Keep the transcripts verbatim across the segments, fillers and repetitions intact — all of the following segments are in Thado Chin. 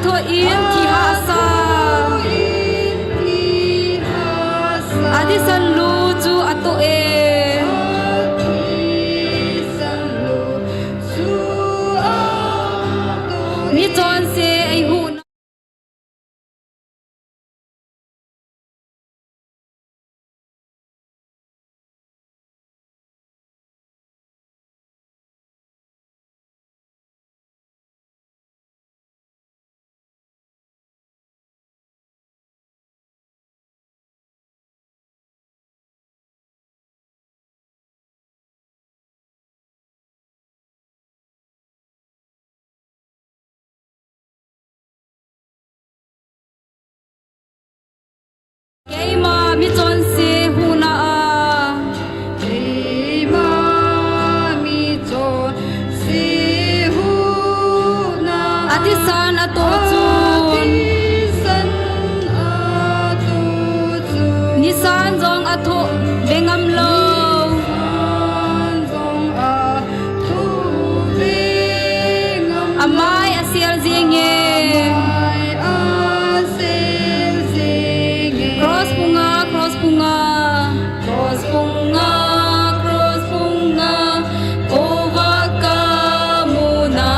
Thoh in thi hahsa. Athisan lu chu atoh e. Mi chonse eihuhna. Keima mi chonse huhna a. Keima mi chonse huhna a. Athisan atoh chun. Athisan atoh chun. Nisan jong athoh be ngam lou. Nisan jong a Amai asel jing e. Amai asel jing e. Cross punga, cross punga. Cross punga, cross punga. Khovah kamu na.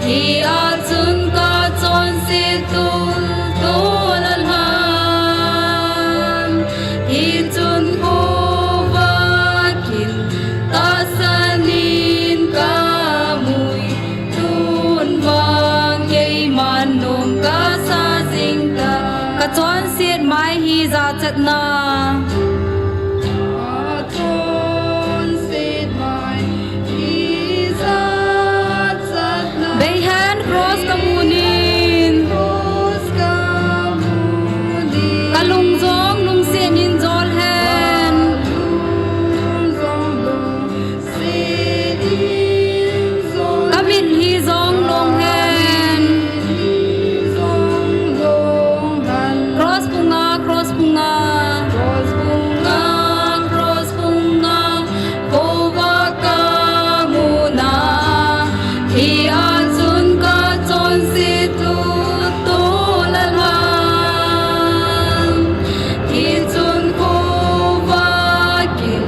Hia chun kachonset tun tol a lham. Hichun khovah kin tahsan in kamui, tun vang keiman nom kasa jing tai. Kachonset mai hi jachatna. Kachonset mai hi jachatna. Beihen cross kamu nin. Cross kamu nin. Kalung jong lungset in jol hen. Kalung jong lungset in jol hen. Kamit hi jong long hen. Kamit hi jong long hen. Cross punga, cross punga. Cross punga, cross punga. Khovah kamu na. Hia chun kachonset tun tol a lham. Hichun khovah kin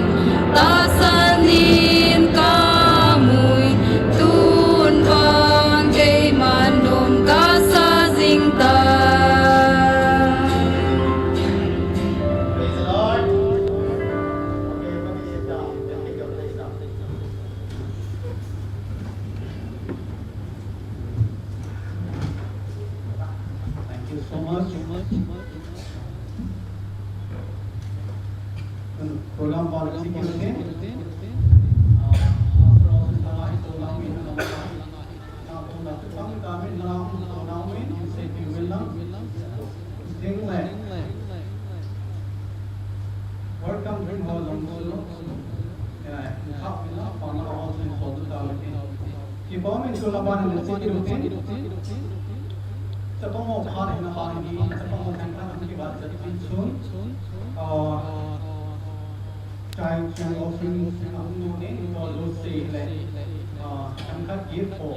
tahsan in kamui, tun vang keiman nom kasa jing tai. Praise the Lord. Okay, everybody sit down. Take your place now. Thank you so much. Program participation. Welcome to Hall Longsu. Kipom in tuna ban in le siki rutin. Chapang mo phan in a phan in, chapang mo phan in a phan in. Chai chu offering a hung nu nen, ko lu se le, ah, themkhat gift for,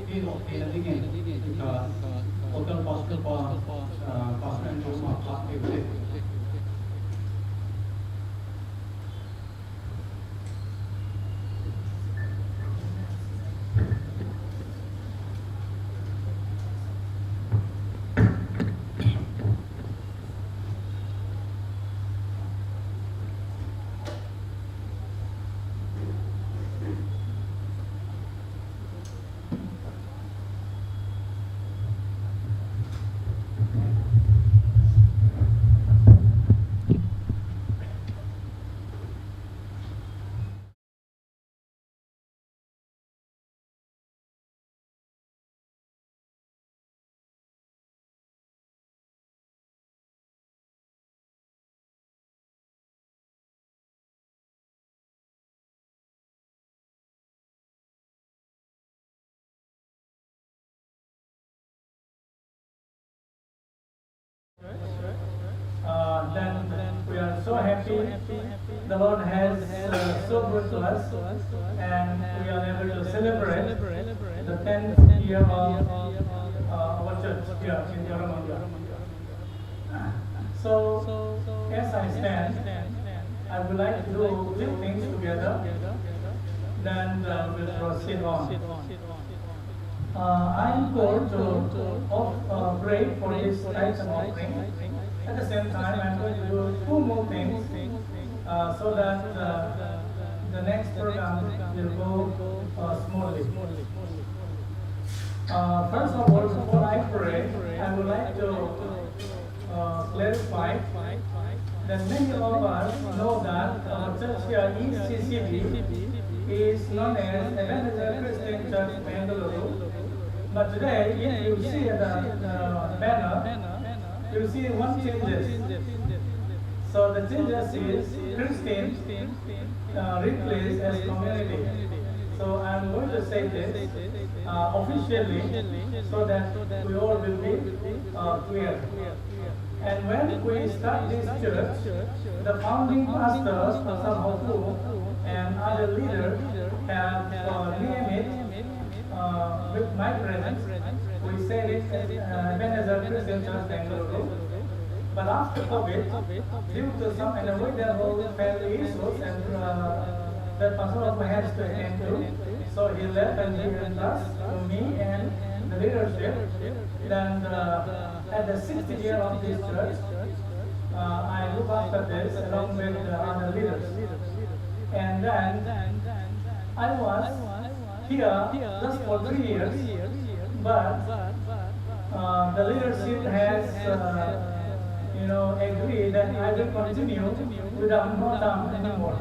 pi lo te na dingin, ka, hotel pastor pa, ah, Pastor Andrew ma phat te te. Uh, then we are so happy. The Lord has, uh, so good to us, and we are able to celebrate the tenth year of our church here in Koramangala. So, as I stand, I would like to do few things together. Then uh, we'll proceed on. Uh, I am called to of, uh, pray for this tithes and offering. At the same time, I'm going to do two more things uh, so that uh, the next program will go uh, smoothly. Uh, first of all, before I pray, I would like to uh, clarify that many of us know that our church here, E C C B, is known as Ebenezer Christian Church Bengaluru. But today, if you see the uh, banner, you see one changes. So the changes is Christian uh, replace as community. So I'm going to say this uh, officially so that we all will be uh, clear. And when we start this church, the founding pastor, Pastor Hopu, and other leaders have uh, named it uh, with my presence. We say it as uh, Ebenezer Christian Church Bengaluru. But after COVID, due to some unavoidable family issues and uh, that Pastor Hopu has to attend to, so he left and he entrusted to me and the leadership. Then uh, at the sixth year of this church, uh, I look after this along with the other leaders. And then I was here just for three years, but uh, the leadership has, uh, you know, agreed that I will continue without no time anymore.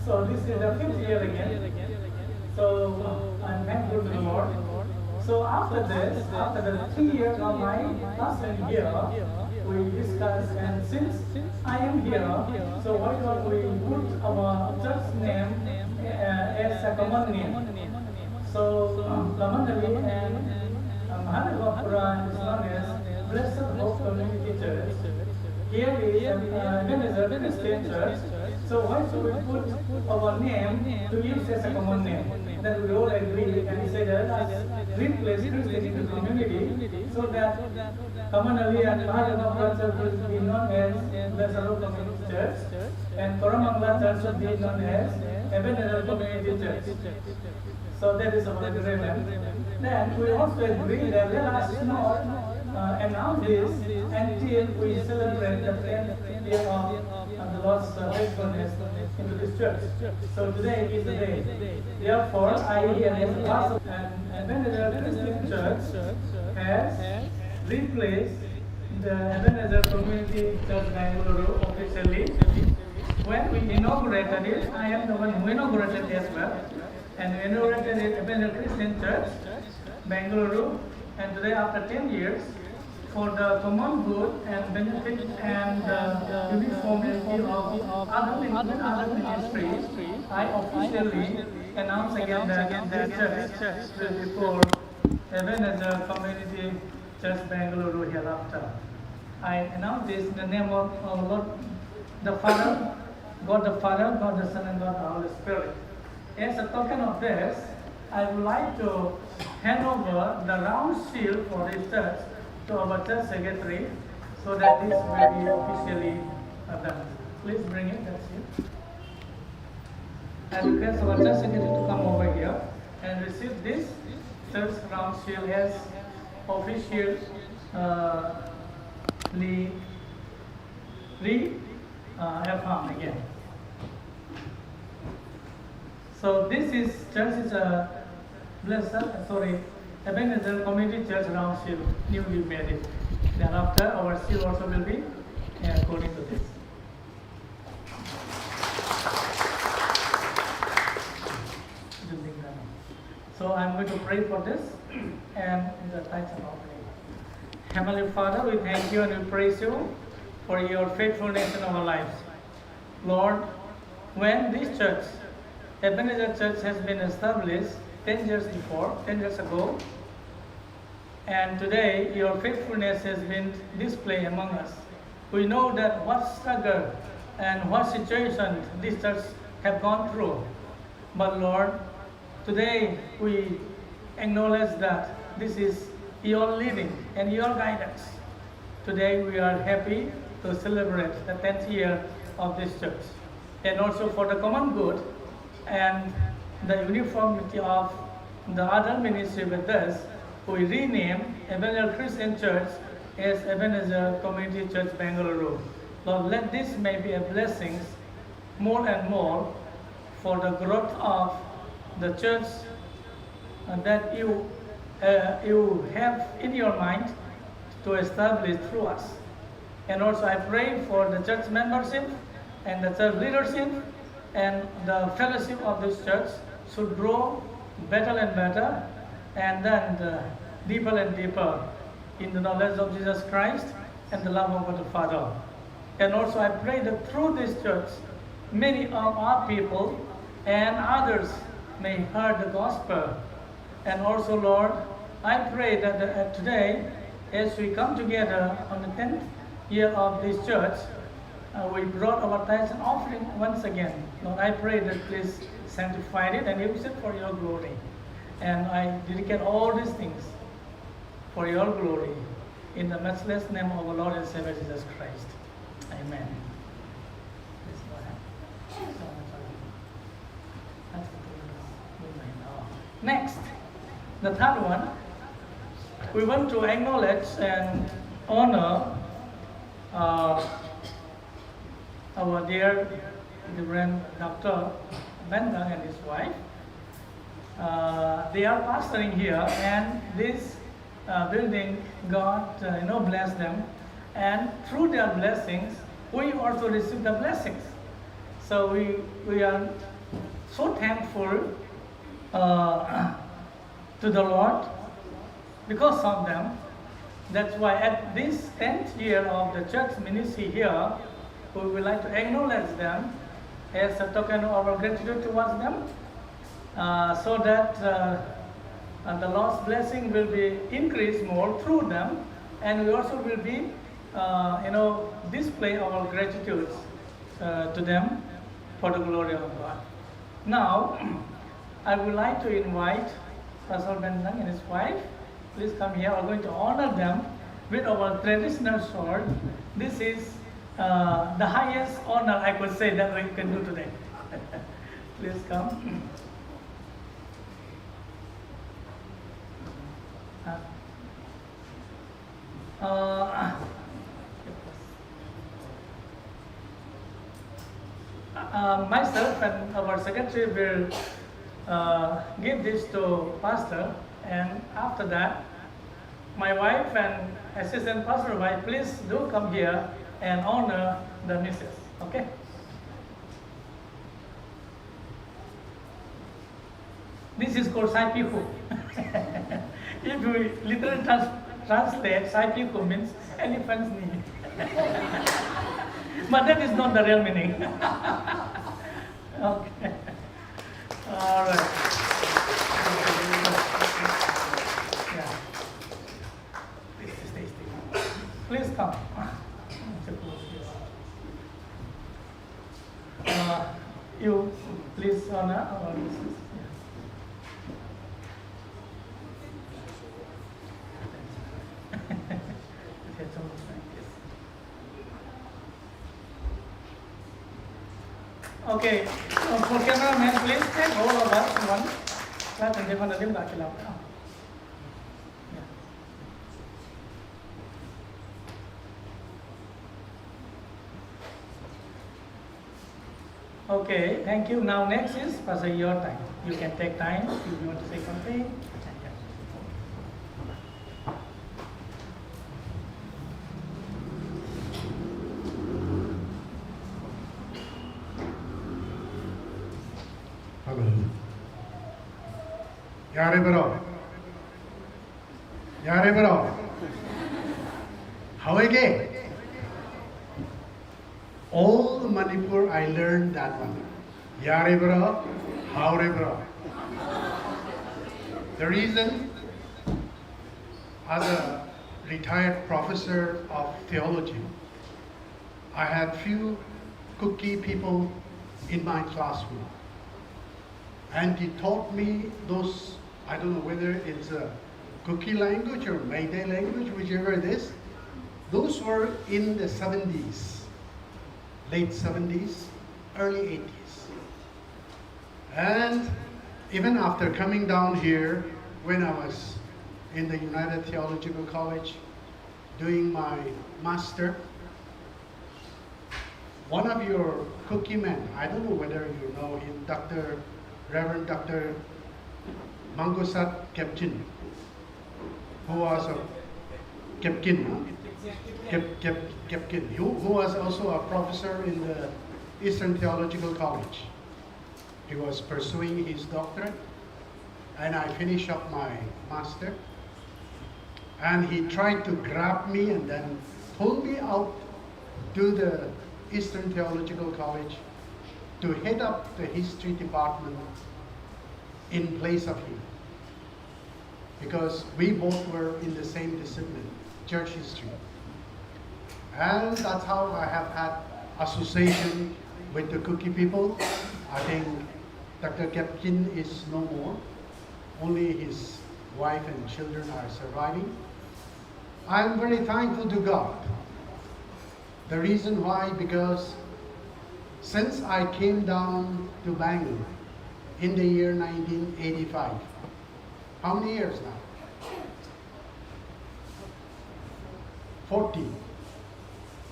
So this is the fifth year again. So I'm thankful to the Lord. So after this, after the three years of my passing here, we discussed, and since I am here, so why don't we put our church name uh, as a common name? So um, commonly and um, Mahadev Pura is known as Blessed Hope Community Church. Here is an uh, Ebenezer Christian Church. So why should we put our name to use as a common name? Then we all agree and say that let us replace Christian into community so that commonly and Mahadev Pura Church will be known as Blessed Hope Community Church and Koramangala Church should be known as Ebenezer Community Church. So that is our agreement. Then we also agree that let us not uh, announce this until we celebrate the tenth year of uh, the Lord's uh, faithfulness into this church. So today is the day. Therefore, I here as a pastor and Ebenezer Christian Church has replaced the Ebenezer Community Church Bengaluru officially. When we inaugurated it, I am the one who inaugurated it as well. And we inaugurated it Ebenezer Christian Church, Bengaluru. And today, after ten years, for the common good and benefit and uh, uniformity of other, min- other ministries, I officially announce again that this church will be called Ebenezer Community Church Bengaluru hereafter. I announce this in the name of our Lord the Father, God the Father, God the Son, and God the Holy Spirit. As a token of this, I would like to hand over the round seal for this church to our church secretary so that this will be officially uh, done. Please bring it, that's it. I request our church secretary to come over here and receive this church round seal as officially uh, re, re uh, affirmed again. So this is church is a blessed, sorry, Ebenezer Community Church round seal, newly made it. Thereafter, our seal also will be uh, according to this. So I'm going to pray for this and in the tithes and offering. Heavenly Father, we thank you and we praise you for your faithfulness in our lives. Lord, when this church, Ebenezer Church, has been established ten years before, ten years ago, and today your faithfulness has been displayed among us. We know that what struggle and what situation this church have gone through. But Lord, today we acknowledge that this is your leading and your guidance. Today we are happy to celebrate the tenth year of this church. And also for the common good and the uniformity of the other ministry with us, we rename Ebenezer Christian Church as Ebenezer Community Church Bengaluru. Lord, let this may be a blessing more and more for the growth of the church, uh, that you, uh, you have in your mind to establish through us. And also I pray for the church membership and the church leadership and the fellowship of this church should grow better and better and then, uh, deeper and deeper in the knowledge of Jesus Christ and the love of God the Father. And also I pray that through this church, many of our people and others may hear the gospel. And also, Lord, I pray that, uh, today, as we come together on the tenth year of this church, uh, we brought our tithes and offering once again. Lord, I pray that please sanctify it and use it for your glory. And I dedicate all these things for your glory. In the matchless name of our Lord and Savior Jesus Christ. Amen. Please go ahead. Next, the third one, we want to acknowledge and honor, uh, our dear Reverend Doctor Bendang and his wife. Uh, they are pastoring here, and this, uh, building, God, uh, you know, bless them, and through their blessings, we also receive the blessings. So we, we are so thankful, uh, to the Lord because of them. That's why at this tenth year of the church ministry here, we would like to acknowledge them as a token of our gratitude towards them, uh, so that, uh, uh, the Lord's blessing will be increased more through them, and we also will be, uh, you know, display our gratitude, uh, to them for the glory of God. Now, I would like to invite Pastor Bendang and his wife. Please come here. We're going to honor them with our traditional shawl. This is, uh, the highest honor I could say that we can do today. Please come. Uh, Uh, uh, myself and our secretary will, uh, give this to Pastor, and after that, my wife and assistant pastor wife, please do come here and honor the missus. Okay? This is called Saipihu. If we literally trans- translate, Saipihu means elephant's knee. But that is not the real meaning. Okay. All right. Yeah. Please, please, please. Please come. Uh, you please honor our missus. Yeah. Okay, uh, for cameraman, please take all of us one. Let them give a little back. Yeah. Okay, thank you. Now next is Pastor, your time. You can take time if you want to say something. Hello. Yaribro. Yaribro. How again? All Manipur, I learned that one. Yaribro, haoribro. The reason, as a retired professor of theology, I had few Kuki people in my classroom. And he taught me those, I don't know whether it's a Kuki language or Meitei language, whichever it is, those were in the seventies, late seventies, early eighties. And even after coming down here, when I was in the United Theological College doing my master, one of your Kuki men, I don't know whether you know him, Doctor, Reverend Doctor Mangosat Kepchin, who was a Kepkin, no? Kep, Kep, Kepkin, who, who was also a professor in the Eastern Theological College. He was pursuing his doctorate, and I finished up my master. And he tried to grab me and then pull me out to the Eastern Theological College to head up the history department in place of him, because we both were in the same discipline, church history. And that's how I have had association with the Kuki people. I think Doctor Kepkin is no more. Only his wife and children are surviving. I'm very thankful to God. The reason why, because since I came down to Bangalore in the year nineteen eighty-five, how many years now? Forty.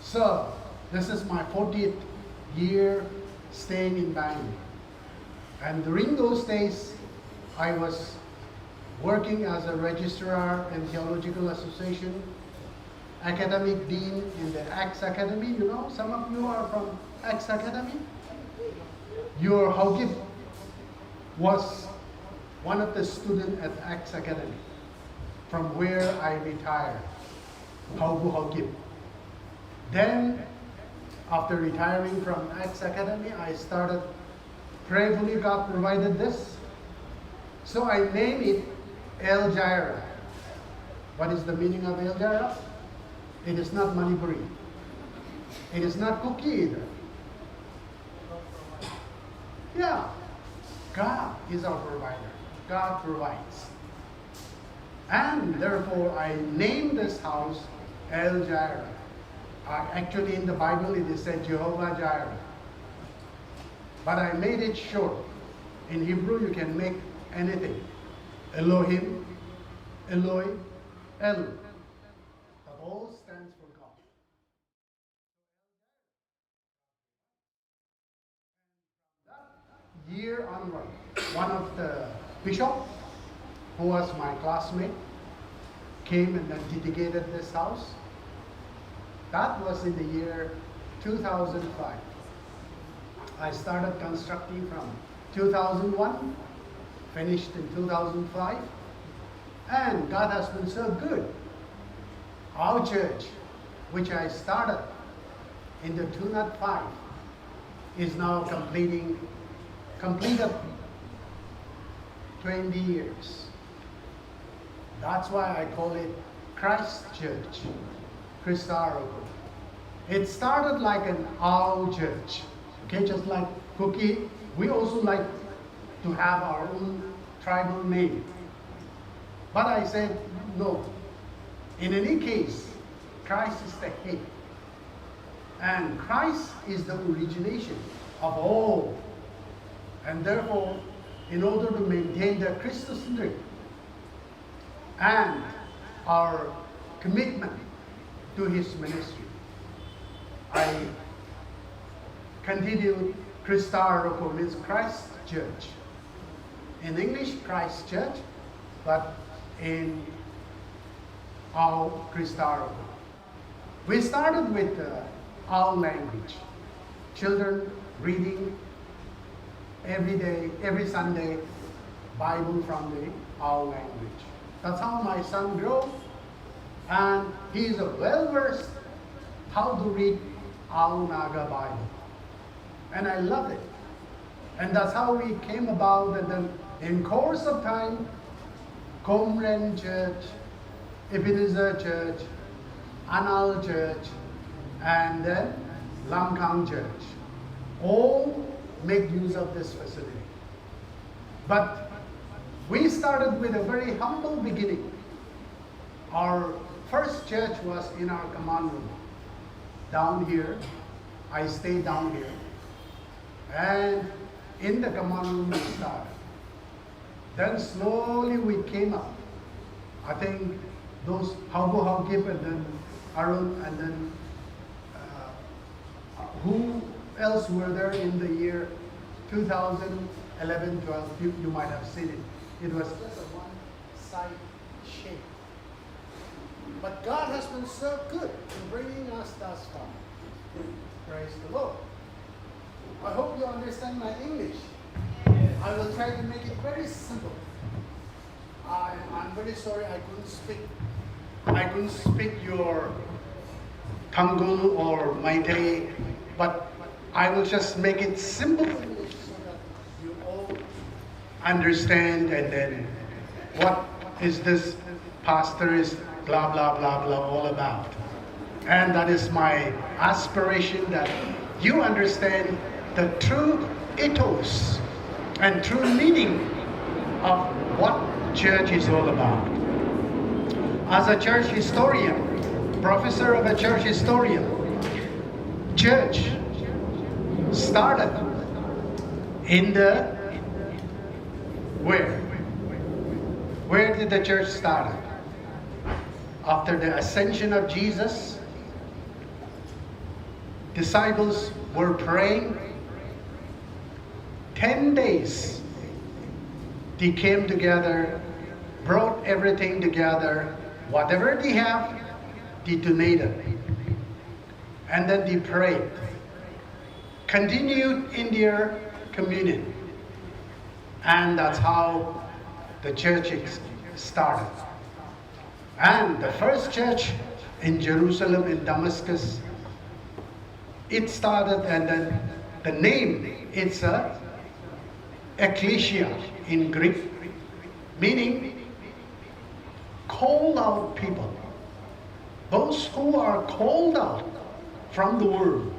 So, this is my fortieth year staying in Bangalore. And during those days, I was working as a registrar in Theological Association, academic dean in the Axe Academy. You know, some of you are from Axe Academy. Your Haokip was one of the students at Axe Academy, from where I retired, Haobu Haokip. Then, after retiring from Axe Academy, I started prayerfully, God provided this. So I named it El Jaira. What is the meaning of El Jaira? It is not Manipuri. It is not Kuki either. Yeah. God is our provider. God provides. And therefore, I named this house El Jaira. Uh, actually, in the Bible, it is said Jehovah Jaira. But I made it short. In Hebrew, you can make anything. Elohim, Eloi, El. That all stands for God. Year onward, one of the bishop, who was my classmate, came and then dedicated this house. That was in the year two thousand five. I started constructing from two thousand one, finished in two thousand five, and God has been so good. Our church, which I started in the two thousand five, is now completing, completed twenty years. That's why I call it Christ Church, Christa Rokho. It started like an Ao church, okay, just like Kuki. We also like to have our own tribal name. But I said, no. In any case, Christ is the head. And Christ is the origination of all. And therefore, in order to maintain the Christocentric and our commitment to his ministry, I continued Christa Rokho, means Christ Church. In English, Christ Church, but in Ao, Christa Rokho. We started with uh, Ao language. Children reading every day, every Sunday, Bible from the Ao language. That's how my son grew, and he is a well versed how to read Ao Naga Bible. And I love it. And that's how we came about. And then in course of time, Komren Church, Ebenezer Church, Anal Church, and then Lamkang Church all make use of this facility. But we started with a very humble beginning. Our first church was in our command room. Down here, I stayed down here. And in the command room we started. Then slowly we came up. I think those Haubo Haokip and then Arun and then uh, who else were there in the year two thousand eleven twelve? You, you might have seen it. It was just a one side shape. But God has been so good in bringing us thus far. Praise the Lord. I hope you understand my English. I will try to make it very simple. I, I'm very sorry I couldn't speak. I couldn't speak your Tangkhul or Meitei, but I will just make it simple so that you all understand, and then what is this pastor is blah, blah, blah, blah all about. And that is my aspiration, that you understand the true ethos and true meaning of what church is all about. As a church historian, professor of a church historian, church started in the where? Where did the church start? After the ascension of Jesus, disciples were praying. Ten days, they came together, brought everything together, whatever they have, they donated. And then they prayed, continued in their communion. And that's how the church started. And the first church in Jerusalem, in Damascus, it started, and then the name, it's a ecclesia in Greek, meaning called out people. Those who are called out from the world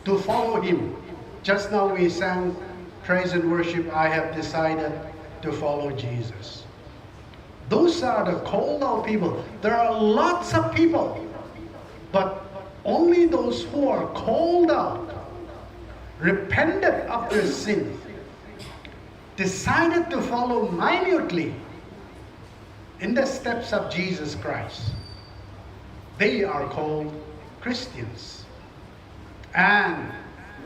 to follow him. Just now we sang praise and worship, "I have decided to follow Jesus." Those are the called out people. There are lots of people, but only those who are called out, repented of their sin, decided to follow minutely in the steps of Jesus Christ, they are called Christians. And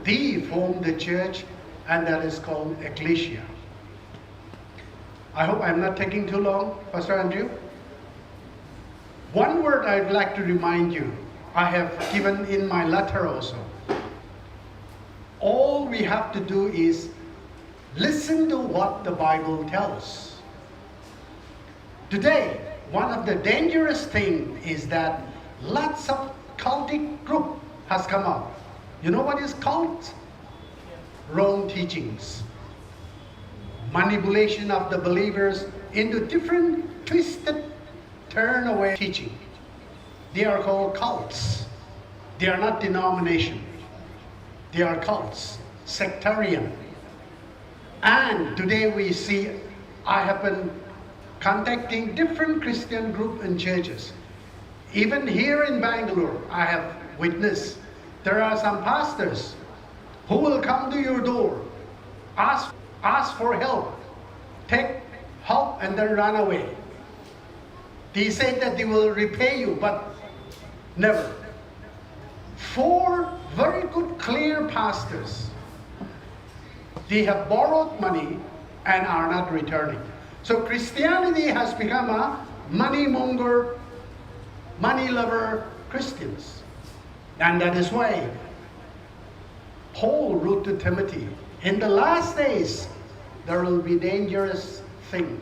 they form the church, and that is called ecclesia. I hope I'm not taking too long, Pastor Andrew. One word I'd like to remind you, I have given in my letter also. All we have to do is listen to what the Bible tells. Today, one of the dangerous things is that lots of cultic group has come up. You know what is cult? Wrong teachings. Manipulation of the believers into different twisted, turn away teaching. They are called cults. They are not denomination. They are cults, sectarian. And today we see, I have been contacting different Christian group and churches. Even here in Bangalore, I have witnessed there are some pastors who will come to your door, ask, ask for help, take help, and then run away. They say that they will repay you, but never. Four very good, clear pastors, they have borrowed money and are not returning. So Christianity has become a money monger, money lover Christians. And that is why Paul wrote to Timothy, in the last days, there will be dangerous thing.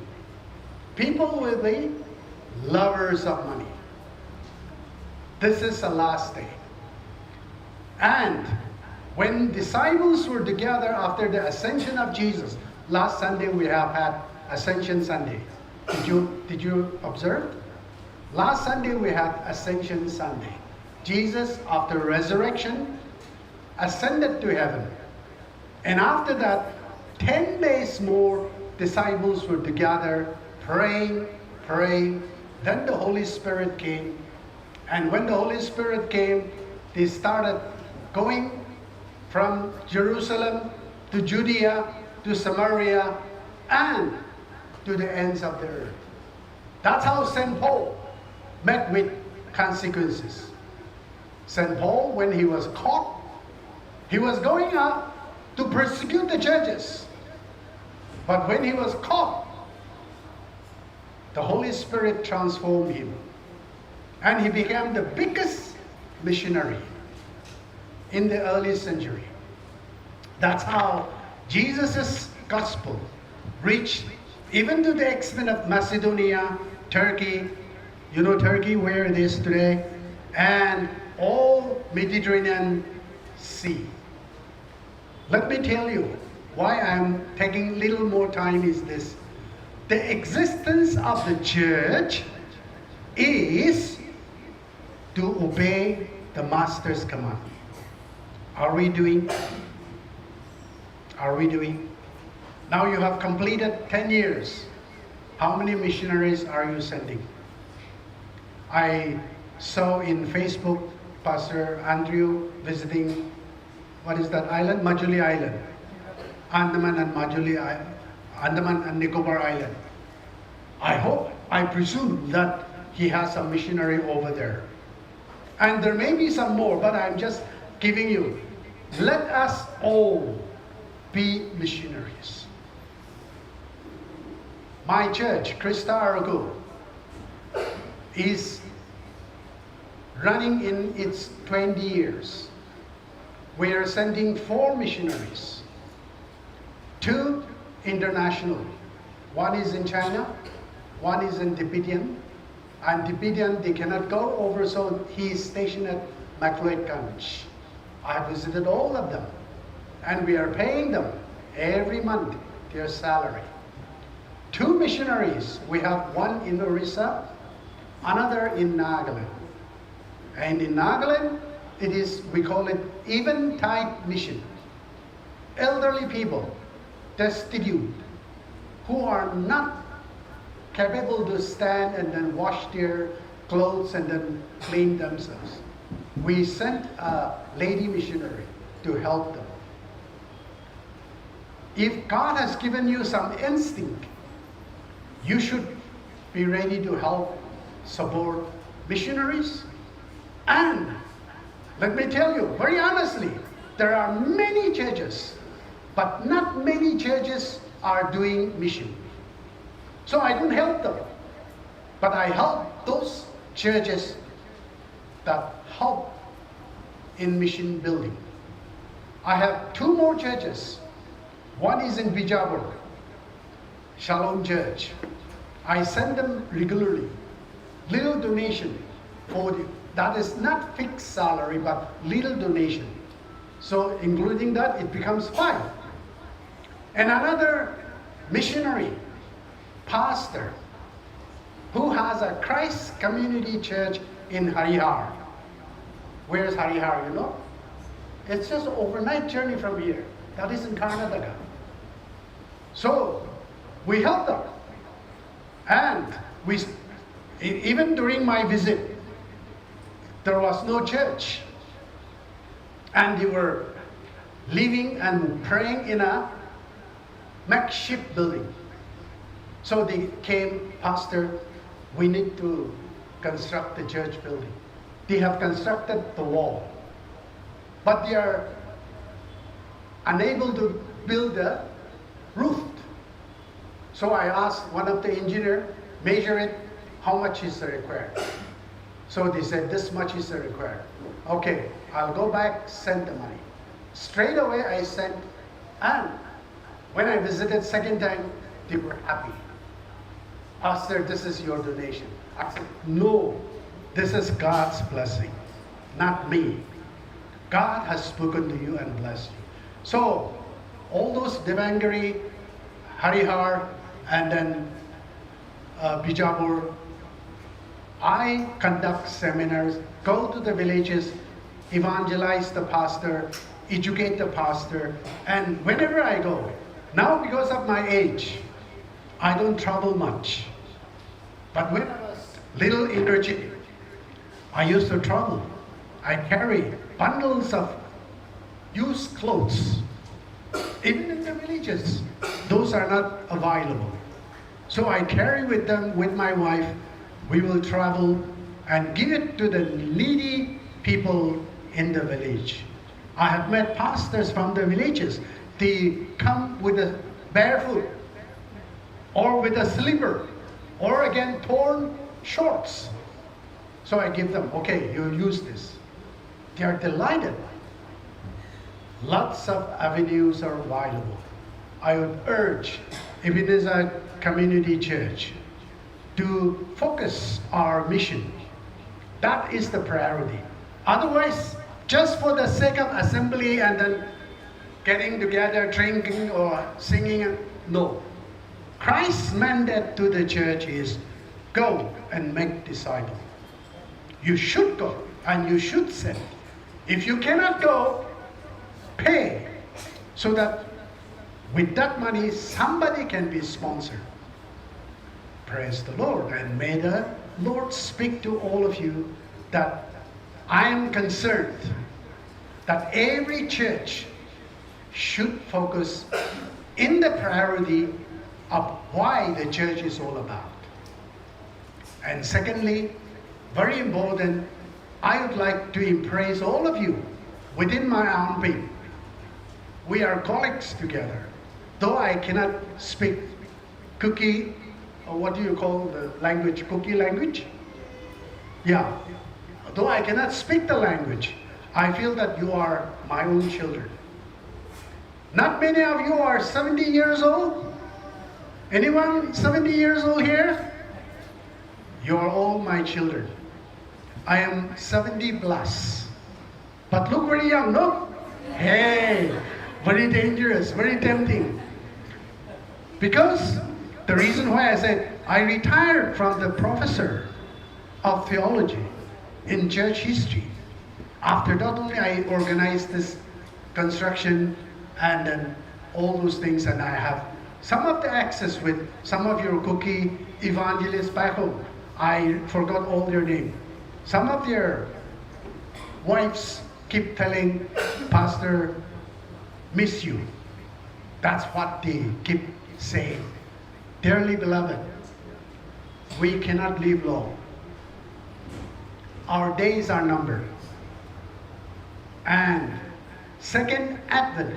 People will be lovers of money. This is the last day. And when disciples were together after the ascension of Jesus, last Sunday we have had Ascension Sunday. Did you, did you observe? Last Sunday we had Ascension Sunday. Jesus, after resurrection, ascended to heaven. And after that, ten days more, disciples were together praying, praying, Then the Holy Spirit came, and when the Holy Spirit came, they started going from Jerusalem to Judea to Samaria and to the ends of the earth. That's how Saint Paul met with consequences. Saint Paul, when he was caught, he was going out to persecute the churches. But when he was caught, the Holy Spirit transformed him. And he became the biggest missionary in the early century. That's how Jesus' gospel reached even to the extent of Macedonia, Turkey, you know Turkey, where it is today, and all Mediterranean Sea. Let me tell you why I'm taking little more time is this. The existence of the church is to obey the master's command. Are we doing? Are we doing? Now you have completed ten years. How many missionaries are you sending? I saw in Facebook Pastor Andrew visiting, what is that island? Majuli Island. Andaman and Majuli, I- Andaman and Nicobar Island. I hope, I presume that he has a missionary over there. And there may be some more, but I'm just giving you. Let us all be missionaries. My church, Christa Araku, is running in its twenty years. We are sending four missionaries, two international. One is in China, one is in Tibetan, and Tibetan, they cannot go over, so he is stationed at Maqloyedganj. I visited all of them, and we are paying them every month their salary. Two missionaries, we have one in Orissa, another in Nagaland. And in Nagaland, it is, we call it Eventide Mission. Elderly people, destitute, who are not capable to stand and then wash their clothes and then clean themselves. We sent a lady missionary to help them. If God has given you some instinct, you should be ready to help support missionaries. And let me tell you very honestly, there are many churches, but not many churches are doing mission. So I don't help them, but I help those churches that help in mission building. I have two more churches. One is in Bijapur, Shalom Church. I send them regularly little donation for the, that is not fixed salary, but little donation. So including that, it becomes five. And another missionary, pastor, who has a Christ Community Church in Harihar. Where is Harihar, you know? It's just an overnight journey from here. That is in Karnataka. So, we help them. And we, e- even during my visit, there was no church. And they were living and praying in a makeshift building. So they came, Pastor, we need to construct the church building. They have constructed the wall, but they are unable to build the roof. So I asked one of the engineer, measure it, how much is required? So they said, this much is required. Okay, I'll go back, send the money. Straight away I sent, and when I visited second time, they were happy. Pastor, this is your donation. I said, no, this is God's blessing, not me. God has spoken to you and blessed you. So, all those Devangiri, Harihar, and then uh, Bijapur, I conduct seminars, go to the villages, evangelize the pastor, educate the pastor, and whenever I go, now because of my age, I don't travel much. But when I was little energy. I used to travel. I carry bundles of used clothes. Even in the villages, those are not available. So I carry with them, with my wife, we will travel and give it to the needy people in the village. I have met pastors from the villages. They come with a barefoot or with a slipper or again torn shorts. So I give them, okay, you use this. They are delighted. Lots of avenues are available. I would urge Ebenezer Community Church to focus our mission. That is the priority. Otherwise, just for the sake of assembly and then getting together, drinking or singing, no. Christ's mandate to the church is go and make disciples. You should go and you should send. If you cannot go, pay so that with that money somebody can be sponsored. Praise the Lord. And may the Lord speak to all of you that I am concerned that every church should focus in the priority of why the church is all about. And secondly, very important, I would like to embrace all of you within my armpit. We are colleagues together. Though I cannot speak Kuki, or what do you call the language? Kuki language? Yeah. Though I cannot speak the language, I feel that you are my own children. Not many of you are seventy years old. Anyone seventy years old here? You are all my children. I am seventy plus. But look very young, no? Hey, very dangerous, very tempting. Because the reason why I said I retired from the professor of theology in church history. After not only I organized this construction and then all those things, and I have some of the access with some of your Kuki evangelists back home. I forgot all their name. Some of their wives keep telling, Pastor, miss you. That's what they keep saying. Dearly beloved, we cannot live long. Our days are numbered. And second advent,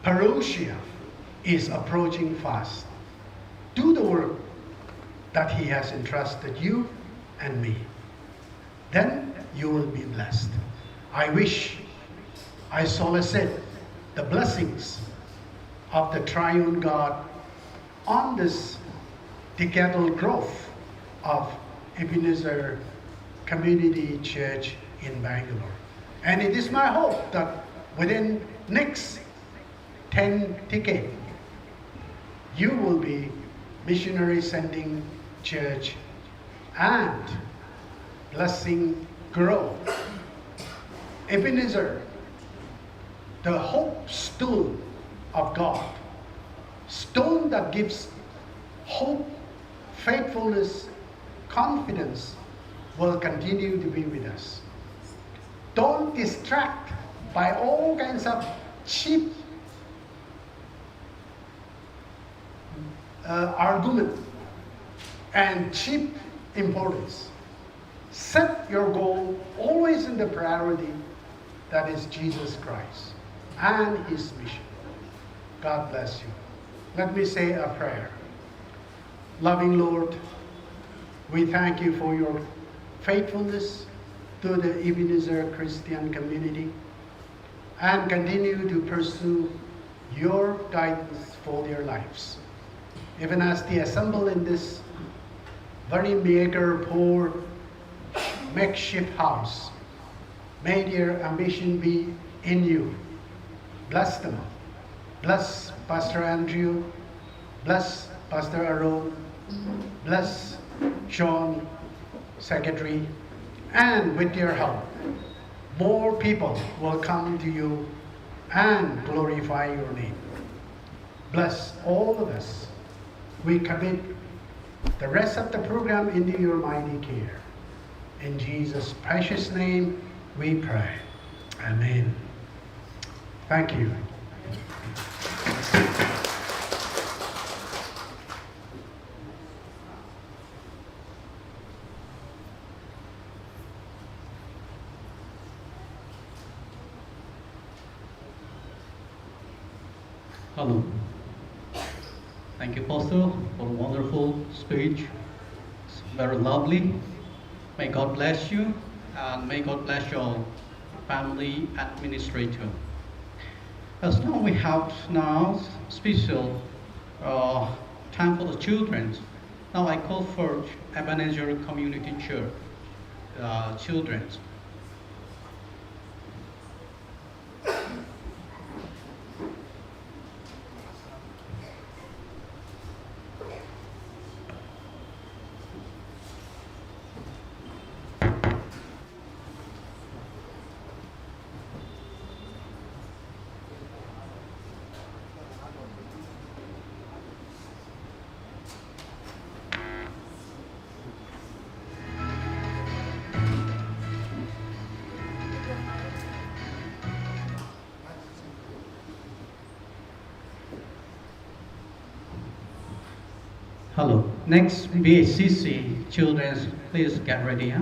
parousia, is approaching fast. Do the work that he has entrusted you and me. Then you will be blessed. I wish, I solicit the blessings of the triune God on this decadal growth of Ebenezer Community Church in Bangalore. And it is my hope that within next ten decade, you will be missionary sending church and blessing grow. Ebenezer, the hope stone of God, stone that gives hope, faithfulness, confidence, will continue to be with us. Don't distract by all kinds of cheap uh, argument and cheap importance. Set your goal always in the priority that is Jesus Christ and his mission. God bless you. Let me say a prayer. Loving Lord, we thank you for your faithfulness to the Ebenezer Christian community and continue to pursue your guidance for their lives. Even as they assemble in this very meager, poor, makeshift house, may their ambition be in you. Bless them. Bless Pastor Andrew. Bless Pastor Aaron. Bless John, secretary. And with your help, more people will come to you and glorify your name. Bless all of us. We commit the rest of the program into your mighty care. In Jesus' precious name we pray. Amen. Thank you. Hello. Thank you, Pastor, for a wonderful speech. It's very lovely. May God bless you, and may God bless your family administrator. As now we have now special, uh, time for the children. Now I call for Ebenezer Community Church, uh, children. Hello. Next, B H C C children, please get ready, huh?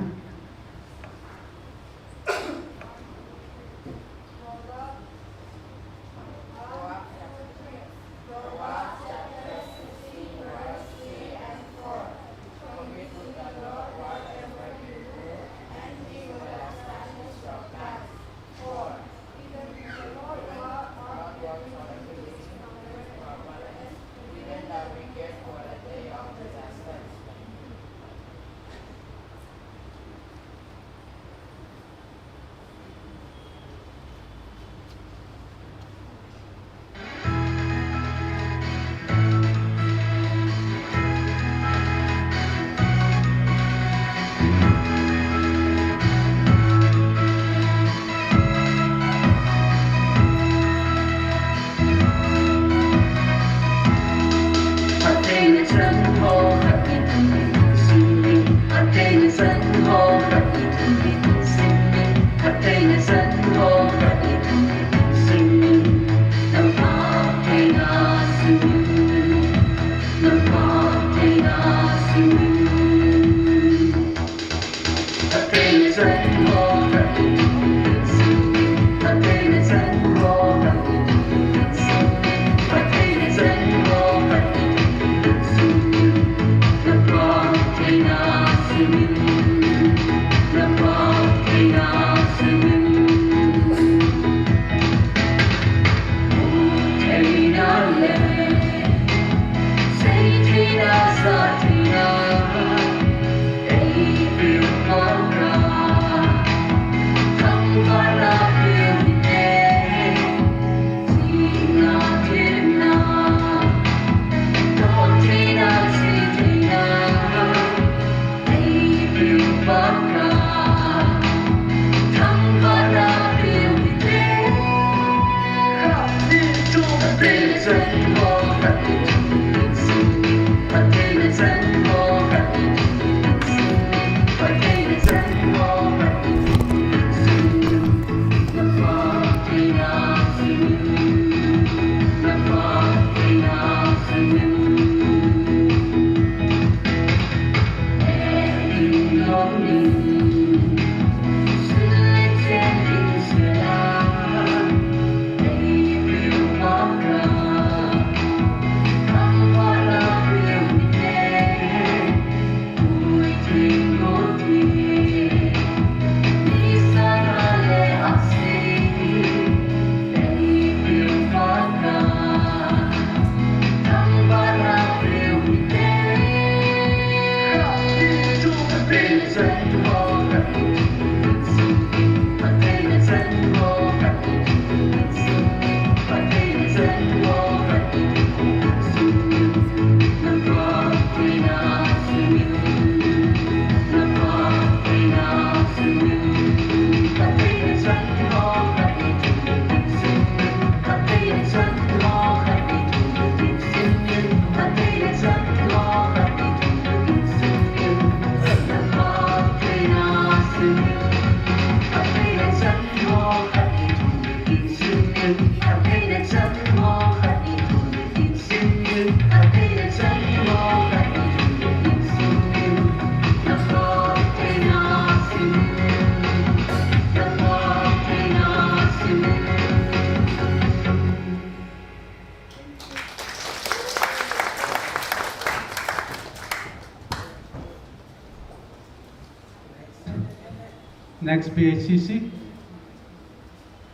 Next, B H C C.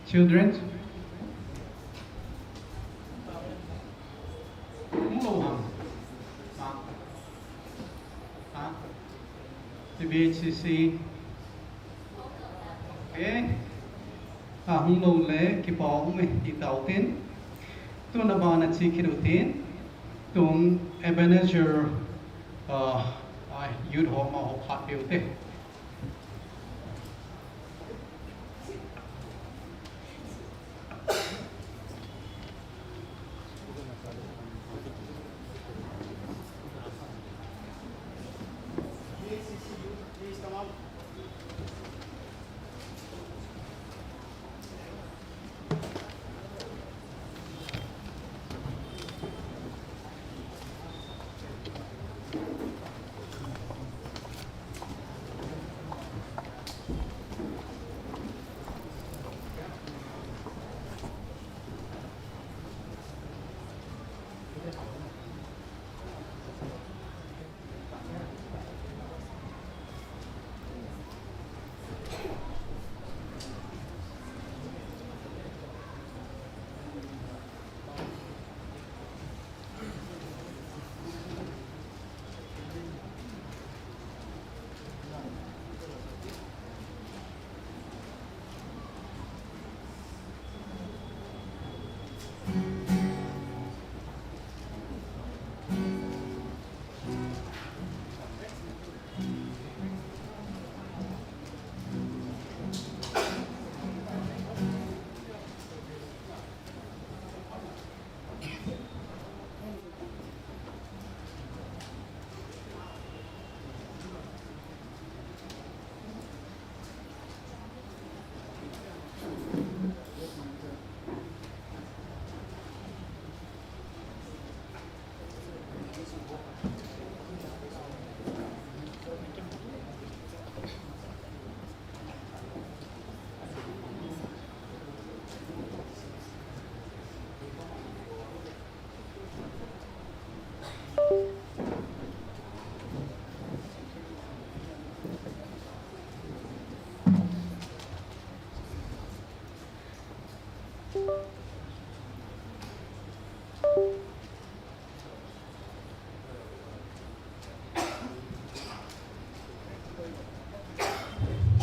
Children. Hung lou ham? Ha? Ha? B H C C. Okay. A hung lou le kipa um e, ti tau tin. Tun abana chi kit u tin. Tun Ebenezer, uh, ai, youth ho amaho phat peh u te.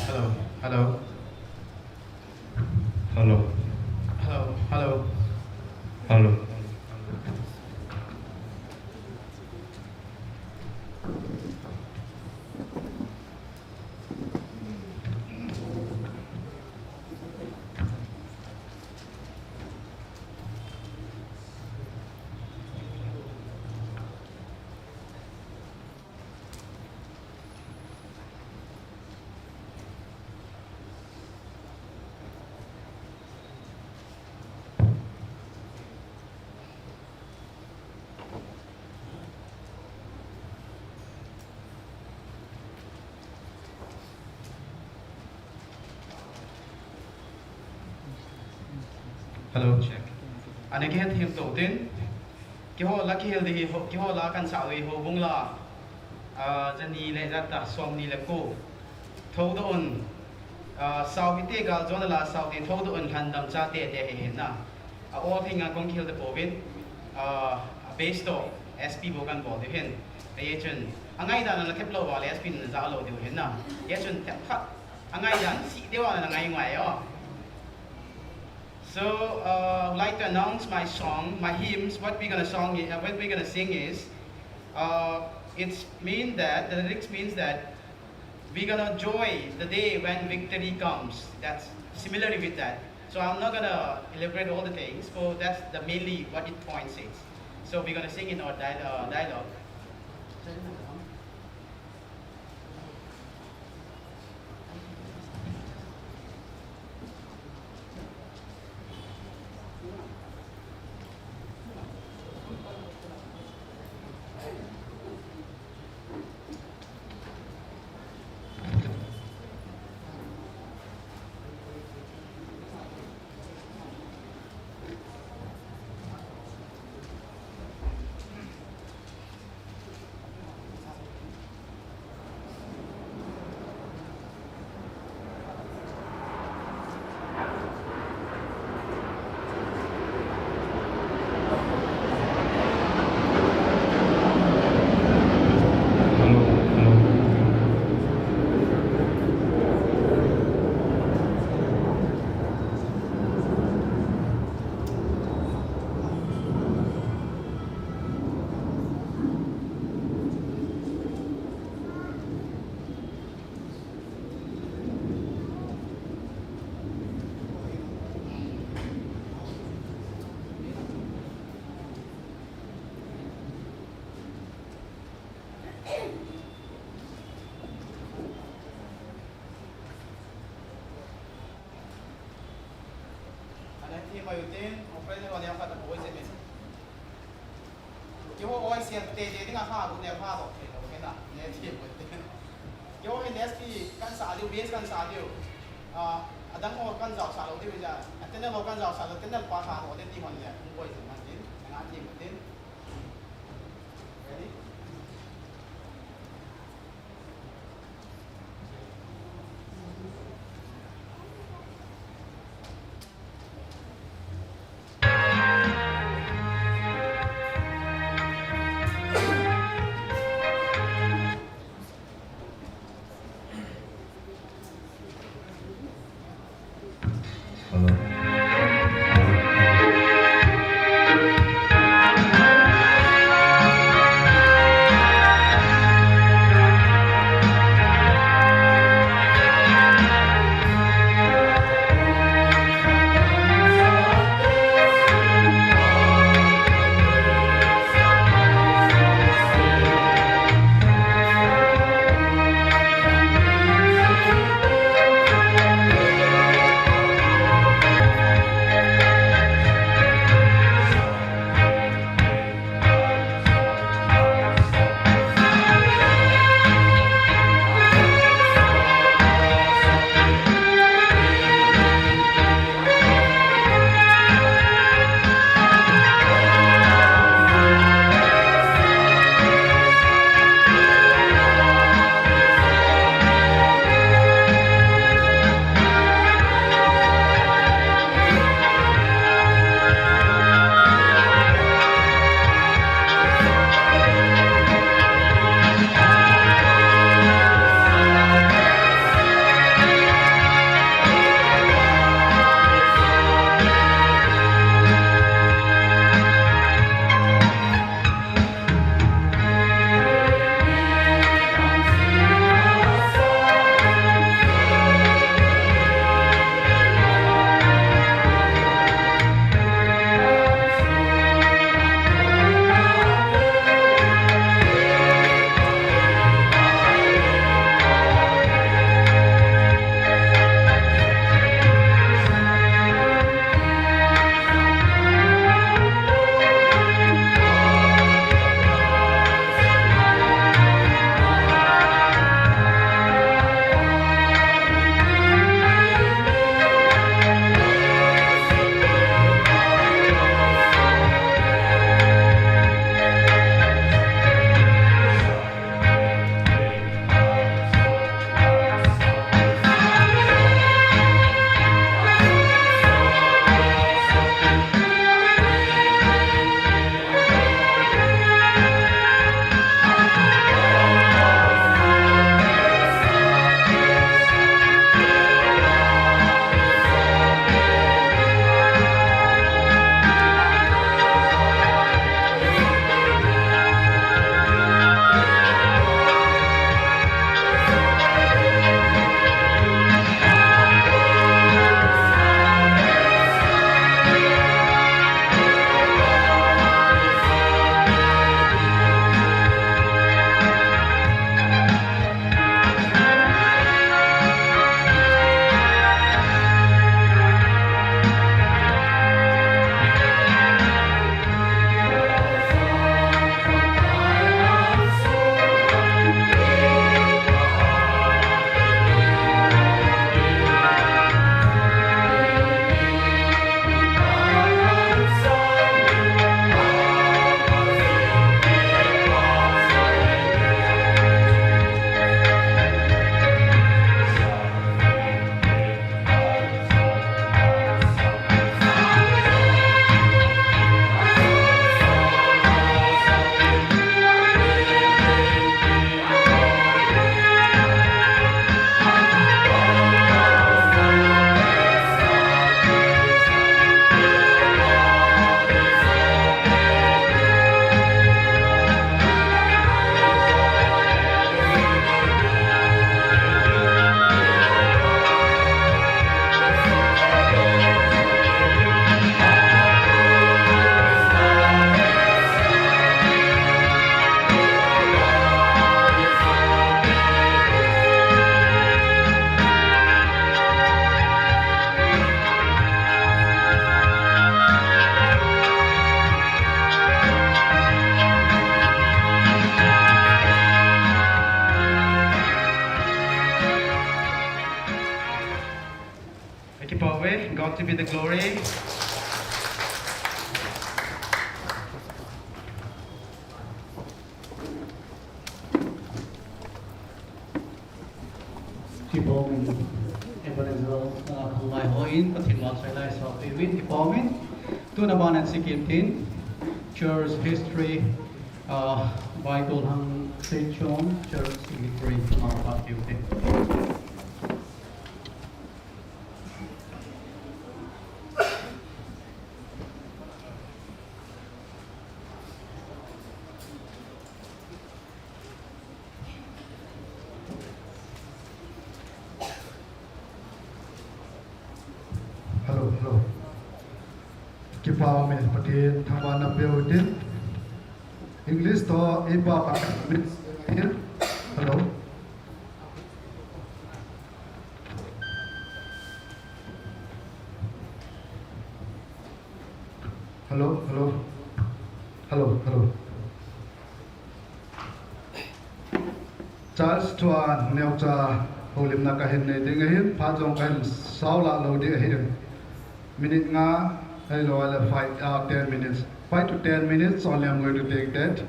Hello, hello. Hello. Hello, hello. Hello. Hello, check. Ana kihet him tou tin. Kihol a kihil ding hi ho, kihol a kan sah ding hi houbung la. Ah, jani le jata, somni le ko. Thoudoh un. Ah, Sao hite gal jona la Sao te thoudoh un lhandam chate te hi hin na. A aw thinga kong kihil te pouvin. Ah, a base toh S P bou kan bol diu hin. Ahi chun. A ngaidan a na thep lou va le S P na ja lou diu hin na. Ahi chun thep khat. A ngaidan si deu a na ngai ngai o. So, uh, I would like to announce my song, my hymns. What we're gonna song, uh, what we're gonna sing is, uh, it's mean that the lyrics means that we're gonna joy the day when victory comes. That's similarly with that. So I'm not gonna elaborate all the things. So that's the mainly what it points is. So we're gonna sing in our dia- uh, dialogue. Tin, operation ho ne khat a boi se me. Keiho oi sel te te dinga ha gu ne ha do thei lo kena, ne ti mo te. Keiho hi N S P kan sa diu, base kan sa diu. Ah, adang ho kan jao sa lo diu ja. Atene lo kan jao sa lo, tene pa ha lo de ti hon le, boi se man tin, nga ti mo tin. Ready? Yahweh, God to be the glory. Kipaumin, Ebenezer, uh, khongai hon Pathen vahchoi lai sopi uvin, kipaumin. Tuna ban in Sikkim tin church history, uh, Bible hang Saint John Church Secretary, uh, Pat Tiu te. Hello, hello. Kipaumin, Pathen thangvahna peuh tin. English toh, ipa pa, Miss, hello. Hello, hello. Hello, hello. Church thua neocha houlimna kahin nei ding ahin, phat jong kahin sao lah lou ding ahin. Minute nga, ahilou le five, ah, ten minutes. Five to ten minutes only I'm going to take that.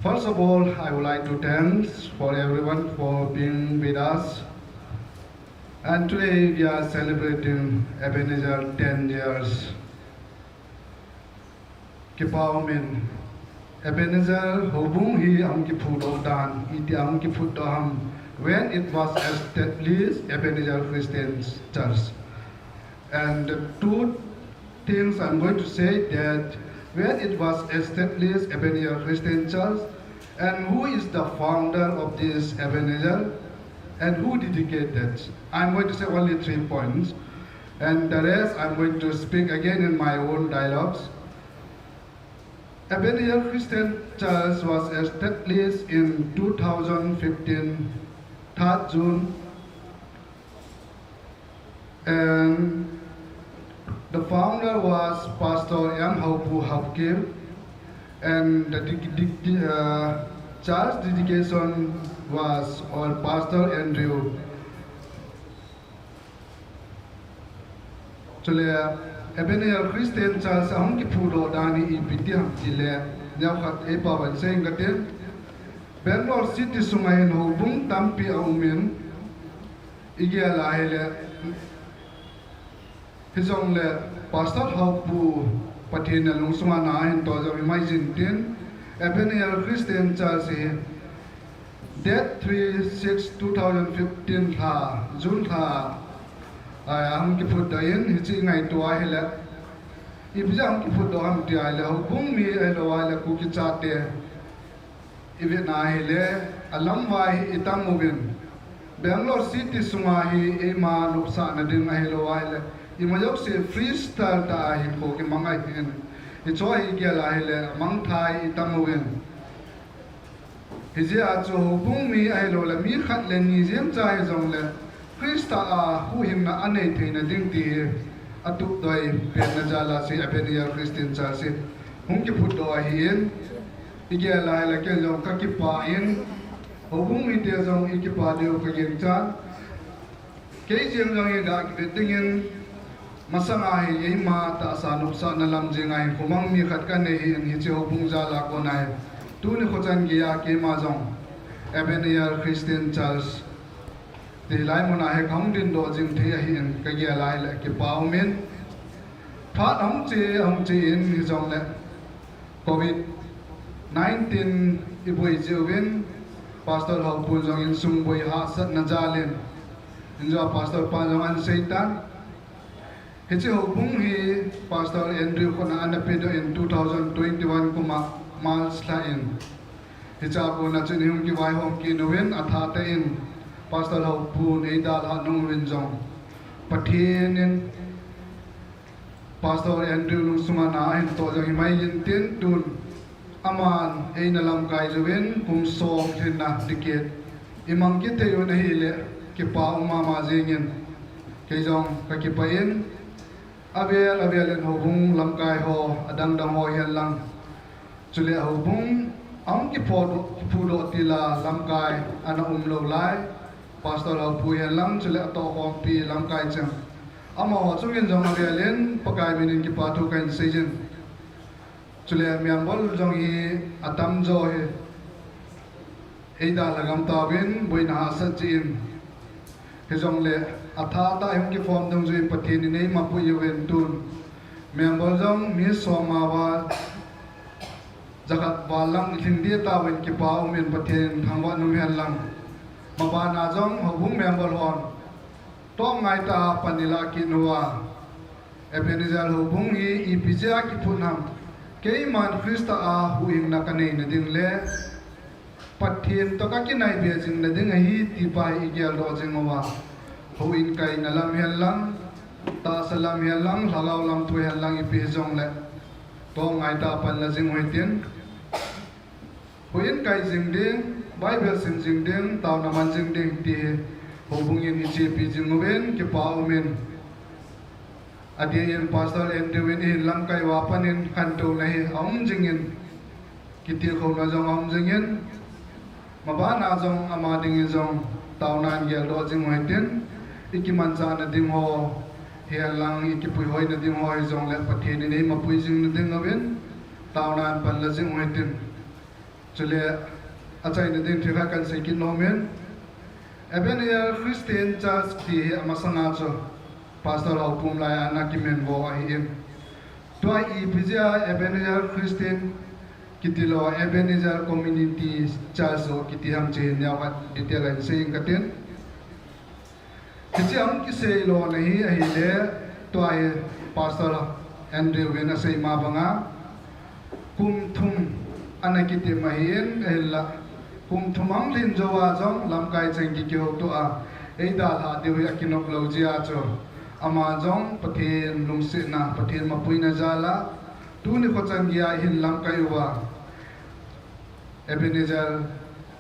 First of all, I would like to thanks for everyone for being with us. And today we are celebrating Ebenezer ten years. Kipaumin, Ebenezer houbung hi ahung kiphutdoh dan, iti ahung kiphutdoh ham, when it was established Ebenezer Christian Church. And the two things I'm going to say that when it was established Ebenezer Christian Church, and who is the founder of this Ebenezer, and who dedicated. I'm going to say only three points, and the rest I'm going to speak again in my own dialogues. Ebenezer Christian Church was established in two thousand fifteen, third June, and the founder was Pastor Young Haupu Hapkir, and the de-, de-, de-, uh, church dedication was on Pastor Andrew. Chule, Ebenezer Christian Church ahung kiphutdoh dan hi ipi ti ham tile, neokhat eipa vahchoi inge kati. Bangalore City sunga hin houbung tampi aumin, igel a ahile, hijongle Pastor Haupu Pathen in alungsunga ana ahin toh jong himai jin tin, Ebenezer Christian Church hi date three six two thousand fifteen lha, June lha, a, ahung kiphutdoh in, hiche ngaito ahile, ipi jeh a ahung kiphutdoh ham ti ahile, houbung mi ahilou ahile Kuki chate, ivet na ahile, alamvai hi itam uvin. Bangalore City sunga hi eima nopsahna ding ahilou ahile, ima jouse freestyle tah a hinkho kimang ahin. Hiche hi igel a ahile, amangthah itam uvin. Hijeh a chu houbung mi ahilou le, mi khat le ni jeng cha hijongle, Christa a huhhingna anei theina ding ti hi, atupdoi penna jal a chu Ebenezer Christian Church hi hung kiphutdoh ahin, igel a ahile kei jong kakipah in, houbung mite jong ikipah diu kaginchan. Kei jeng jong hi ga kivet dingin, masanga hi eima tahsa nopsahna lam jenga hi khomang mi khat kanei hin, hiche houbung jal a kona hi. Tuni kho chan geiya keima jong Ebenezer Christian Church ti lai muna hi kahung dingdoh jing thei ahin kagel a ahile kipah umin. Phat ahung che, ahung che in hijongle Covid nineteen iboi jeh uvin, Pastor Haupu jong insung boi hahsatna jal in, injo a Pastor pa jong ana seitan. Hiche houbung hi Pastor Andrew khut a ana pedoh in two thousand twenty-one kum a March lha in. Hiche a kona chun ihung kivaihom kit uvin, athah tah in Pastor Haupun eidalhah nung uvin jong Pathen in Pastor Andrew lungsunga ana ahin toh jong himai jin tin tun aman eina lamkai jouvin kum som lhinna decade imang kit thei u ahile kipah um mama jengin kei jong kakipah in avel avel in houbung lamkai ho adang dang ho hihen lang chule houbung ahung kiphudoh, kiphudoh tila lamkai ana umlou lai Pastor Haupu hihen lang chule atohkhompi lamkai cheng Amaho chungin jong avelin Pakai minin kipa thu kahin seijin. Chule member jong hi atamjo hi eidalha lhagam tauvin, boina hahsat jeh in. Hijongle athahatah a hung kiform dungjuiyin Pathen in eimapui uvin tun member jong mi som a val jakhat val lang ilhing ding tauvin kipa umin Pathen thangvah in umhen lang. Mabana jong houbung member hon tong ngaitah a pan ilah kit uva, Ebenezer houbung hi ipi jeh a kiphut ham, keiman Christa a huhhingna kaneina ding le Pathen toh kakinaibe jingna ding ahi ti pa hi igeldoh jing uva, houin kaina lam hen lang, tahsa lam hen lang, lhagao lam thu hen lang, ipi hijongle tong ngaitah a pan la jing u hitin. Houin kai jing ding, Bible sim jing ding, taona man jing ding ti hi houbung in eichepi jing uvin kipa umin. Adeh in Pastor Andrew in eihin lamkai uva panin khantouna hi aum jingin, kitilkhouna jong aum jingin, mabana jong ama dingin jong taona in geldoh jing u hitin, ikimanchahna ding ho hihen lang, ikipuihoina ding ho hijongle Pathen in eimapui jingna ding uvin, taona in pan la jing u hitin. Chule achaina ding thil khat kahin sei kit nomin, Ebenezer Christian Church ti hi amasanga chu Pastor Haopum lai a ana kiminvo ahin. Tua ipi jeh a Ebenezer Christian kiti lou, Ebenezer Community Church joh kiti ham, hiche neokhat detail a hin sei inge katin. Hiche a hung kiseilona hi ahile, tua hi Pastor Andrew in asei ma banga, kum thum ana kitem ahin, ahinla kum thum ahung lhin jouva jong lamkai cheng kikihoutoh a eidalhah diu hi akinop lou jeh a chu, ama jong Pathen lungsetna, Pathen mapuina jal a tuni kho chan geiya eihin lamkai uva, Ebenezer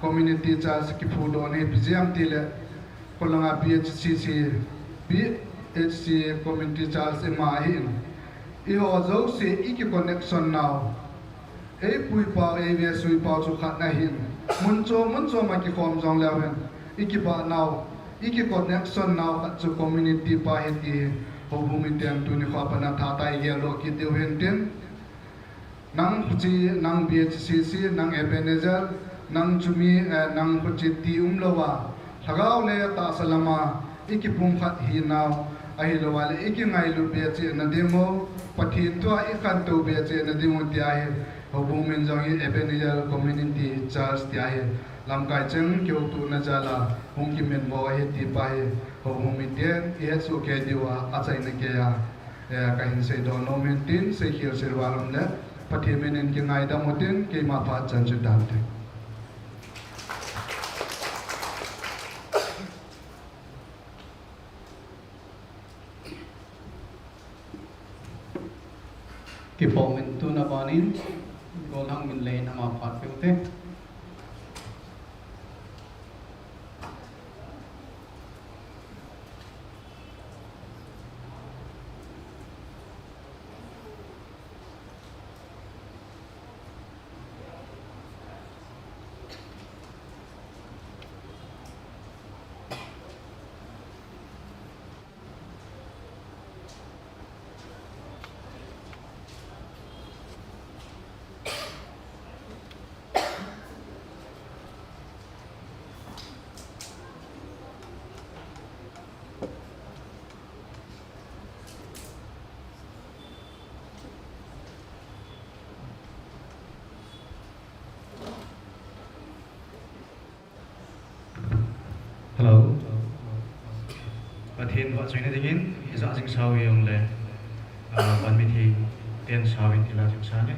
Community Church kiphudoh hi ipi jeh ham tile, kholanga P H C C, P H C Community Church ima ahin. Eiho jouse iki connection nau, eipui pau, eivesui pau chu khat ahin. Mun chom mun chom a kikhom jong leu hen, ikibah nau, iki connection nau khat chu community pa ahi ti hi houbung miten tuni khoa pat a thahatah a igeldoh kit diu hintin. Nang khuche, nang P H C C, nang Ebenezer, nang chu mi, eh, nang khuche ti umlouva, lhagao le tahsa lama ikipumkhat hinau, ahilouva le ikingailut be chehna dingu, Pathen thua ikhantou be chehna dingu tia hi houbung min jong hi Ebenezer Community Church tia hi lamkai cheng kihoutona jal a hung kiminvo ahi ti pa hi houbung miten ihetsoh kei diuva achaina keiya, eh, kahin seidoh nom in tin, seikhel seival umle Pathen min in kingaidam utin, keima phat chan chu tante. Kipa umin, tuna banin golhang min lei in ama phat peuvinte. Hello. Pathen vahchoina dingin, ijat jingsa u jongle, ah, van mithi ten sa uvin tila jingsa ne.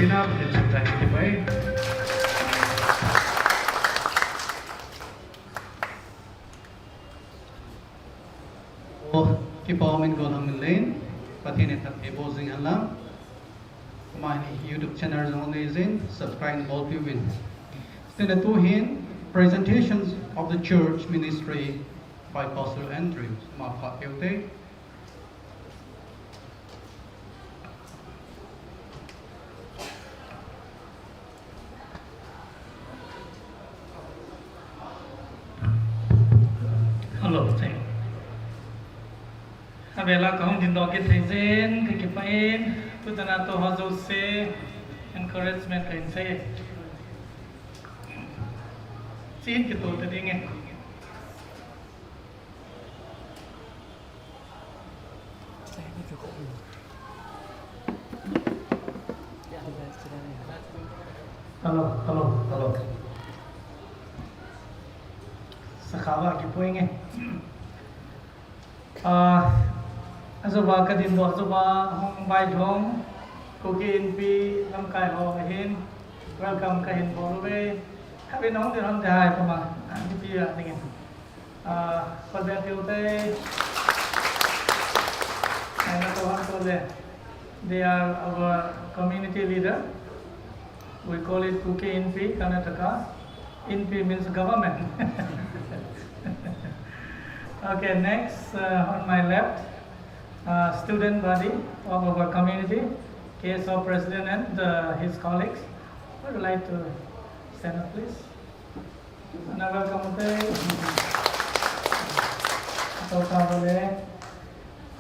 Enough, it's a time to pray. Oh, kipa min go lang min lein, Pathen in phatthei boh jing hen lang. Ama hi YouTube channel jong nei jin, subscribe bol piuvin. Tena tuhin, presentations of the church ministry by Pastor Andrew. Ama phat piu te. Hello, thank you. Avela kahung dingdoh kit thei jeh in kakipah in, tuchan a tou ho jouse encouragement kahin sei. Chin kitoh ta ding e. Hello, hello, hello. Sakha va kipui nge. Ah, ajoba kadindoh, ajoba hung vailhung, Kuki Inpi lamkai ho ahin, welcome kahin bol uve. Khatvei nahung ding ham ti hai kama, ah, Inpi a dingin. Ah, Paul Matthew te, and Paul Matthew le, they are our community leader. We call it Kuki Inpi, Karnataka. Inpi means government. Okay, next, uh, on my left, uh, student body of our community, K S O president and, uh, his colleagues. Would you like to stand up, please? Ana welcome te. Tou ka bole.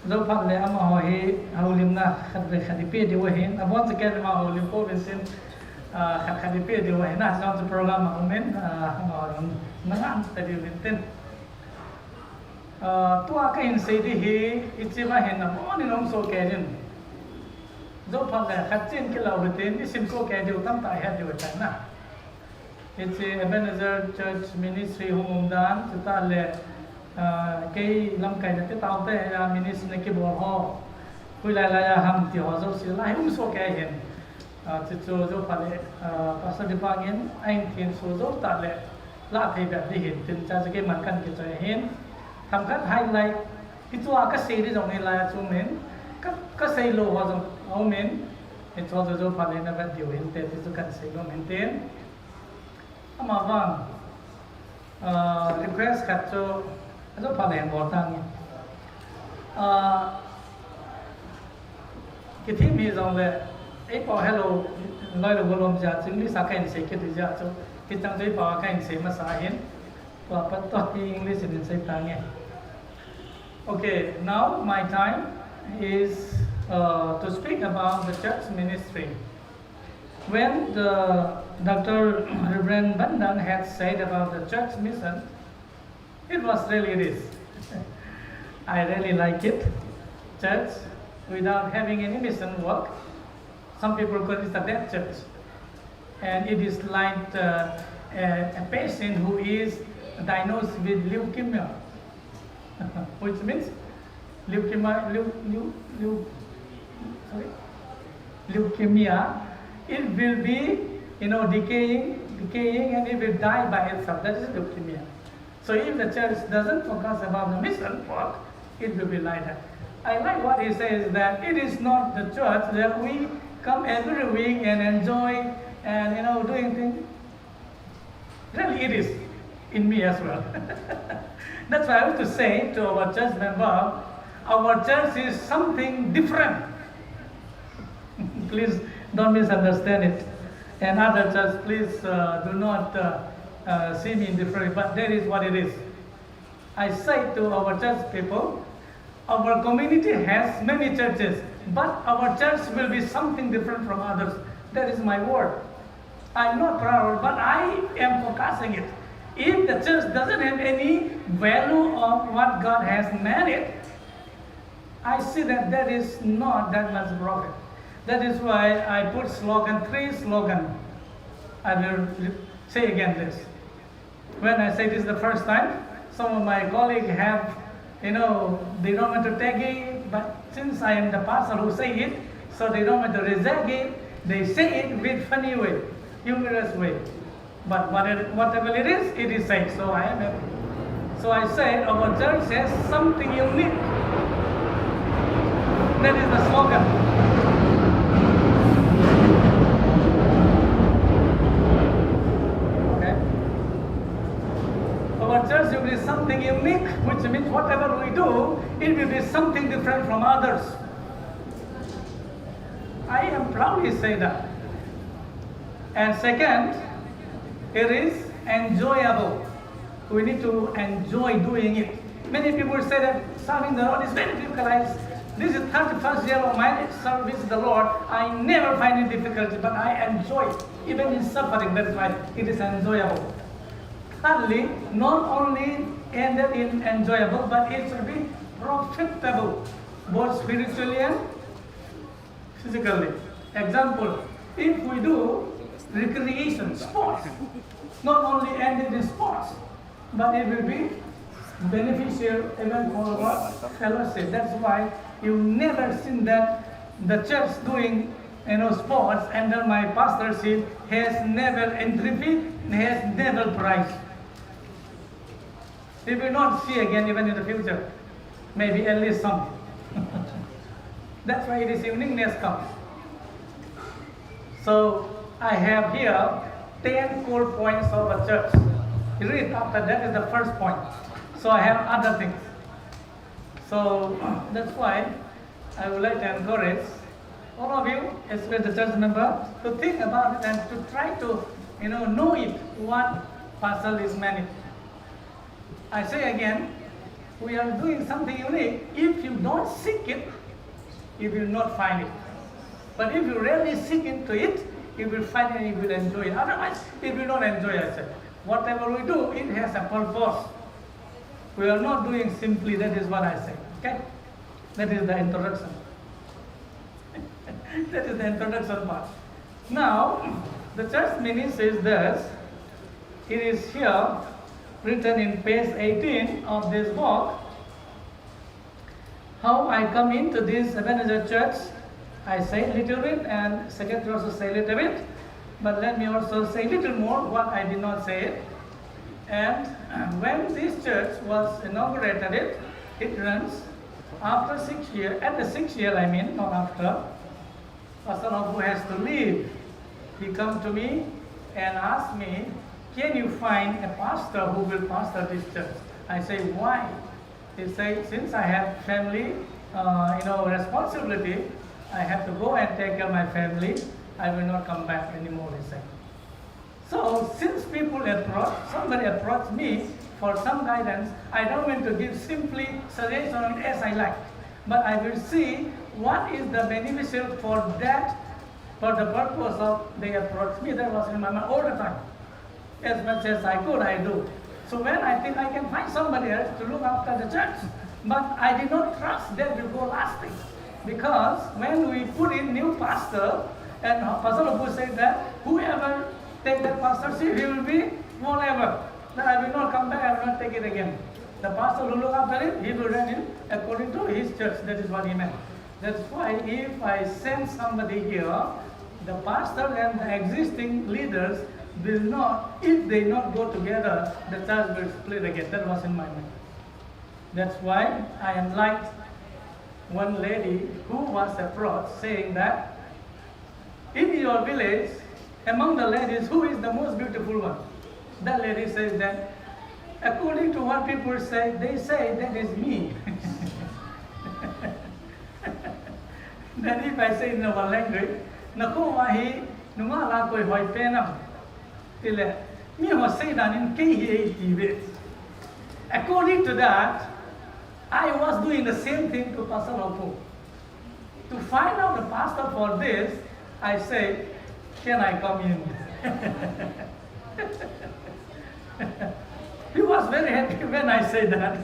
Jou phat le amaho hi houlimna khatvei khat ipi diu ahin. Abon chakei le ma houlim pouvin tin, ah, khat khat ipi diu ahin. Ah, jong chu program a um in, ah, amaho jong na ngan ta diu vin tin. Ah, tua kahin sei ding hi, ichi ma hin abon in hung soh kei in. Jou phat le khat chin kilo hitin, isim soh kei diu tamtah het diu ahi na. Hiche Ebenezer Church Ministry hung um dan, chutah le, ah, kei lamkai na te tao te, ah, ministry na kibol ho. Hoilai lai a ham ti ho jouse lai um soh kei hin. Ah, chuchu jou phat le, ah, Pastor Dipang in, ahin thenso jou tah le, la thei bep ding hin, tin cha chu keiman kan kichoi hin. Themkhat highlight, hichea kasei ding jong hilai a chu um in, ka, kasei lou ho jong um in, hichu jou phat le na vet diu hinte, ti chu kan sei nom in tin. Amavang, ah, request khat chu, ajo phat le bol tange. Ah, kithim hijongle, eipao helou, loilou golom jeh a chu, English a kahin sei kit jeh a chu, hichang chu eipao a kahin sei masa hin, tua pat toh hi English in sei tange. Okay, now my time is, uh, to speak about the church ministry. When the Doctor Reverend Bandan had said about the church mission, it was really this. I really like it. Church without having any mission work, some people call it a dead church. And it is like, uh, a, a patient who is diagnosed with leukemia, which means leukemia, leu-, leu-, leu-, sorry, leukemia. It will be, you know, decaying, decaying, and it will die by itself. That is leukemia. So if the church doesn't focus about the mission work, it will be like that. I like what he says, that it is not the church that we come every week and enjoy and, you know, doing things. Really, it is in me as well. That's why I want to say to our church member, our church is something different. Please don't misunderstand it. And other church, please, uh, do not, uh, uh, see me in different way, but that is what it is. I say to our church people, our community has many churches, but our church will be something different from others. That is my word. I'm not proud, but I am focusing it. If the church doesn't have any value of what God has made it, I see that there is not that much profit. That is why I put slogan, three slogan. I will re-, say again this. When I say this the first time, some of my colleagues have, you know, they don't want to take it, but since I am the pastor who say it, so they don't want to reject it. They say it with funny way, humorous way. But whatever, whatever it is, it is said. So I am happy. So I said, our church has something unique. That is the slogan. Okay? Our church will be something unique, which means whatever we do, it will be something different from others. I am proudly say that. And second, it is enjoyable. We need to enjoy doing it. Many people say that serving the Lord is very difficult. I, this is thirty-first year of my service to the Lord. I never find it difficult, but I enjoy it, even in suffering. That is why it is enjoyable. Thirdly, not only ended in enjoyable, but it should be profitable, both spiritually and physically. Example, if we do recreation, sports, not only ended in sports, but it will be beneficial even for what? Fellowship. That's why you never seen that the church doing, you know, sports under my pastorship has never entry fee, has never price. We will not see again even in the future. Maybe at least some. That's why it is uniqueness comes. So I have here ten core points of a church. You read after that is the first point. So I have other things. So that's why I would like to encourage all of you, especially the church member, to think about it and to try to, you know, know it, what pastor is meaning. I say again, we are doing something unique. If you don't seek it, you will not find it. But if you really seek into it, you will find it and you will enjoy it. Otherwise, you will not enjoy, I said. Whatever we do, it has a purpose. We are not doing simply, that is what I say. Okay? That is the introduction. That is the introduction part. Now, the church meaning says this. It is here written in page eighteen of this book. How I come into this Ebenezer church, I say little bit, and secretary also say little bit. But let me also say little more what I did not say it. And when this church was inaugurated, it, it runs after six years, at the sixth year, I mean, not after. Pastor Opu has to leave. He come to me and ask me, can you find a pastor who will pastor this church? I say, why? He said, since I have family, uh, you know, responsibility, I have to go and take care of my family. I will not come back anymore, he said. So since people approach, somebody approached me for some guidance, I don't want to give simply suggestion as I like, but I will see what is the beneficial for that, for the purpose of they approach me. That was in my mind all the time. As much as I could, I do. So when I think I can find somebody else to look after the church, but I did not trust that will go lasting. Because when we put in new pastor, and Pastor Opu said that whoever take that pastorship, he will be forever. Then I will not come back, I will not take it again. The pastor who look after it, he will run it according to his church. That is what he meant. That's why if I send somebody here, the pastor and the existing leaders will not, if they not go together, the church will split again. That was in my mind. That's why I am like one lady who was approached saying that in your village, among the ladies, who is the most beautiful one? That lady says that, according to what people say, they say that is me. Then if I say in our language, nakho uva hi nungah lah a koi hoi pen ham? Tile, mi ho sei dan in kei hi ei ti ve. According to that, I was doing the same thing to Pastor Opu. To find out the pastor for this, I say, can I come in? He was very happy when I said that.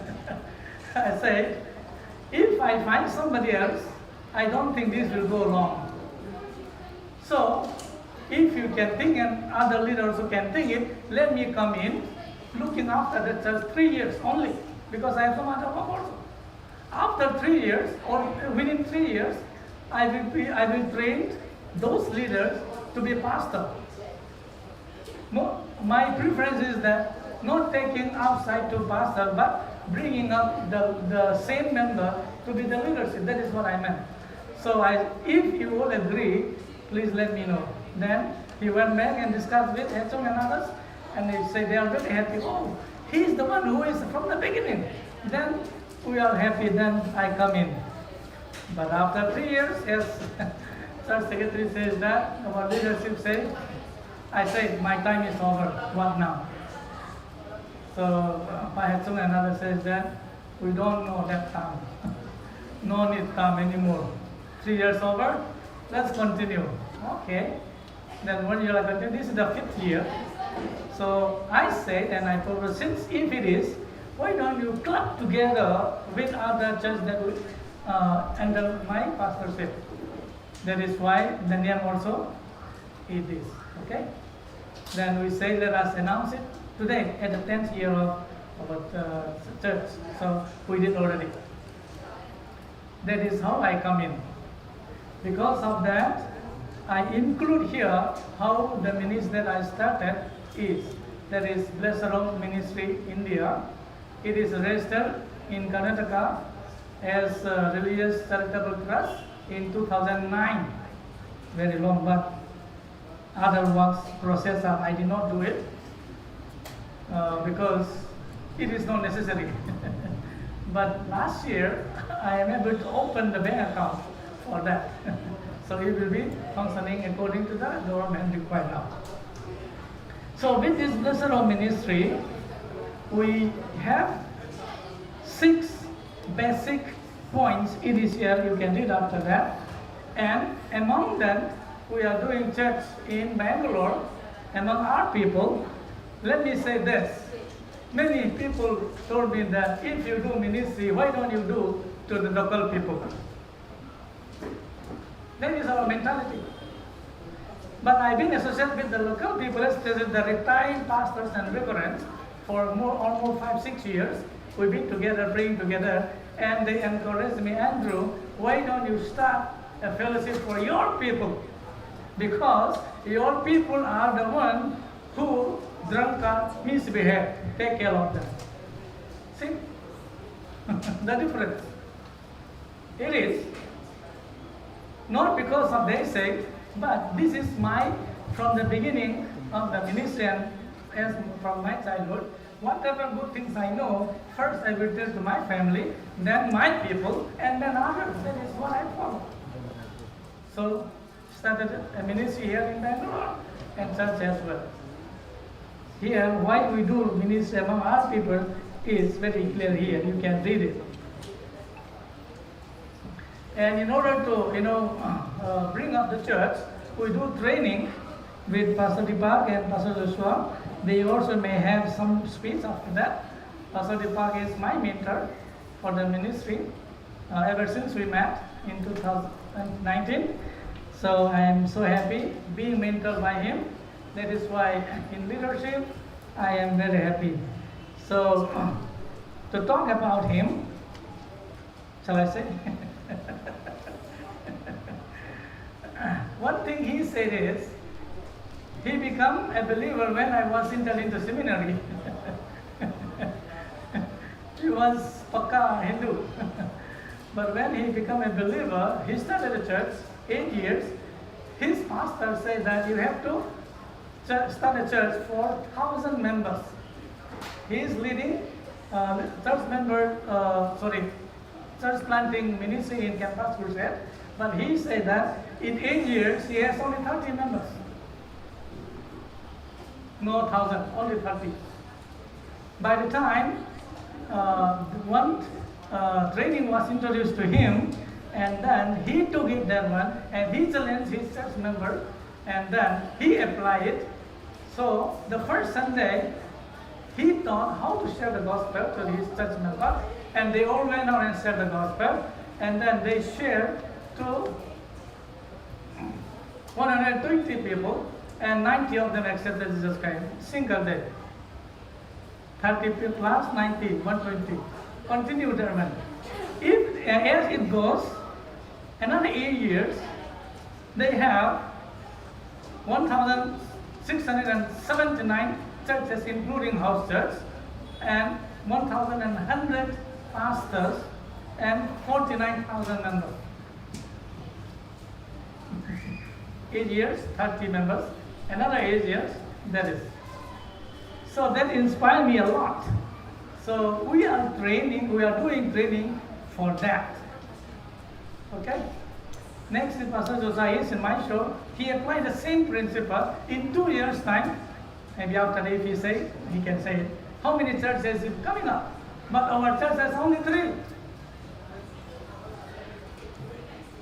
I said, if I find somebody else, I don't think this will go long. So, if you can think and other leaders also can think it, let me come in, looking after the church three years only, because I have some other work also. After three years, or within three years, I will be, I will train those leaders to be pastor. Mo-, my preference is that not taking outside to pastor, but bringing up the, the same member to be the leadership. That is what I meant. So I, if you all agree, please let me know. Then he went back and discussed with Hechung and others, and they say they are very happy. Oh, he is the one who is from the beginning. Then we are happy. Then I come in. But after three years, as church secretary says that, our leadership says, I said, my time is over. What now? So uh, Pai Hechung and others says that we don't know that time. No need time anymore. Three years over. Let's continue. Okay. Then one year I continue. This is the fifth year. So I said, and I told her, since if it is, why don't you club together with other churches that will uh, under my pastorship? That is why the name also it is. Okay? Then we say, let us announce it today at the tenth year of our uh, church. So we did already. That is how I come in. Because of that, I include here how the ministry that I started is. That is Blessed Hope Ministry India. It is registered in Karnataka as a religious charitable trust in two thousand nine. Very long, but other works process, uh, I did not do it uh, because it is not necessary. But last year, I am able to open the bank account for that. So it will be functioning according to the government requirement now. So with this Blessed Hope Ministry, we have six basic points. It is here, you can read after that. And among them, we are doing church in Bangalore, among our people. Let me say this. Many people told me that if you do ministry, why don't you do to the local people? That is our mentality. But I've been associated with the local people, especially the retired pastors and reverends, for more, almost five, six years. We've been together, praying together, and they encouraged me, Andrew, why don't you start a fellowship for your people? Because your people are the one who drunkard, misbehave, take care of them. See? The difference. It is not because of their sake, but this is my, from the beginning of the ministry and as from my childhood, whatever good things I know, first I will tell to my family, then my people, and then others. That is what I follow. So started a ministry here in Bangalore and church as well. Here, why we do ministry among our people is very clear here. You can read it. And in order to, you know, uh, bring up the church, we do training with Pastor Deepak and Pastor Joshua. They also may have some speech after that. Pastor Deepak is my mentor for the ministry uh, ever since we met in two thousand nineteen. So I am so happy being mentored by him. That is why in leadership, I am very happy. So to talk about him, shall I say? One thing he said is, he became a believer when I was in the, in the seminary. He was pakka Hindu. But when he became a believer, he started a church, eight years. His pastor said that you have to ch- start a church for thousand members. He is leading uh, church member, uh, sorry, church planting ministry in Campus Crusade. But he said that in eight years, he has only thirty members. No thousand, only thirty. By the time uh, one uh, training was introduced to him, and then he took it, that one, and he challenged his church member, and then he applied it. So the first Sunday, he taught how to share the gospel to his church member, and they all went out and shared the gospel, and then they shared to one hundred twenty people, and ninety of them accepted Jesus Christ. Single day. Thirty plus ninety, one twenty. Continue the event. If, as it goes, another eight years, They have one thousand six hundred and seventy-nine churches, including house church, and one thousand and hundred pastors and forty-nine thousand members. Eight years, thirty members, another eight years, that is. So that inspired me a lot. So we are training, we are doing training for that. Okay? Next is Pastor Josiah is in my show. He applied the same principle in two years' time. Maybe after, if he say, he can say, how many churches is coming up? But our church has only three.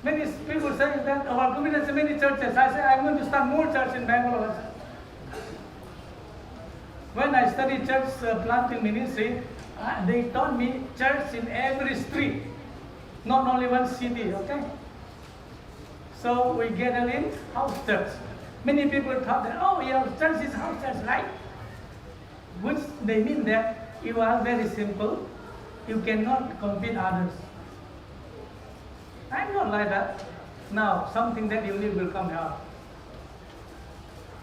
Many people say that our community has many churches. I say, I'm going to start more church in Bangalore. When I studied church, uh, planting ministry, uh, they taught me church in every street, not only one city, okay? So we gather in house church. Many people thought that, oh, your church is house church, right? Which they mean that you are very simple, you cannot compete others. I'm not like that. Now, something that unique will come out.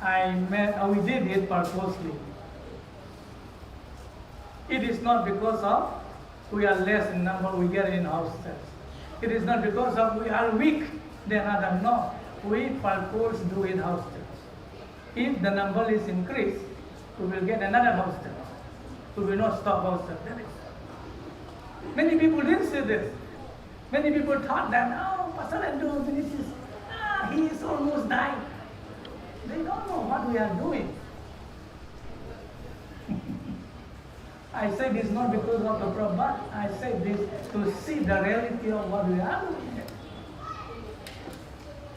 I met, uh, we did it purposely. It is not because of we are less in number, we get in house church. It is not because of we are weak than other. No, we purpose do it house church. If the number is increased, we will get another house church. We will not stop house church. That is. Many people didn't say this. Many people thought that, oh, Pastor Andrew ministry, ah, he is almost dying. They don't know what we are doing. I say this not because of the problem, but I say this to see the reality of what we are doing.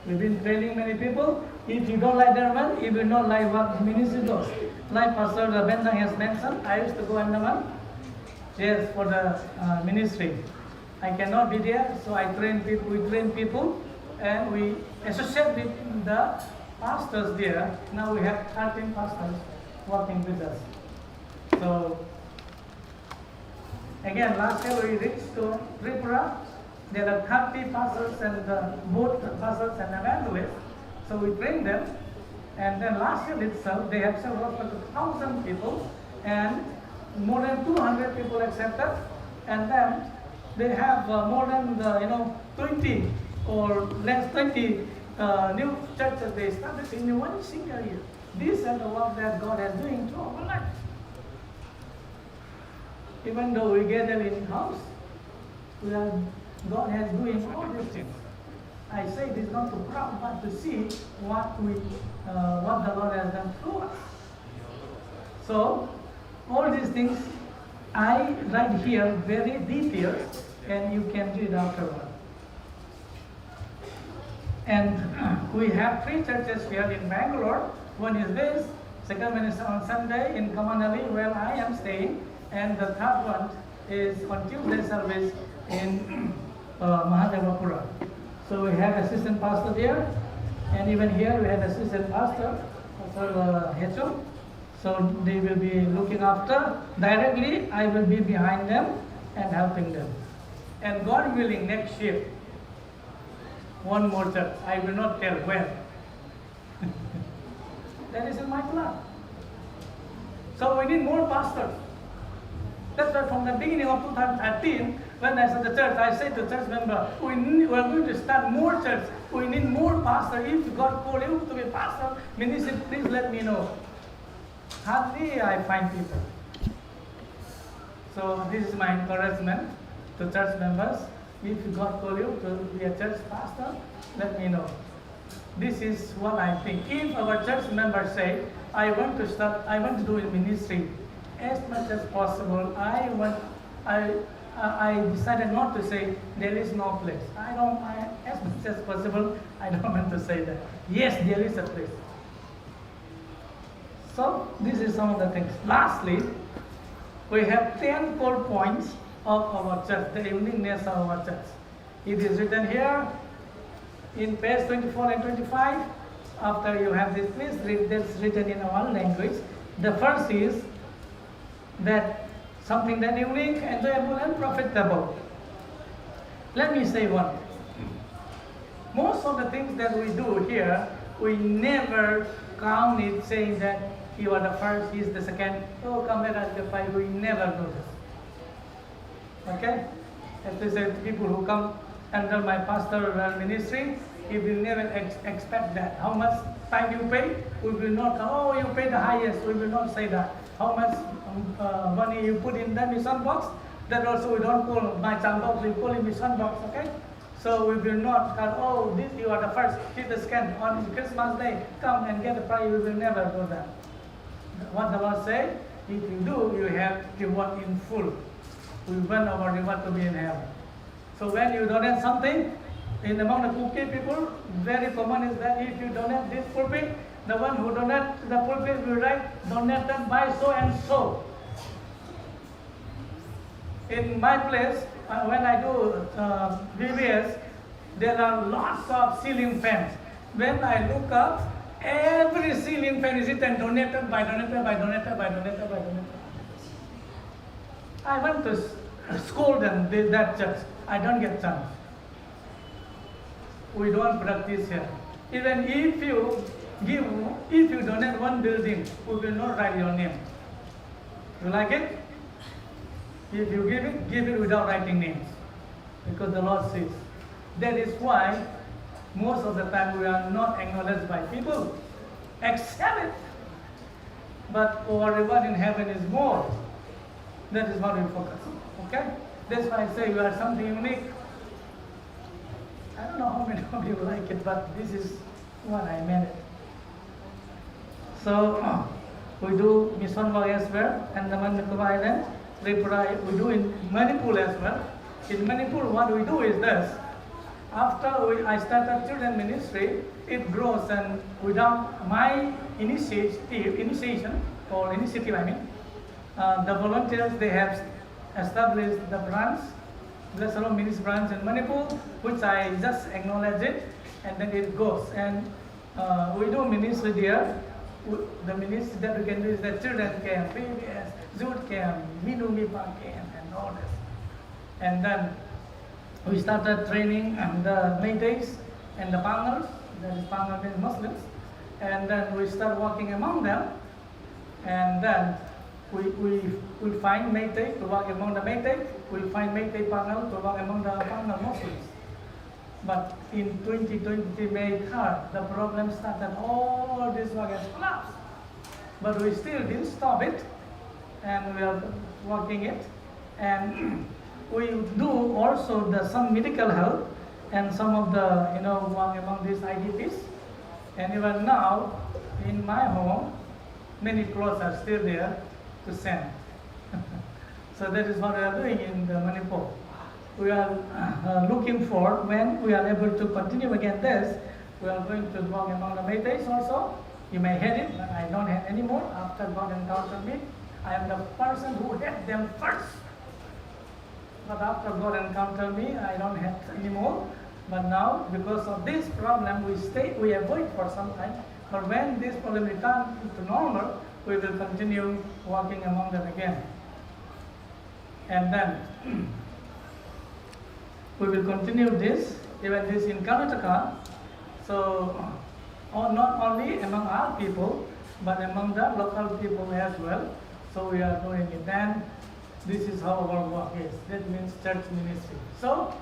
We've been training many people. If you don't like that one, you will not like what ministry does. Like Pastor Bentang has mentioned, I used to go Andaman, yes, for the uh, ministry. I cannot be there, so I train people. We train people, and we associate with the pastors there. Now we have thirteen pastors working with us. So again, last year we reached to Tripura. There are thirty pastors and uh, both pastors and evangelists. So we train them. And then last year itself, they have served over two thousand people, and more than two hundred people accepted. And then they have uh, more than the, you know, twenty or less twenty uh, new churches they established in one single year. These are the work that God is doing through our life. Even though we gather in house, we are, God has doing all these things. I say this not to brag, but to see what we, uh, what the Lord has done through us. So, all these things I write here very detailed, and you can read afterward. And we have three churches here in Bangalore. One is this, second one is on Sunday in Kamanali, where I am staying, and the third one is on Tuesday service in uh, Mahadevapura. So we have assistant pastor there, and even here we have assistant pastor, Pastor uh, Hecho. So they will be looking after. Directly, I will be behind them and helping them. And God willing, next year, one more church. I will not tell when. That is in my plan. So we need more pastors. That's why from the beginning of two thousand thirteen, when I started the church, I said to church member, we, need, we are going to start more church. We need more pastors. If God call you to be pastor, ministry, please let me know. Hardly I find people. So this is my encouragement to church members. If God call you to be a church pastor, let me know. This is what I think. If our church members say, I want to start, I want to do a ministry, as much as possible, I want, I, I decided not to say there is no place. I don't, I, as much as possible, I don't want to say that. Yes, there is a place. So this is some of the things. Lastly, we have ten core points of our church, the uniqueness of our church. It is written here in page twenty-four and twenty-five. After you have this, please read this written in our language. The first is that something that unique, enjoyable, and profitable. Let me say one. Most of the things that we do here, we never count it saying that you are the first, he's the second. Oh, come, let us get five. We never do this. Okay? Especially people who come under my pastoral ministry, he will never ex- expect that. How much time you pay? We will not, oh, you pay the highest. We will not say that. How much um, uh, money you put in the mission box? That also we don't call my box, we call it mission box, okay? So we will not cut, oh, this you are the first, hit the scan on Christmas Day, come and get the prize. We will never do that. What the Lord say, if you do, you have reward in full. We want our reward to be in heaven. So when you donate something, in among the Kuki people, very common is that if you donate this pulpit, the one who donate the pulpit will write, donated by so and so. In my place, uh, when I do uh, V B S, there are lots of ceiling fans. When I look up, every ceiling fan is written donated by, donated by, donated by, donated by, donated. I want to s- scold them, they, that church. I don't get chance. We don't practice here. Even if you give, if you donate one building, we will not write your name. You like it? If you give it, give it without writing names. Because the Lord says. That is why most of the time we are not acknowledged by people. Accept it. But our reward in heaven is more. That is what we focus. Okay? That's why I say you are something unique. I don't know how many of you like it, but this is what I meant. So we do mission work as well, Andaman Nicobar Island, Tripura, we do in Manipur as well. In Manipur, what we do is this. After we, I started children ministry, it grows, and without my initiative, initiation or initiative, I mean, uh, the volunteers, they have established the branch, Blessed Hope Ministry branch in Manipur, which I just acknowledge it, and then it goes. And uh, we do ministry there. We, the ministry that we can do is the children camp, V B S, youth camp, Minu Mipa camp, and all this. And then we started training and the Meiteis and the Pangals, that is Pangal means Muslims. And then we start working among them. And then we, we, we find Meitei to work among the Meitei. We find Meitei Pangal to work among the Pangal Muslims. But in twenty twenty, May third, the problem started. All this work has collapsed. But we still didn't stop it. And we are working it. And we do also the, some medical help and some of the, you know, work among these I D Ps. And even now, in my home, many clothes are still there to send. So that is what we are doing in the Manipur. We are uh, looking for when we are able to continue again this, we are going to work among the Meiteis also. You may hate it, but I don't hate anymore. After God encountered me, I am the person who hate them first. But after God encountered me, I don't hate anymore. But now, because of this problem, we stay, we avoid for some time. But when this problem return to normal, we will continue working among them again. And then we will continue this, even this in Karnataka. So, uh, not only among our people, but among the local people as well. So we are doing it. Then this is how our work is. That means church ministry. So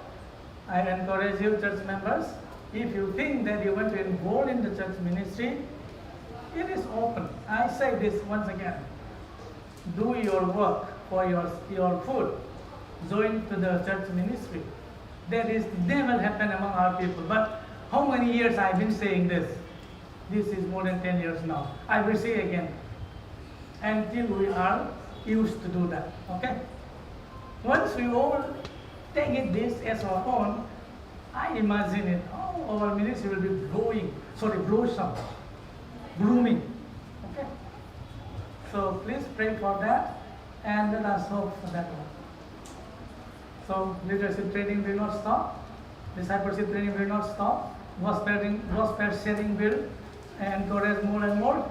I encourage you, church members, if you think that you want to involve in the church ministry, it is open. I say this once again. Do your work for your, your food. Join to the church ministry. That is never happened among our people. But how many years I've been saying this? This is more than ten years now. I will say again. Until we are used to do that. Okay? Once we all take it this as our own, I imagine it. Oh, our ministry will be blowing, sorry, blossom, blooming. Okay? So please pray for that and let us hope for that one. So leadership training will not stop, discipleship training will not stop, gospel sharing, gospel sharing will encourage more and more.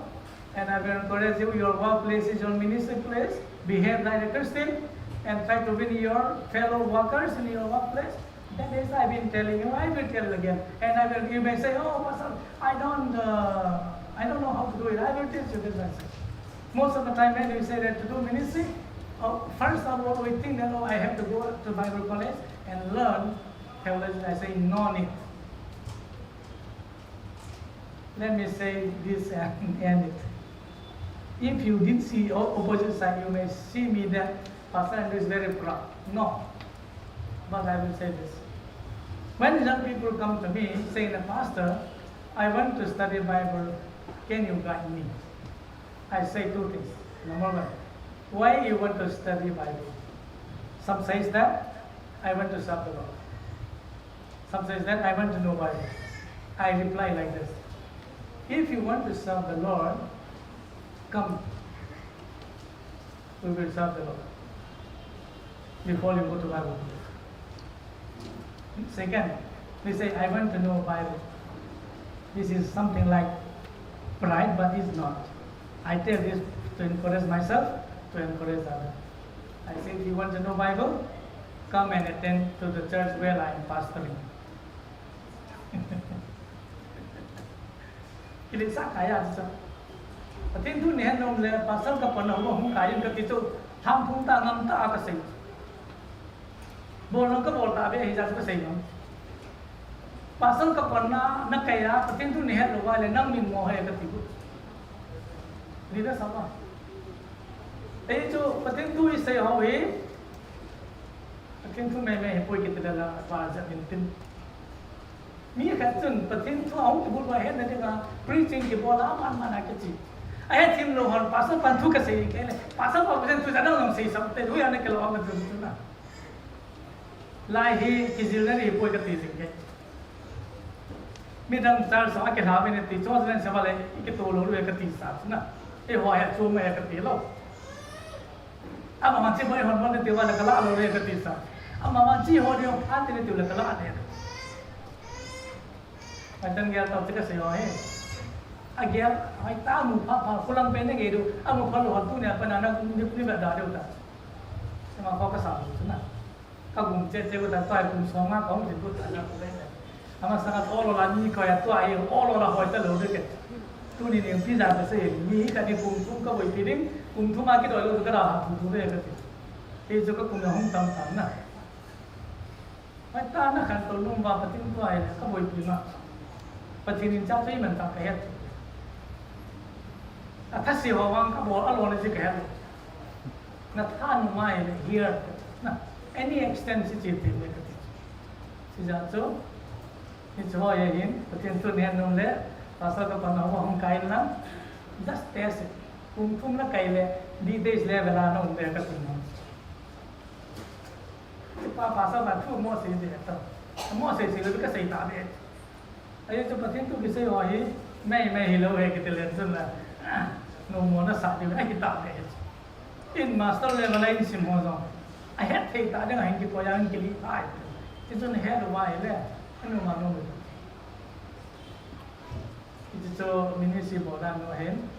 And I will encourage you, your workplace is your ministry place. Behave like a Christian and try to win your fellow workers in your workplace. That is, I've been telling you, I will tell you again. And I will, you may say, "Oh, Pastor, I don't, uh, I don't know how to do it." I will teach you this message. Most of the time when you say that to do ministry, uh, first of all, we think that, "Oh, I have to go to Bible college and learn theology." I say, "No need." Let me say this and end it. If you did see o-, opposite side, you may see me that Pastor Andrew is very proud. No. But I will say this. When young people come to me saying, "Pastor, I want to study Bible, can you guide me?" I say two things. Number one, why you want to study Bible? Some says that, "I want to serve the Lord." Some says that, "I want to know Bible." I reply like this. If you want to serve the Lord, come. We will serve the Lord. Before you go to Bible. Second, they say, "I want to know Bible." This is something like pride, but it's not. I tell this to encourage myself, to encourage others. I say, "If you want to know Bible, come and attend to the church where I am pastoring." Kiletsah kai a chu. Pathen thu nei het nom le, pastor ka panna hung kai in kati chu, tham phung ta ngam ta a kasei. Bol nang kabol ta be hi ja chu kasei nom. Pastor ka panna na kai a, Pathen thu nei het lou va le, nang min mo he kati chu. Ni da sa ba. Ei chu Pathen thu i sei ho hi. Pathen thu mei mei hi poi kiti le la, pa ja min tin. Mi khat chun Pathen thu ahung kibol uva hetna dinga preaching kibol a man man a kichi. Ahet thim lou hon pastor pan thu kasei kei le. Pastor pan Pathen thu jadang jong sei sam te, hu ya na kilo ang tu tu na. Lai hi kijil na ni poi kati jing kei. Midang church a kihla ve na ti, church len sa va le, i kito lou ve kati sa na. Eiho he chu me kati lou. Ama man chi boi hon man ti va la kala lou le kati sa. Ama man chi ho ni hon phat ni ti la kala ne. Atan gel tau ti kasei ho he. Agel, ai ta mu pha pha kulang pe ne ge du. Amu pha lou hon tu ne pa na na ni ni ba da de ta. Ama ko kasa tu na. Kagum che che ko ta, tua kum song a kong tin ko ta na ko le. Ama sanga to lo la ni ko ya tua i o lo la hoi ta lou de ke. Tuni ni pi ja ka sei, mi ka ni kum thum ka boipi ding, kum thum a kidoi lou ka da ha thu thu de ka ti. Ti chu ka kum na hung tam tam na. Mai ta na khan to lum va Pathen tua i le ka boipi ma. Pathen in cha chu i man ta ka het. A tha si ho vang ka bol a lo le si ka het. Na thanop mai le here, na, any extent si chi ti le kati. Hijeh chun, hiche ho hi hin, Pathen thu nei het nom le, pastor ka panna hung kai in lang, just test it. Kum thum na kai le, details level a na um le kati mo. Pa, pastor na thu mo sei de ta. Mo sei sei le ka sei ta de. Ahi chu Pathen thu kisei ho hi, mei mei hilou he kiti le chun la, nom mo na sa diu, ahi ta le. In master level a in sim ho jong. Ahet thei ta ding a hin kipoi a hin kili ai. Ti chun he lo wa hi le, anu ma no. Ti chu ministry bol dan no hin.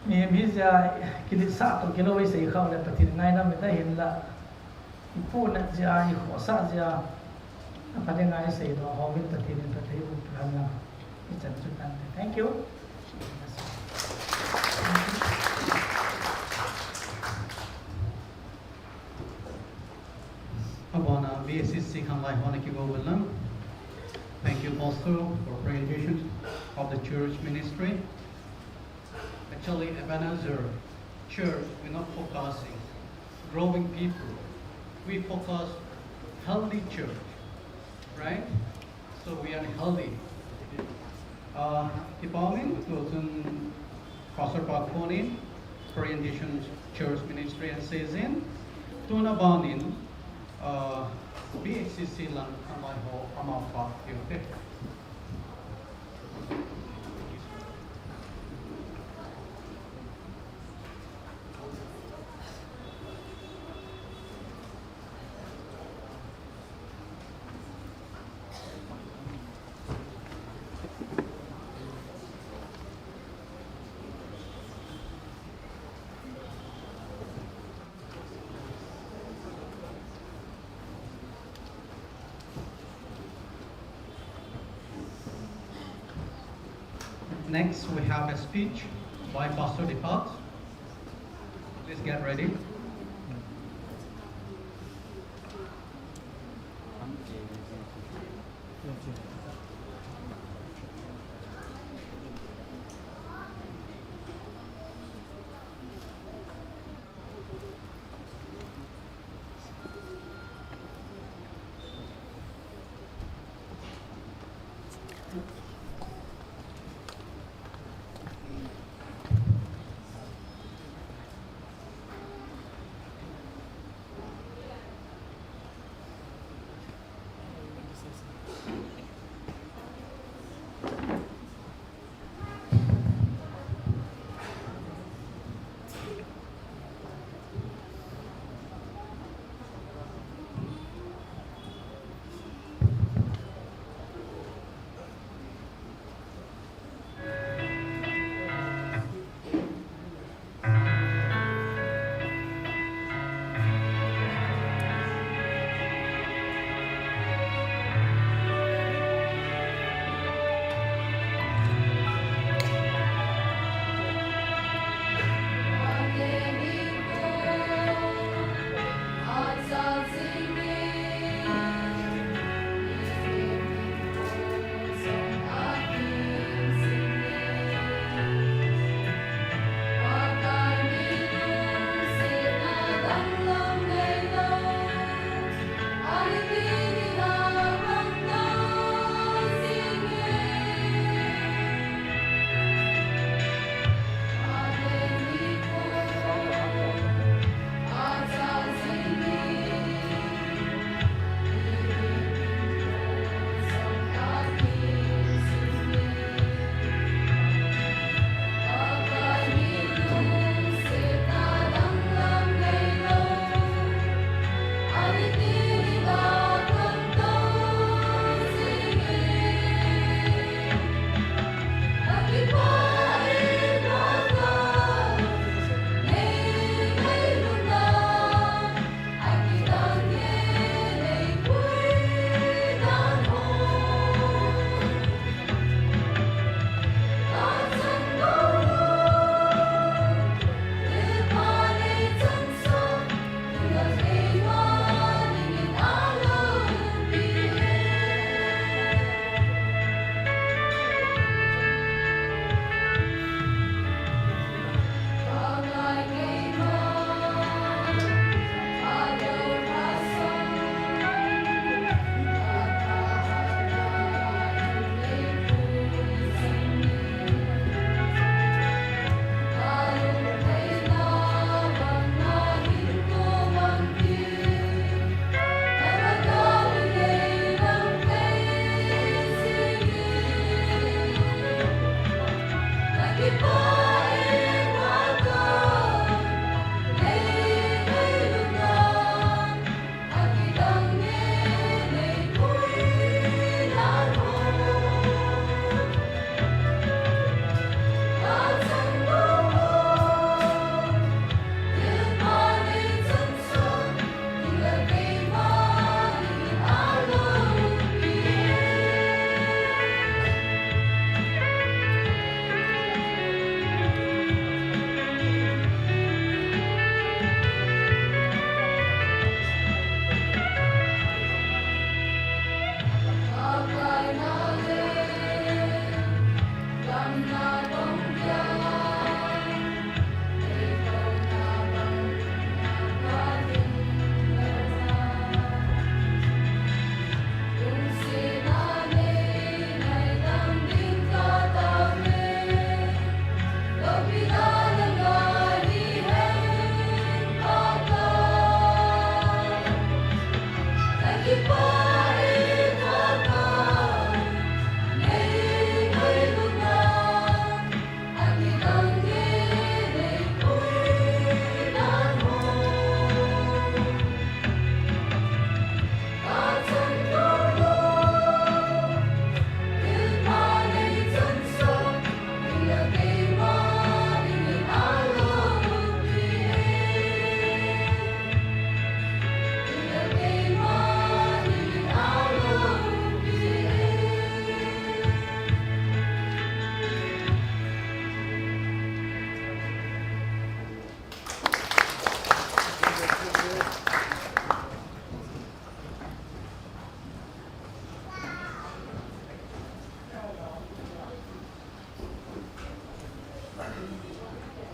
Mihem hijeh a kiletsah toh kilou isei khah le Pathen ngaidam ita hinla. Iphuna jeh a, ikhohsah jeh a, apha dinga isei doh ho hin Pathen in phatthei boh peh hen lang. Ichan chu tante. Thank you. Abana B A C C khanglai hon akigo vel lang. Thank you, Pastor, for presentation of the church ministry. Actually, Ebenezer Church, we're not focusing growing people. We focus healthy church, right? So we are healthy. Uh, kipa umin, tu chun Pastor pa khon in, Presbyterian Church Ministry and says in, tuna ban in, uh, B H C C lang amai ho, ama pa, yote. Next, we have a speech by Pastor Deepak. Please get ready.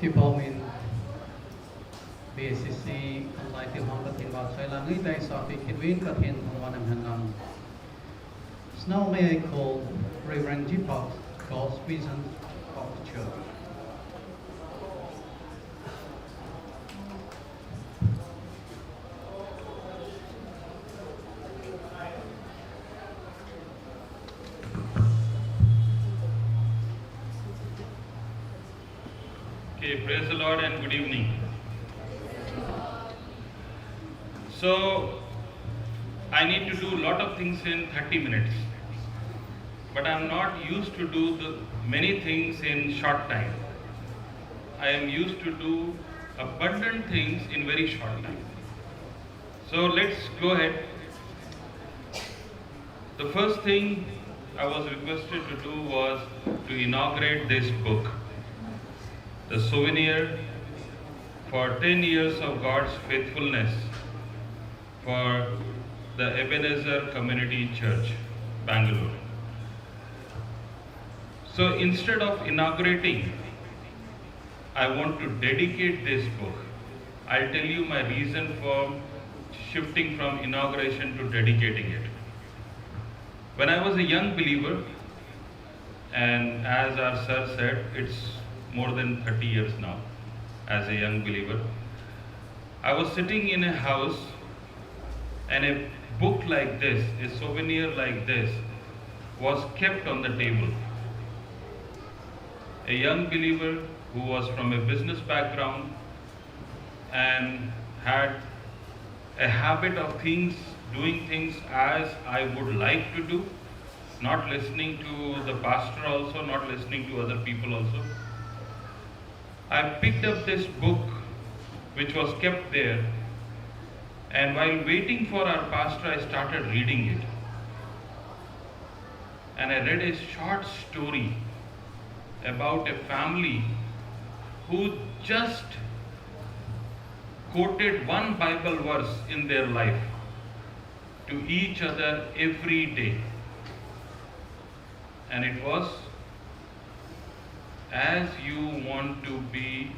Kipaumin B C C online team hon Pathen vahchoi lang, ngai tai sa pi kit uvin Pathen thangvah in um hen lang. So now may I call Reverend G Park, God's Vision of the Church. Okay, praise the Lord and good evening. So, I need to do lot of things in thirty minutes, but I'm not used to do the many things in short time. I am used to do abundant things in very short time. So let's go ahead. The first thing I was requested to do was to inaugurate this book, The Souvenir for ten years of God's Faithfulness for the Ebenezer Community Church, Bangalore. So instead of inaugurating, I want to dedicate this book. I'll tell you my reason for shifting from inauguration to dedicating it. When I was a young believer, and as our sir said, it's more than thirty years now as a young believer. I was sitting in a house and a book like this, a souvenir like this, was kept on the table. A young believer who was from a business background and had a habit of things, doing things as I would like to do, not listening to the pastor also, not listening to other people also. I picked up this book which was kept there, and while waiting for our pastor, I started reading it. And I read a short story about a family who just quoted one Bible verse in their life to each other every day. And it was, as you want to be,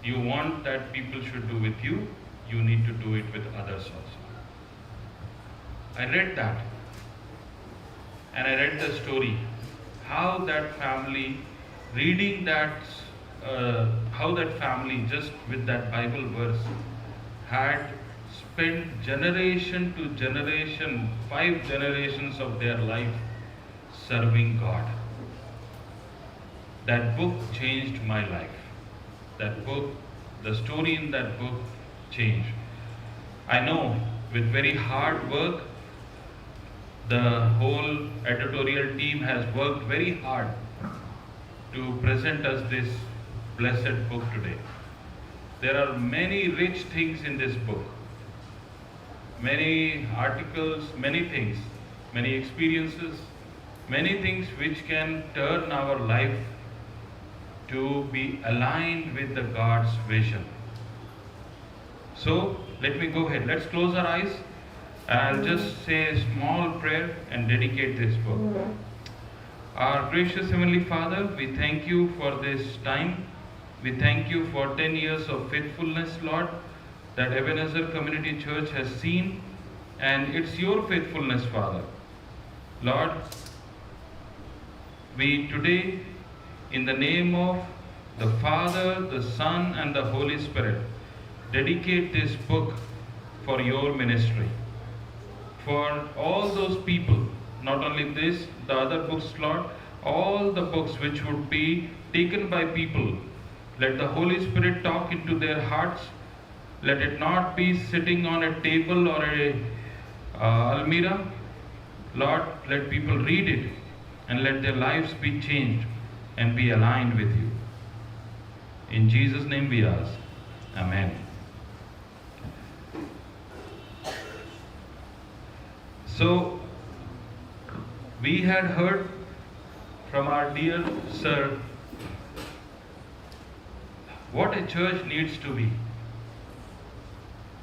you want that people should do with you, you need to do it with others also. I read that. And I read the story, how that family, reading that, uh, how that family, just with that Bible verse, had spent generation to generation, five generations of their life serving God. That book changed my life. That book, the story in that book changed. I know with very hard work, the whole editorial team has worked very hard to present us this blessed book today. There are many rich things in this book, many articles, many things, many experiences, many things which can turn our life to be aligned with the God's vision. So let me go ahead. Let's close our eyes, and I'll just say a small prayer and dedicate this book. Our gracious Heavenly Father, we thank you for this time. We thank you for ten years of faithfulness, Lord, that Ebenezer Community Church has seen, and it's your faithfulness, Father. Lord, we today, in the name of the Father, the Son, and the Holy Spirit, dedicate this book for your ministry. For all those people, not only this, the other books, Lord, all the books which would be taken by people, let the Holy Spirit talk into their hearts. Let it not be sitting on a table or a, uh, almirah. Lord, let people read it and let their lives be changed and be aligned with you. In Jesus' name we ask. Amen. So, we had heard from our dear sir what a church needs to be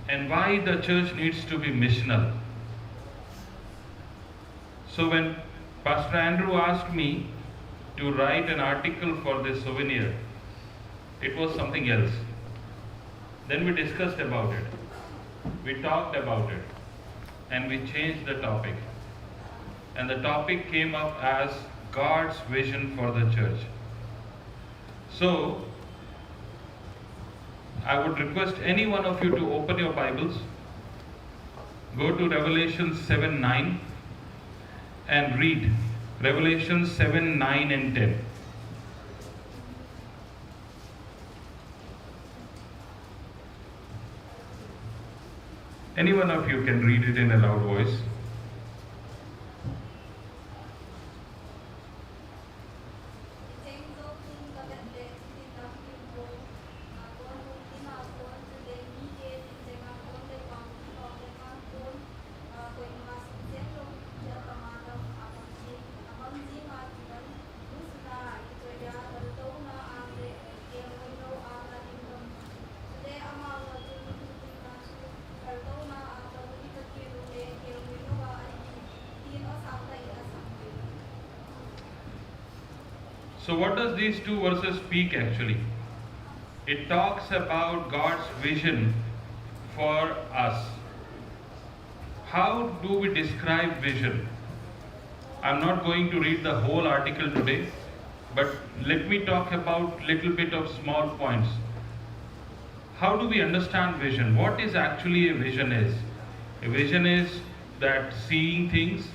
and why the church needs to be missional. So when Pastor Andrew asked me to write an article for this souvenir, It was something else. Then we discussed about it. We talked about it. And we changed the topic. And the topic came up as God's vision for the church. So, I would request any one of you to open your Bibles, go to Revelation seven nine, and read Revelation seven nine and ten. Any one of you can read it in a loud voice. So, what does these two verses speak actually? It talks about God's vision for us. How do we describe vision? I'm not going to read the whole article today, but let me talk about little bit of small points. How do we understand vision? What is actually a vision is? A vision is that seeing things,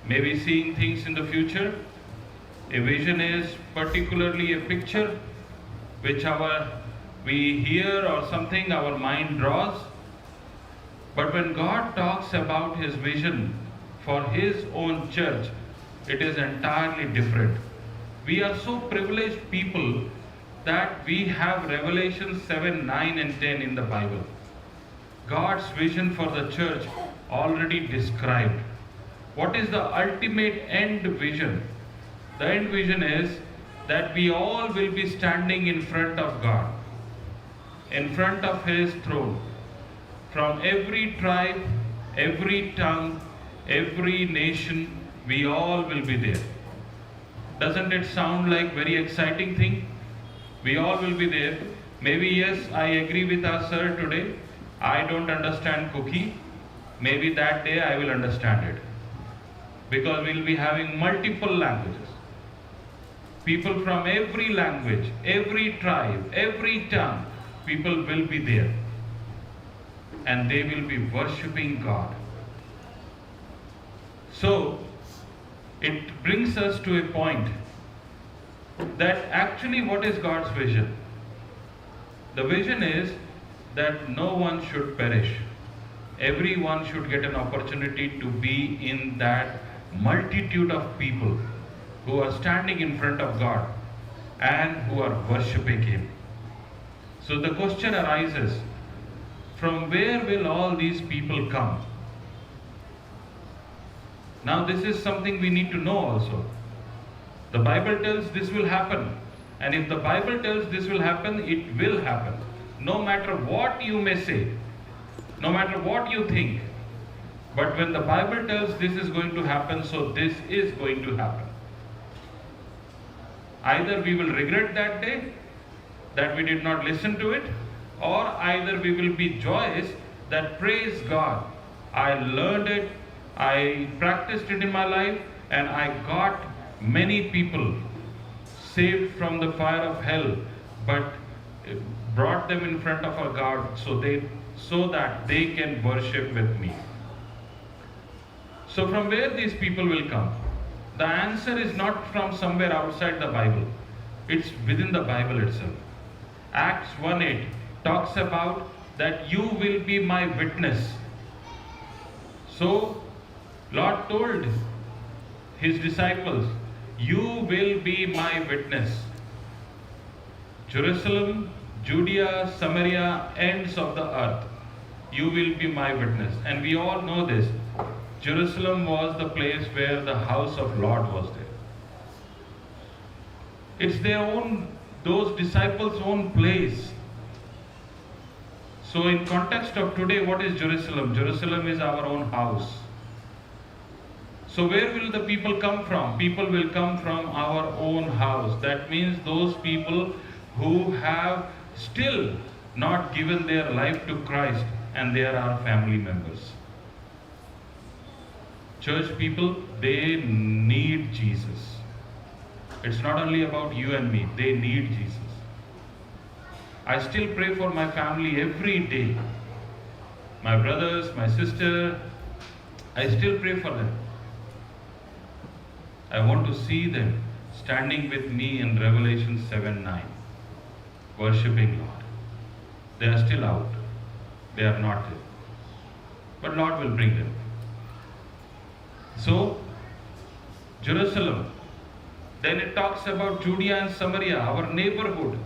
maybe seeing things in the future. A vision is particularly a picture which our, we hear or something our mind draws. But when God talks about his vision for his own church, it is entirely different. We are so privileged people that we have Revelation seven, nine, and ten in the Bible. God's vision for the church already described. What is the ultimate end vision? The end vision is that we all will be standing in front of God, in front of his throne. From every tribe, every tongue, every nation, we all will be there. Doesn't it sound like very exciting thing? We all will be there. Maybe, yes, I agree with our sir today. I don't understand Kuki. Maybe that day I will understand it. Because we'll be having multiple languages. People from every language, every tribe, every tongue, people will be there. And they will be worshipping God. So, it brings us to a point that actually, what is God's vision? The vision is that no one should perish. Everyone should get an opportunity to be in that multitude of people who are standing in front of God and who are worshipping him. So the question arises, from where will all these people come? Now, this is something we need to know also. The Bible tells this will happen. And if the Bible tells this will happen, it will happen. No matter what you may say, no matter what you think. But when the Bible tells this is going to happen, so this is going to happen. Either we will regret that day, that we did not listen to it, or either we will be joyous that, praise God, I learned it, I practiced it in my life, and I got many people saved from the fire of hell, but brought them in front of our God so they, so that they can worship with me. So from where these people will come? The answer is not from somewhere outside the Bible. It's within the Bible itself. Acts one eight talks about that you will be my witness. So Lord told his disciples, you will be my witness. Jerusalem, Judea, Samaria, ends of the earth, you will be my witness. And we all know this. Jerusalem was the place where the house of Lord was there. It's their own, those disciples' own place. So in context of today, what is Jerusalem? Jerusalem is our own house. So where will the people come from? People will come from our own house. That means those people who have still not given their life to Christ, and they are our family members. Church people, they need Jesus. It's not only about you and me, they need Jesus. I still pray for my family every day. My brothers, my sister, I still pray for them. I want to see them standing with me in Revelation seven nine, worshipping Lord. They are still out. They are not there. But Lord will bring them. So, Jerusalem. Then it talks about Judea and Samaria, our neighborhood.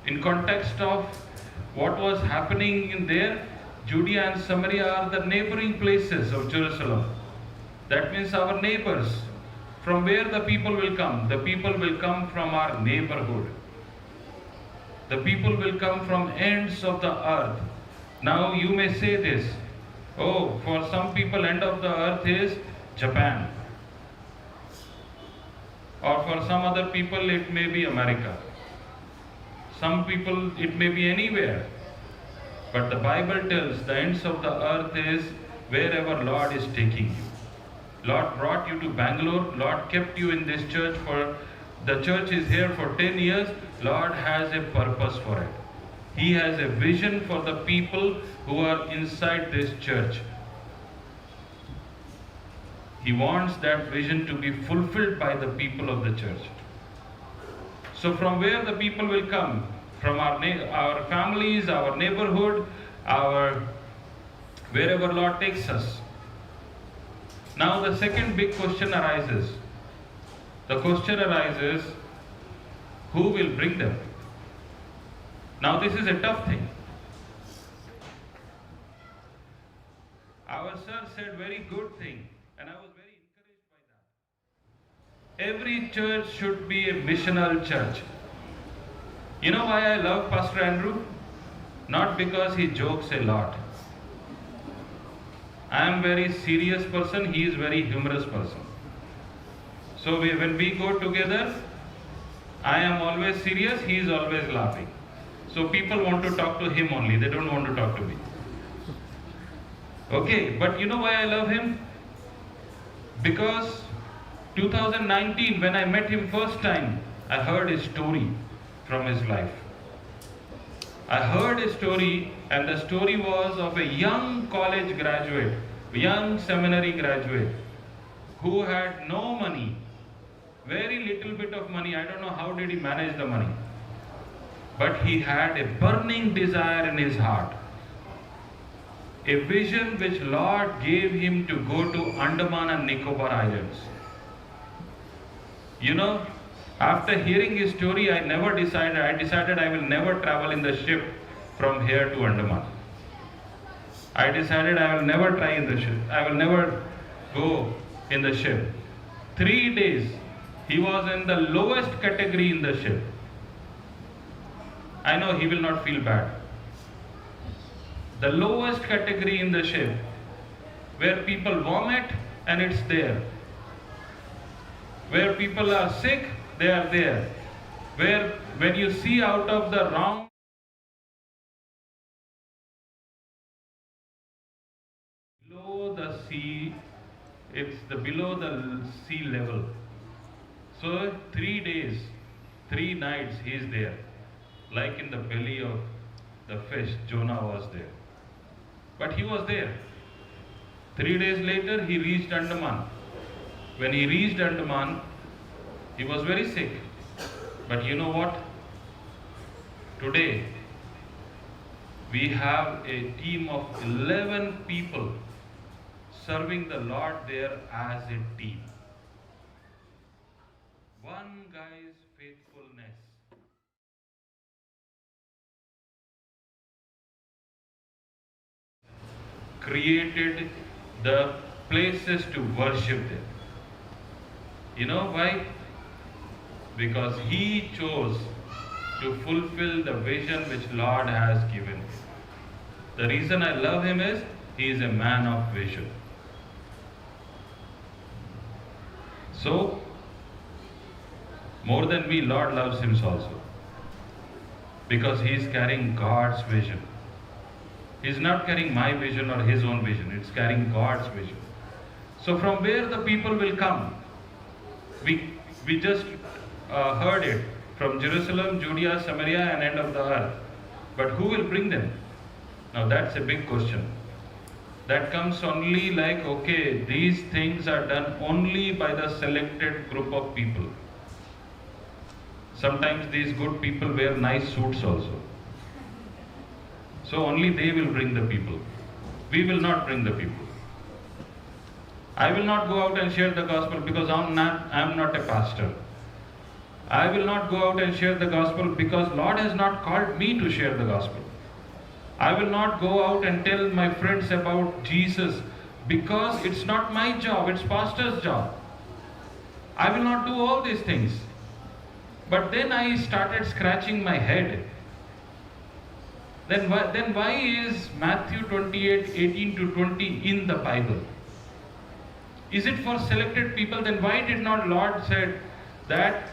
In context of what was happening in there, Judea and Samaria are the neighboring places of Jerusalem. That means our neighbors. From where the people will come? The people will come from our neighborhood. The people will come from ends of the earth. Now you may say this, oh, for some people, end of the earth is Japan. Or for some other people, it may be America. Some people, it may be anywhere. But the Bible tells the ends of the earth is wherever Lord is taking you. Lord brought you to Bangalore. Lord kept you in this church for, the church is here for ten years. Lord has a purpose for it. He has a vision for the people who are inside this church. He wants that vision to be fulfilled by the people of the church. So from where the people will come? From our, our families, our neighborhood, our, wherever Lord takes us. Now the second big question arises. The question arises, who will bring them? Now this is a tough thing. Our sir said very good thing, and I was very encouraged by that. Every church should be a missional church. You know why I love Pastor Andrew? Not because he jokes a lot. I am very serious person, he is very humorous person. So we, when we go together, I am always serious, he is always laughing. So people want to talk to him only, they don't want to talk to me. Okay, but you know why I love him? Because two thousand nineteen, when I met him first time, I heard his story from his life. I heard a story, and the story was of a young college graduate, young seminary graduate, who had no money, very little bit of money. I don't know how did he manage the money, but he had a burning desire in his heart, a vision which Lord gave him to go to Andaman and Nicobar Islands. You know, after hearing his story, I never decided, I decided I will never travel in the ship from here to Andaman. I decided I will never try in the ship. I will never go in the ship. Three days, he was in the lowest category in the ship. I know he will not feel bad. The lowest category in the ship, where people vomit and it's there. Where people are sick, they are there. Where when you see out of the round below the sea, it's the below the sea level. So three days, three nights he is there, like in the belly of the fish, Jonah was there. But he was there. Three days later, he reached Andaman. When he reached Andaman, he was very sick. But you know what? Today, we have a team of eleven people serving the Lord there as a team. One guy's faithfulness created the places to worship them. You know why? Because he chose to fulfill the vision which Lord has given. The reason I love him is he is a man of vision. So, More than me, Lord loves him also. Because he is carrying God's vision. He is not carrying my vision or his own vision. It's carrying God's vision. So from where the people will come? We, we just uh, heard it. From Jerusalem, Judea, Samaria, and end of the earth. But who will bring them? Now that's a big question. That comes only like, okay, these things are done only by the selected group of people. Sometimes these good people wear nice suits also. So only they will bring the people. We will not bring the people. I will not go out and share the gospel because I'm not, I'm not a pastor. I will not go out and share the gospel because Lord has not called me to share the gospel. I will not go out and tell my friends about Jesus because it's not my job, it's pastor's job. I will not do all these things. But then I started scratching my head. Then why, then why is Matthew twenty-eight, eighteen to twenty in the Bible? Is it for selected people? Then why did not Lord said that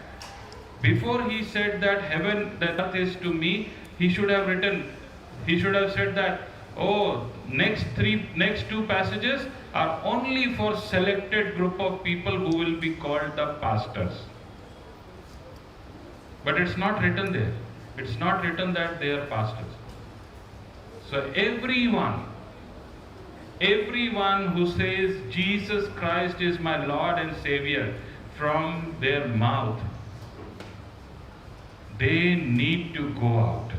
before he said that heaven, that earth is to me, he should have written, he should have said that, oh, next three, next two passages are only for selected group of people who will be called the pastors. But it's not written there. It's not written that they are pastors. So everyone, everyone who says Jesus Christ is my Lord and Savior from their mouth, they need to go out.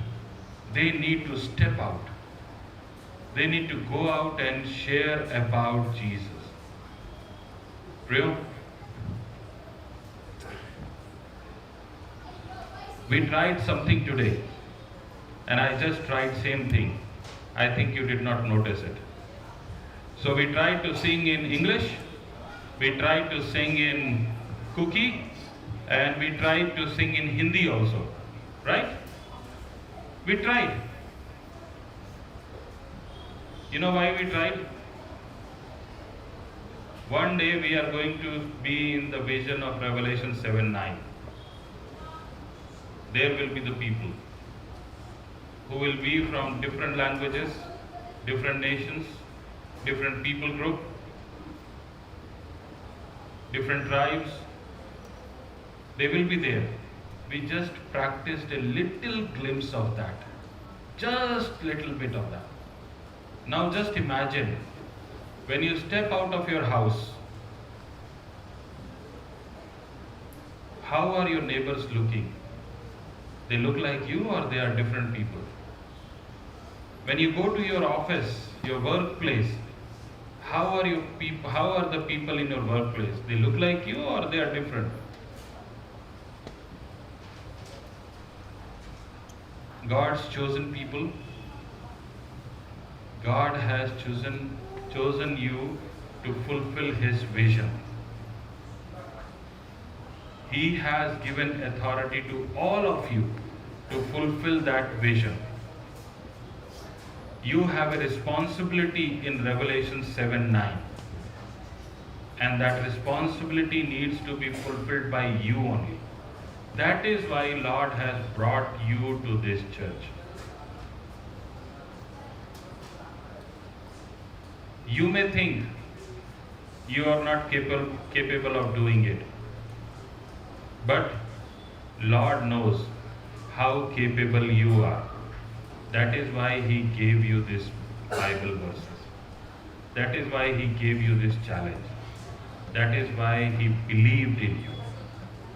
They need to step out. They need to go out and share about Jesus. Real? We tried something today, and I just tried same thing. I think you did not notice it. So we tried to sing in English, we tried to sing in Kuki, and we tried to sing in Hindi also, right? We tried. You know why we tried? One day we are going to be in the vision of Revelation seven nine. There will be the people who will be from different languages, different nations, different people group, different tribes. They will be there. We just practiced a little glimpse of that. Just little bit of that. Now just imagine, when you step out of your house, how are your neighbors looking? They look like you or they are different people? When you go to your office, your workplace, how are your peop-, how are the people in your workplace? They look like you or they are different? God's chosen people, God has chosen, chosen you to fulfill His vision. He has given authority to all of you to fulfill that vision. You have a responsibility in Revelation seven nine. And that responsibility needs to be fulfilled by you only. That is why Lord has brought you to this church. You may think you are not capable, capable of doing it. But Lord knows how capable you are. That is why He gave you this Bible verses. That is why He gave you this challenge. That is why He believed in you,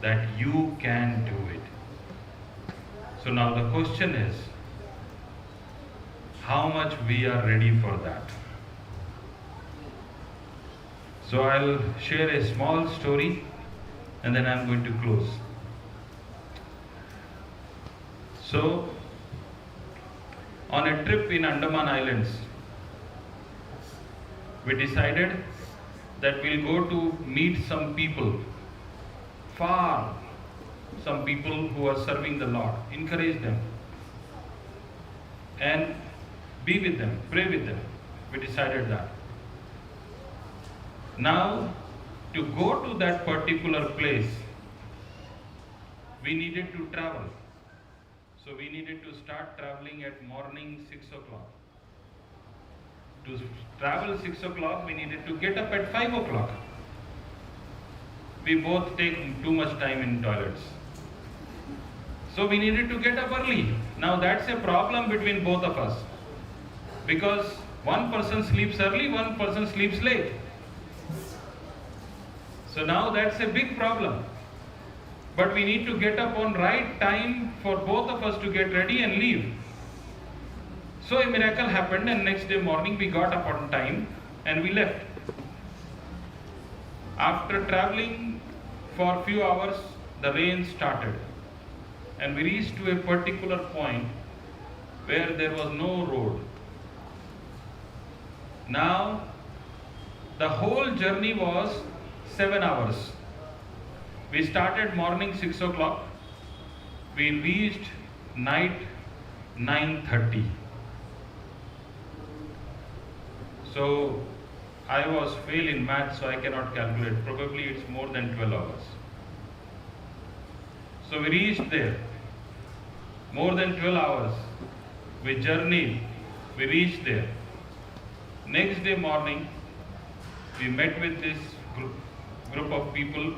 that you can do it. So now the question is, how much we are ready for that? So I'll share a small story and then I'm going to close. So, on a trip in Andaman Islands, we decided that we'll go to meet some people, far, some people who are serving the Lord, encourage them, and be with them, pray with them. We decided that. Now, to go to that particular place, We needed to travel. So we needed to start traveling at morning six o'clock. To travel six o'clock, we needed to get up at five o'clock. We both take too much time in toilets. So we needed to get up early. Now that's a problem between both of us. Because one person sleeps early, one person sleeps late. So now that's a big problem. But we need to get up on right time for both of us to get ready and leave. So a miracle happened, and next day morning we got up on time and we left. After traveling for a few hours, the rain started, and we reached to a particular point where there was no road. Now, the whole journey was seven hours. We started morning six o'clock. We reached night nine thirty. So, I was fail in math, so I cannot calculate. Probably it's more than twelve hours. So we reached there. More than twelve hours. We journeyed. We reached there. Next day morning, we met with this group, group of people.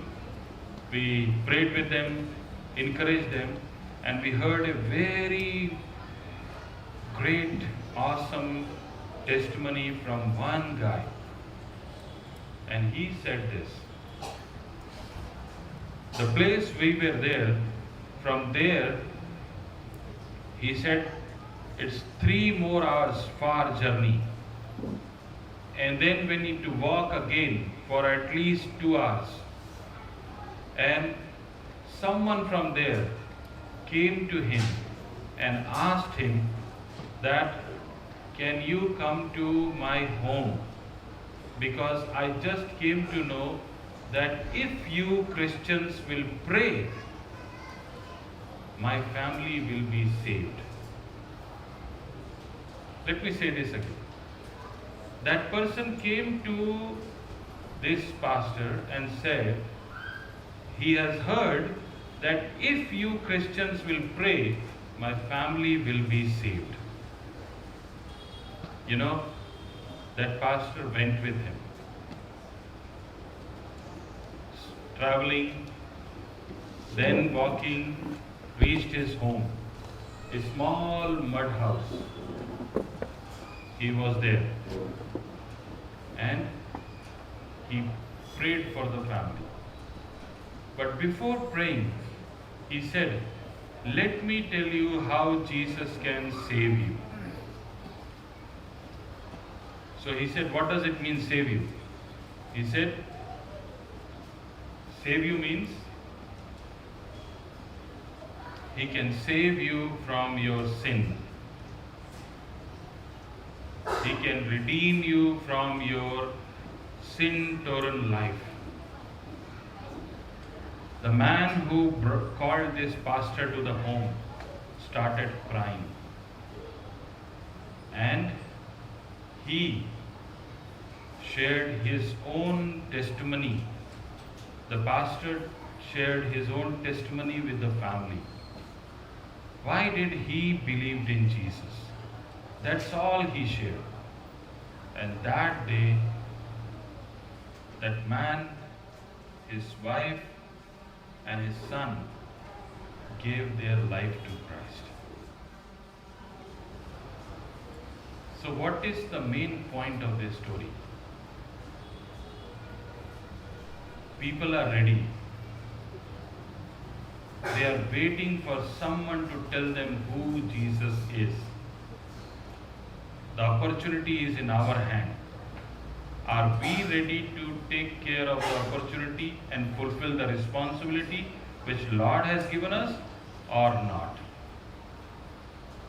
We prayed with them, encouraged them, and we heard a very great, awesome testimony from one guy. And he said this. The place we were there, from there, he said, it's three more hours far journey. And then we need to walk again for at least two hours. And someone from there came to him and asked him that, can you come to my home? Because I just came to know that if you Christians will pray, my family will be saved. Let me say this again. That person came to this pastor and said, he has heard that if you Christians will pray, my family will be saved. You know, that pastor went with him. Traveling, then walking, reached his home. A small mud house. He was there. And he prayed for the family. But before praying, he said, let me tell you how Jesus can save you. So he said, what does it mean, save you? He said, save you means he can save you from your sin. He can redeem you from your sin-torn life. The man who br-, called this pastor to the home started crying. And he shared his own testimony. The pastor shared his own testimony with the family. Why did he believed in Jesus? That's all he shared. And that day, that man, his wife, and his son gave their life to Christ. So what is the main point of this story? People are ready. They are waiting for someone to tell them who Jesus is. The opportunity is in our hand. Are we ready to take care of the opportunity and fulfill the responsibility which Lord has given us or not?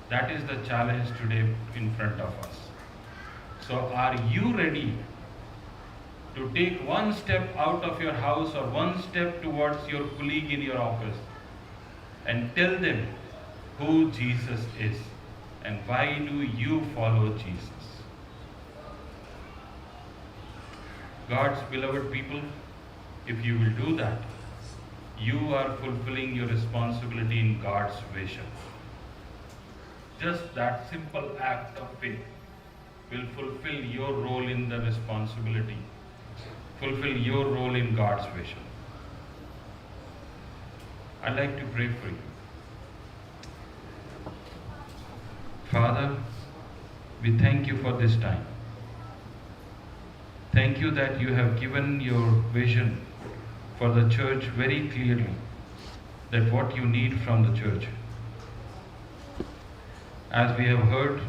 That is the challenge today in front of us. So are you ready to take one step out of your house or one step towards your colleague in your office and tell them who Jesus is and why do you follow Jesus? God's beloved people, if you will do that, You are fulfilling your responsibility in God's vision. Just that simple act of faith will fulfill your role in the responsibility, fulfill your role in God's vision. I'd like to pray for you. Father, we thank you for this time. Thank you that you have given your vision for the church very clearly, that what you need from the church. As we have heard,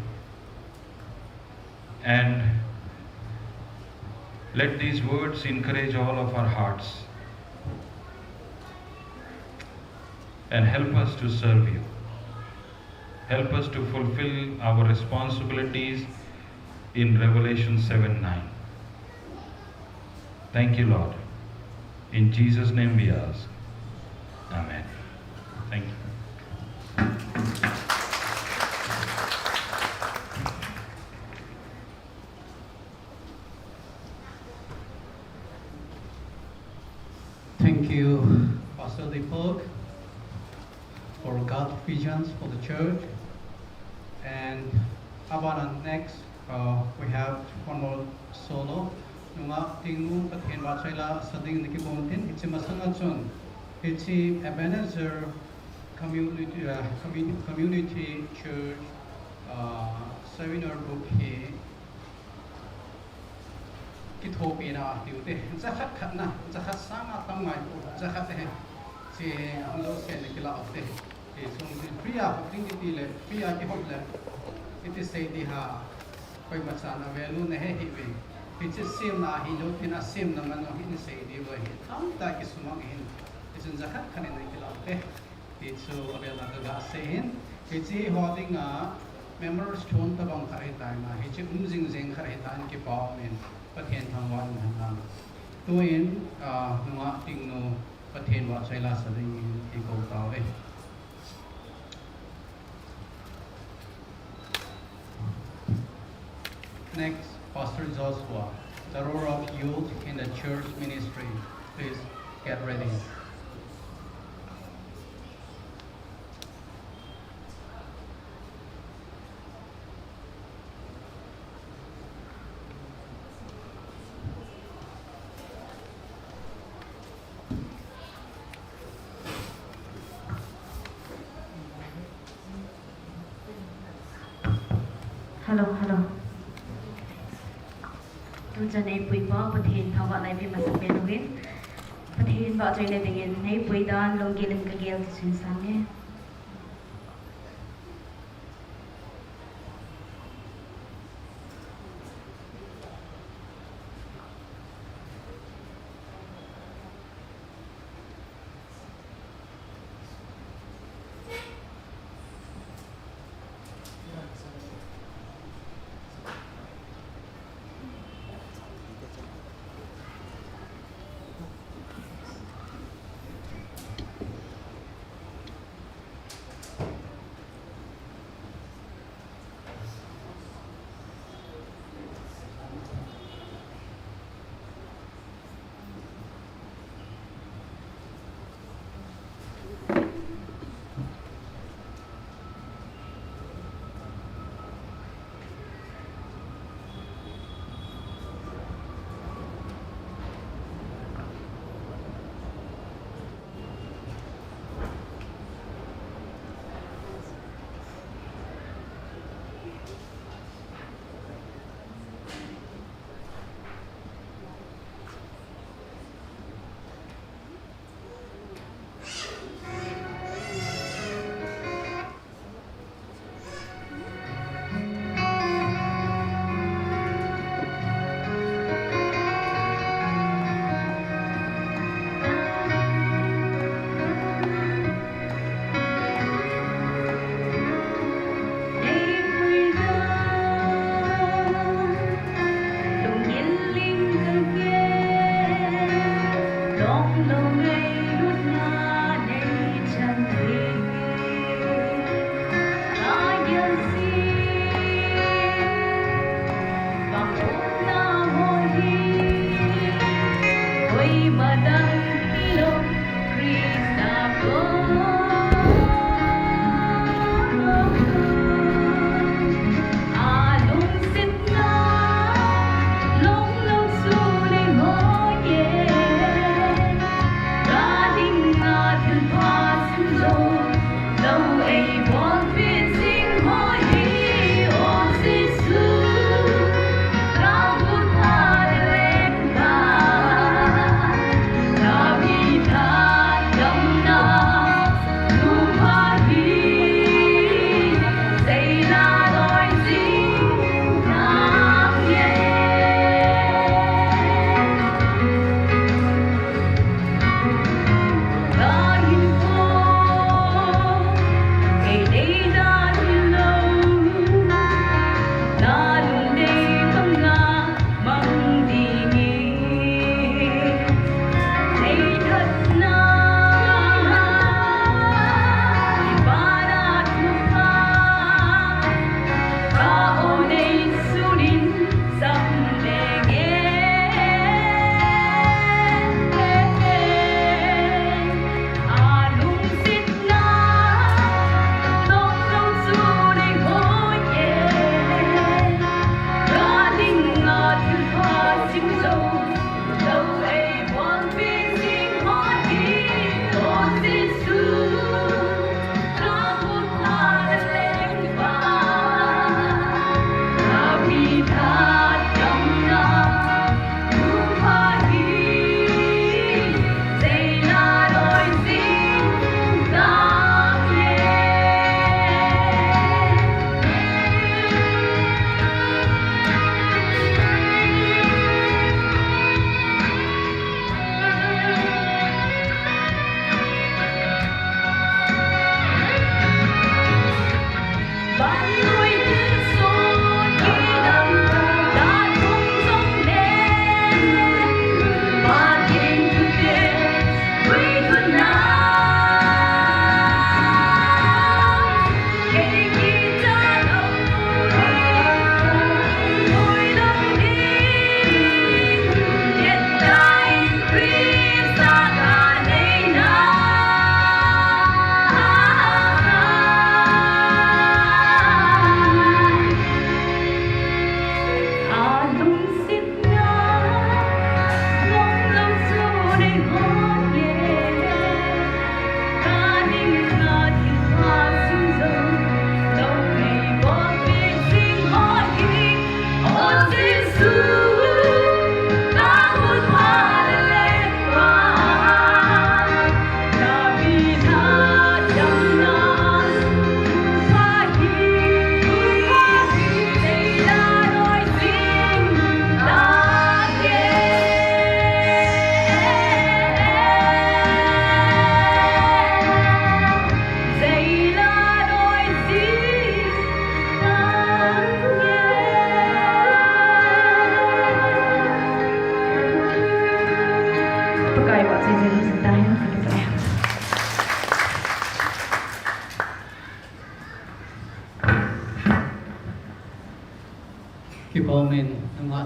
and let these words encourage all of our hearts and help us to serve you. Help us to fulfill our responsibilities in Revelation seven nine. Thank you, Lord. In Jesus' name we ask. Amen. Thank you. Thank you, Pastor Deepak, for God's visions for the church. And abana next, uh, we have one more solo. Nungah Tingnu, Pathen vahchoi la sa dingin kibon tin, hiche masanga chun, hiche Ebenezer Community, uh, Commu-, Community Church, uh, seminar book hi kithopina atiu te, jakhat khat na, jakhat sanga tam ngai poi, jakhat te, hiche hung jouse na kilah u te. Hiche chung chu free a hop ding kiti le, free a kihop le, iti sei di ham, koima chan a value na he hih uve. Hiche semna ahilou tin a semna man jong hi na sei diu ahi, tamtah kisumang ahin, hichun jakhat khat in na kilah u te. Ti chu avel a kaga sei in, hiche ho dinga members thon tabang khat ahitan, hiche um jing jing khat ahitan kipa umin, Pathen thangvah in hen lang. Tuin, ah, Nungah Tingnu Pathen vahchoi la sa dingin kikou tauve. Next, Pastor Joshua, the role of youth in the church ministry. Please get ready. Hello, hello. Tuchan eipui pa, Pathen thangvah in eipeh masat peh uvin. Pathen vahchoi le dingin, eipui dan, lunggel in kagel kisun sange.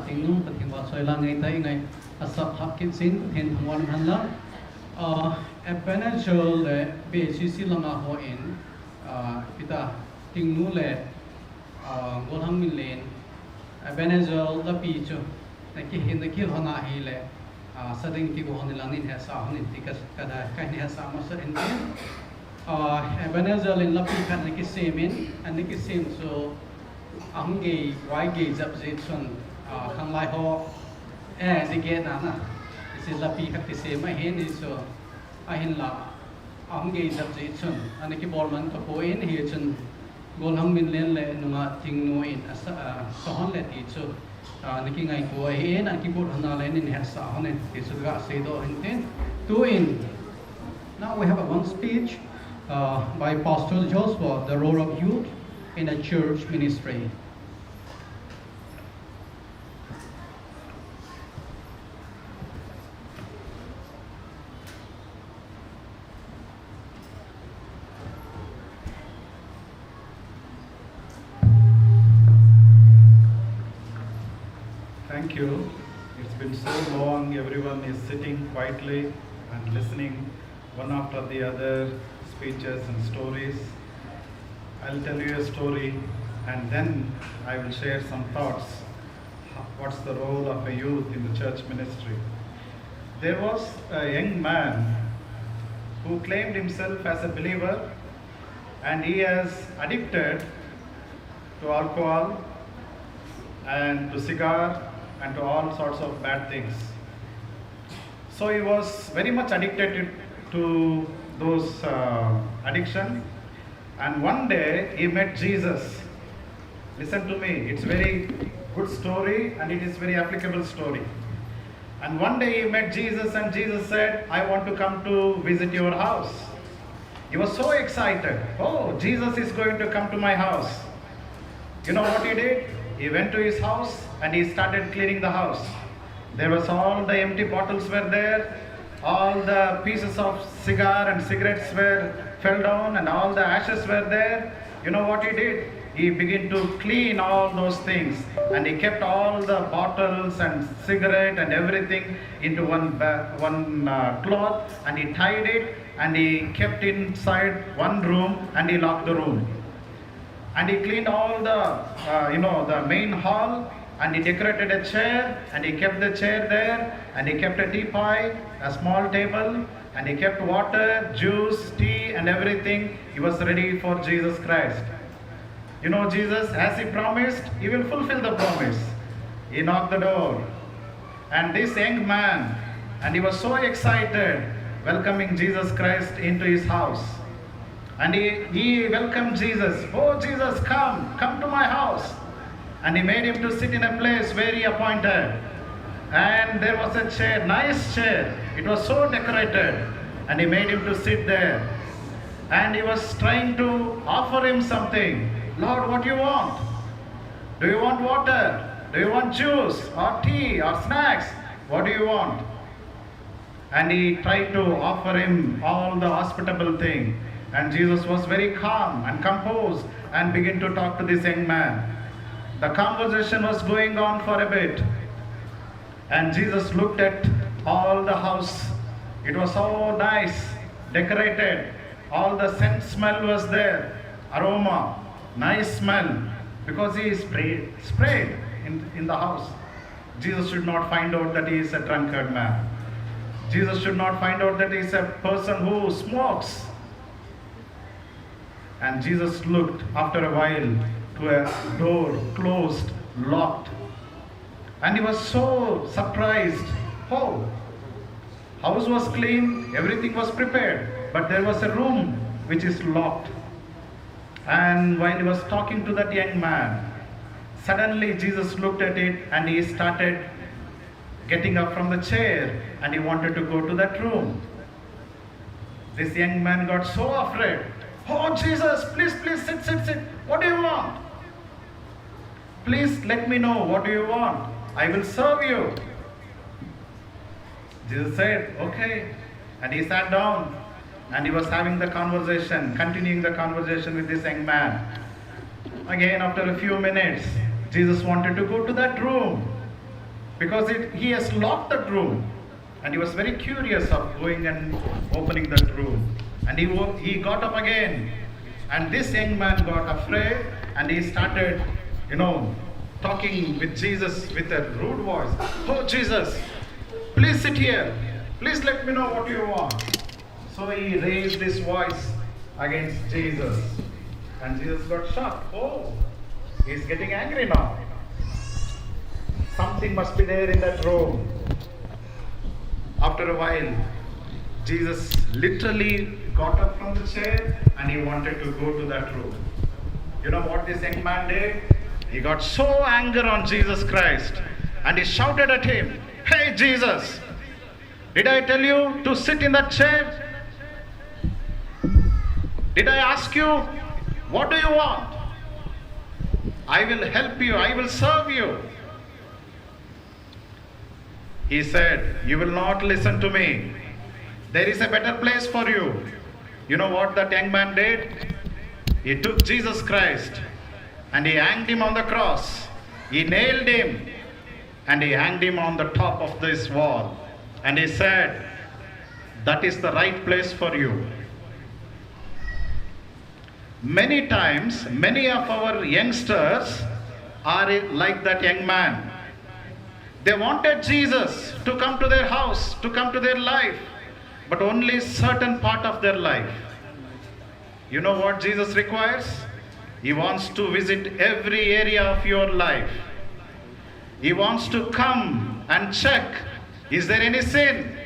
Thingnu Pathen vahchoi la ngai ta i ngai a sap hap kit sin Pathen thangvah in hen lang. Ah, Ebenezer le B C C langa ho in, ah, Peter Thingnu le, ah, Golhang Minlen, Ebenezer lapi chu na ki hin na ki hon a hi le, ah, sa ding ki go hon lang nin he sa hon in ti ka, ka da, ka ni he sa ma sa in ti. Ah, Ebenezer in lapi khat na ki sem in, an na ki sem chu Ahung gei, vai gei jap jeh chun, ah, khanglai ho, eh, ji gei na na. Isi lapi khat kisem ahin, hi chu, ahinla, ahung gei jap jeh chun, ana kibol man tapon, hichun, Golhang Minlen le nungah Thingnu in asa, ah, sa hon le ti chu, ah, na kingaito ahin, ana kibol hon a le nin hetsah hon in, ti chu ka seidoh hin tin. Tuin, now we have a one speech, uh, by Pastor Joshua, the role of youth in a church ministry. Thank you. It's been so long, everyone is sitting quietly and listening one after the other, speeches and stories. I'll tell you a story, and then I will share some thoughts. Ho-, what's the role of a youth in the church ministry? There was a young man who claimed himself as a believer, and he is addicted to alcohol and to cigar and to all sorts of bad things. So he was very much addicted to those, uh, addiction. And one day he met Jesus. Listen to me, it's very good story and it is very applicable story. And one day he met Jesus and Jesus said, "I want to come to visit your house." He was so excited. "Oh, Jesus is going to come to my house." You know what he did? He went to his house and he started cleaning the house. There was all the empty bottles were there. All the pieces of cigar and cigarettes were fell down and all the ashes were there. You know what he did? He began to clean all those things and he kept all the bottles and cigarette and everything into one ba-, one, uh, cloth and he tied it and he kept inside one room and he locked the room. And he cleaned all the, uh, you know, the main hall, and he decorated a chair, and he kept the chair there, and he kept a teapot, a small table, and he kept water, juice, tea, and everything. He was ready for Jesus Christ. You know, Jesus, as he promised, he will fulfill the promise. He knocked the door. And this young man, and he was so excited welcoming Jesus Christ into his house. And he, he welcomed Jesus. "Oh, Jesus, come, come to my house." And he made him to sit in a place where he appointed. And there was a chair, nice chair. It was so decorated. And he made him to sit there. And he was trying to offer him something. "Lord, what do you want? Do you want water? Do you want juice or tea or snacks? What do you want?" And he tried to offer him all the hospitable thing. And Jesus was very calm and composed and began to talk to this young man. The conversation was going on for a bit. And Jesus looked at all the house. It was so nice, decorated. All the scent smell was there, aroma, nice smell, because he sprayed, sprayed in, in the house. Jesus should not find out that he is a drunkard man. Jesus should not find out that he is a person who smokes. And Jesus looked after a while to a door closed, locked. And he was so surprised. Oh, house was clean, everything was prepared, but there was a room which is locked. And while he was talking to that young man, suddenly Jesus looked at it and he started getting up from the chair and he wanted to go to that room. This young man got so afraid. "Oh, Jesus, please, please, sit, sit, sit. What do you want? Please let me know what do you want. I will serve you." Jesus said, "Okay." And he sat down and he was having the conversation, continuing the conversation with this young man. Again, after a few minutes, Jesus wanted to go to that room. Because it, he has locked that room. And he was very curious of going and opening that room. And he, wo- he got up again. And this young man got afraid and he started, you know, talking with Jesus with a rude voice. "Oh, Jesus, please sit here. Please let me know what you want." So he raised his voice against Jesus. And Jesus got shocked. "Oh, he's getting angry now. Something must be there in that room." After a while, Jesus literally got up from the chair and he wanted to go to that room. You know what this young man did? He got so angry on Jesus Christ and he shouted at him, "Hey, Jesus, did I tell you to sit in that chair? Did I ask you, what do you want? I will help you, I will serve you." He said, "You will not listen to me. There is a better place for you." You know what that young man did? He took Jesus Christ and he hanged him on the cross. He nailed him and he hanged him on the top of this wall. And he said, "That is the right place for you." Many times, many of our youngsters are like that young man. They wanted Jesus to come to their house, to come to their life, but only certain part of their life. You know what Jesus requires? He wants to visit every area of your life. He wants to come and check, is there any sin?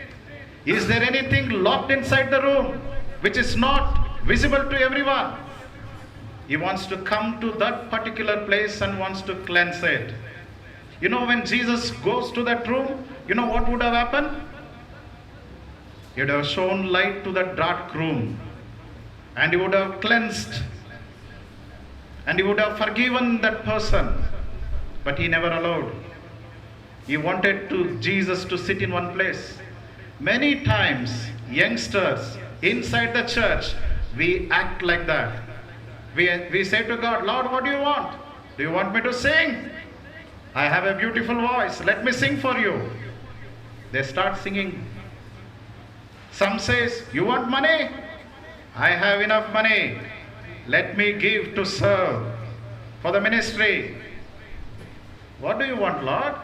Is there anything locked inside the room which is not visible to everyone? He wants to come to that particular place and wants to cleanse it. You know, when Jesus goes to that room, you know what would have happened? He would have shown light to that dark room and he would have cleansed and he would have forgiven that person. But he never allowed. He wanted to Jesus to sit in one place. Many times, youngsters inside the church, we act like that. We, we say to God, "Lord, what do you want? Do you want me to sing? I have a beautiful voice. Let me sing for you." They start singing. Some says, "You want money? I have enough money. Let me give to serve for the ministry." "What do you want, Lord?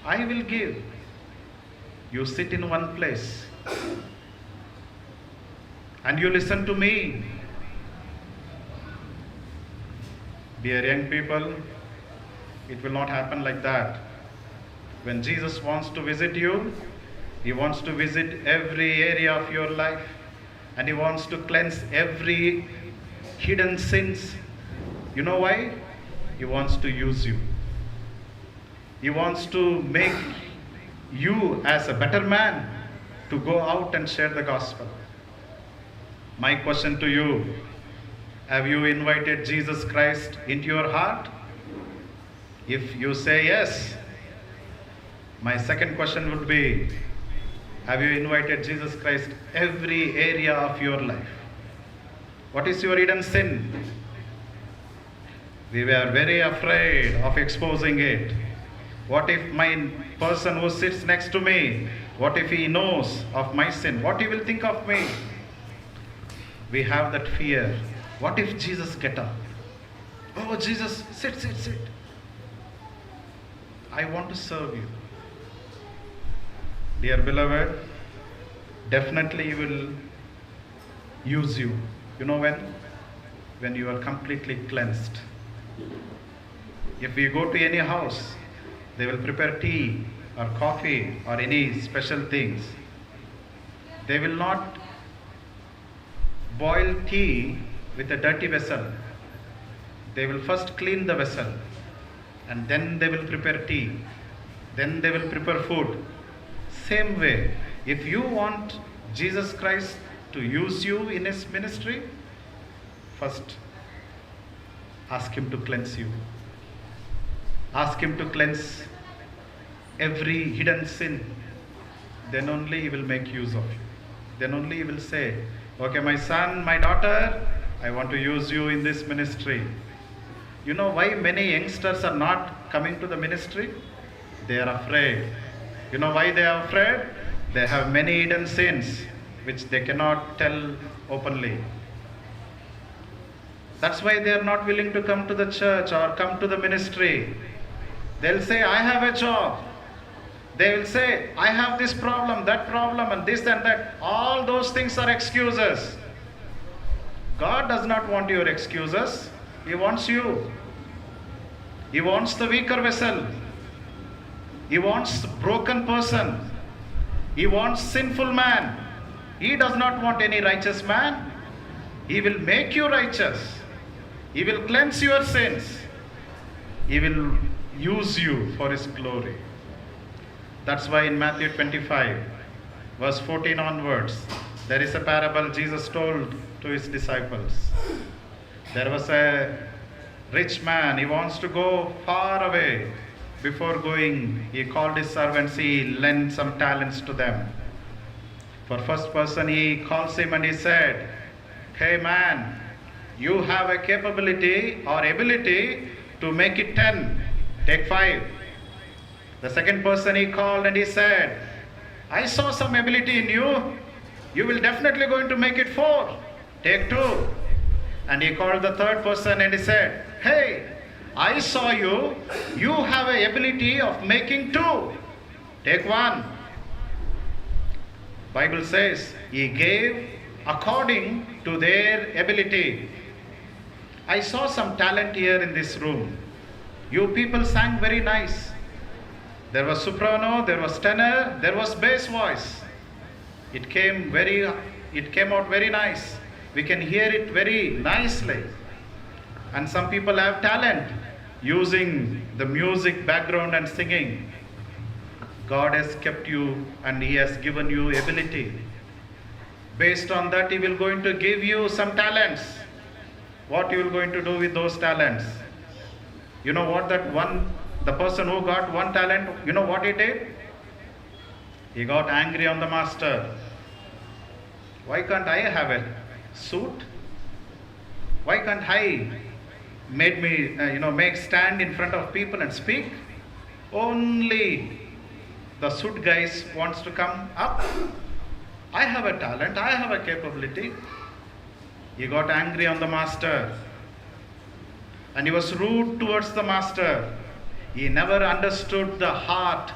I will give. You sit in one place and you listen to me." Dear young people, it will not happen like that. When Jesus wants to visit you, he wants to visit every area of your life and he wants to cleanse every hidden sins. You know why? He wants to use you. He wants to make you as a better man to go out and share the gospel. My question to you, have you invited Jesus Christ into your heart? If you say yes, my second question would be, have you invited Jesus Christ every area of your life? What is your hidden sin? We were very afraid of exposing it. What if my person who sits next to me, what if he knows of my sin? What he will think of me? We have that fear. What if Jesus get up? "Oh, Jesus, sit, sit, sit. I want to serve you." Dear beloved, definitely he will use you. You know when? When you are completely cleansed. If we go to any house, they will prepare tea or coffee or any special things. They will not boil tea with a dirty vessel. They will first clean the vessel and then they will prepare tea. Then they will prepare food. Same way, if you want Jesus Christ to use you in his ministry, first ask him to cleanse you. Ask him to cleanse every hidden sin. Then only he will make use of you. Then only he will say, "Okay, my son, my daughter, I want to use you in this ministry." You know why many youngsters are not coming to the ministry? They are afraid. You know why they are afraid? They have many hidden sins which they cannot tell openly. That's why they are not willing to come to the church or come to the ministry. They'll say, "I have a job." They will say, "I have this problem, that problem, and this and that." All those things are excuses. God does not want your excuses. He wants you. He wants the weaker vessel. He wants broken person. He wants sinful man. He does not want any righteous man. He will make you righteous. He will cleanse your sins. He will use you for his glory. That's why in Matthew twenty-five, verse fourteen onwards, there is a parable Jesus told to his disciples. There was a rich man, he wants to go far away. Before going, he called his servants, he lent some talents to them. For first person, he calls him and he said, "Hey man, you have a capability or ability to make it ten. Take five." The second person he called and he said, "I saw some ability in you. You will definitely going to make it four. Take two." And he called the third person and he said, "Hey, I saw you. You have a ability of making two. Take one." Bible says, "He gave according to their ability." I saw some talent here in this room. You people sang very nice. There was soprano, there was tenor, there was bass voice. It came very, it came out very nice. We can hear it very nicely. And some people have talent using the music background and singing. God has kept you and He has given you ability. Based on that, He will going to give you some talents. What you will going to do with those talents? You know what that one, the person who got one talent, you know what he did? He got angry on the master. "Why can't I have a suit? Why can't I made me, uh, you know, make stand in front of people and speak? Only the suit guys wants to come up. I have a talent, I have a capability." He got angry on the master. And he was rude towards the master. He never understood the heart.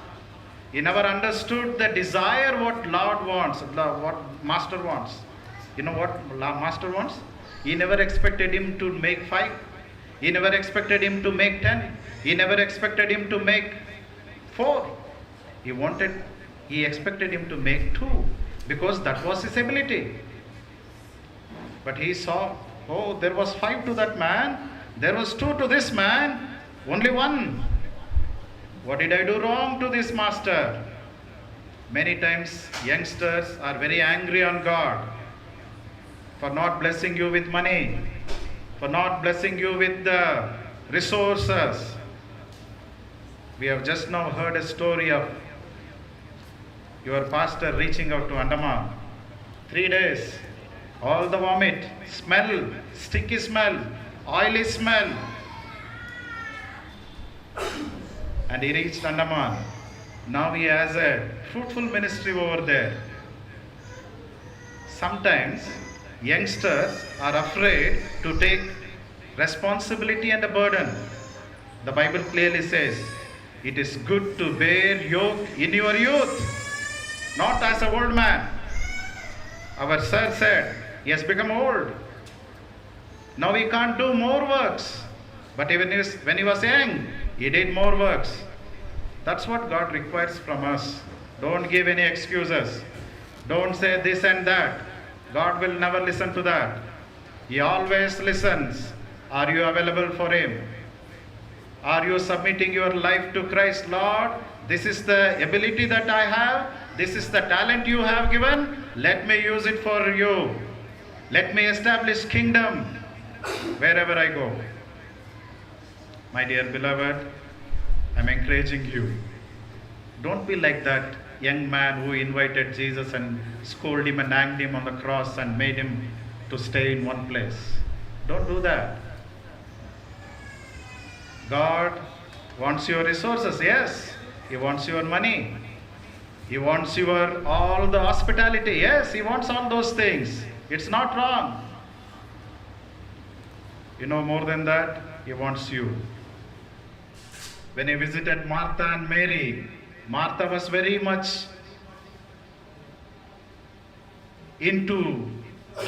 He never understood the desire what Lord wants, the, what master wants. You know what la-, master wants? He never expected him to make five. He never expected him to make ten. He never expected him to make four. He wanted, he expected him to make two because that was his ability. But he saw, "Oh, there was five to that man, there was two to this man, only one. What did I do wrong to this master?" Many times, youngsters are very angry on God for not blessing you with money, for not blessing you with the resources. We have just now heard a story of your pastor reaching out to Andaman. Three days, all the vomit, smell, sticky smell, oily smell. And he reached Andaman. Now he has a fruitful ministry over there. Sometimes youngsters are afraid to take responsibility and a burden. The Bible clearly says, "It is good to bear yoke in your youth, not as an old man." Our sir said, he has become old. Now he can't do more works. But even if, when he was young, he did more works. That's what God requires from us. Don't give any excuses. Don't say this and that. God will never listen to that. He always listens. Are you available for Him? Are you submitting your life to Christ? "Lord, this is the ability that I have. This is the talent you have given. Let me use it for you. Let me establish kingdom wherever I go." My dear beloved, I'm encouraging you. Don't be like that young man who invited Jesus and scolded him and hanged him on the cross and made him to stay in one place. Don't do that. God wants your resources, yes. He wants your money. He wants your all the hospitality. Yes, he wants all those things. It's not wrong. You know, more than that, he wants you. When he visited Martha and Mary, Martha was very much into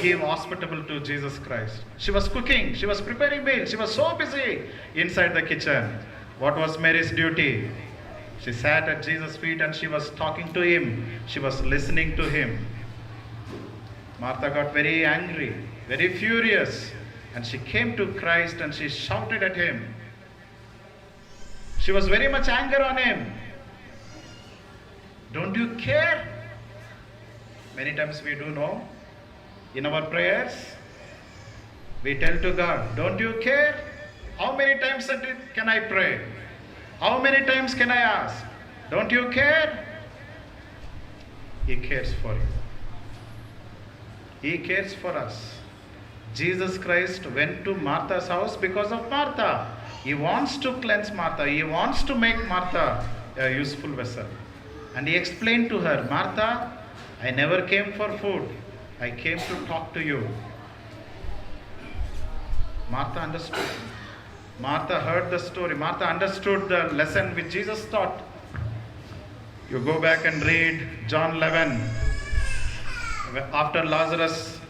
give hospitable to Jesus Christ. She was cooking, she was preparing meal, she was so busy inside the kitchen. What was Mary's duty? She sat at Jesus' feet and she was talking to him, she was listening to him. Martha got very angry, very furious, and she came to Christ and she shouted at him. She was very much anger on him. Don't you care? Many times we do know. In our prayers, we tell to God, "Don't you care? How many times a day can I pray? How many times can I ask? Don't you care?" He cares for you. He cares for us. Jesus Christ went to Martha's house because of Martha. He wants to cleanse Martha. He wants to make Martha a useful vessel. And he explained to her, "Martha, I never came for food. I came to talk to you." Martha understood. Martha heard the story. Martha understood the lesson which Jesus taught. You go back and read John eleven. After Lazarus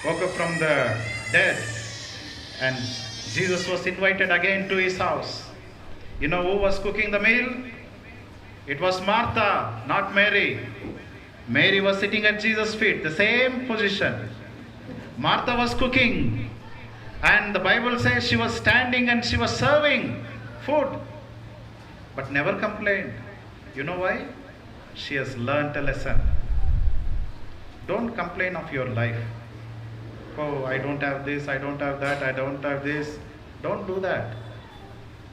woke up from the dead, and Jesus was invited again to his house. You know who was cooking the meal? It was Martha, not Mary. Mary was sitting at Jesus' feet, the same position. Martha was cooking, and the Bible says she was standing and she was serving food, but never complained. You know why? She has learnt a lesson. Don't complain of your life. "Oh, I don't have this, I don't have that, I don't have this." Don't do that.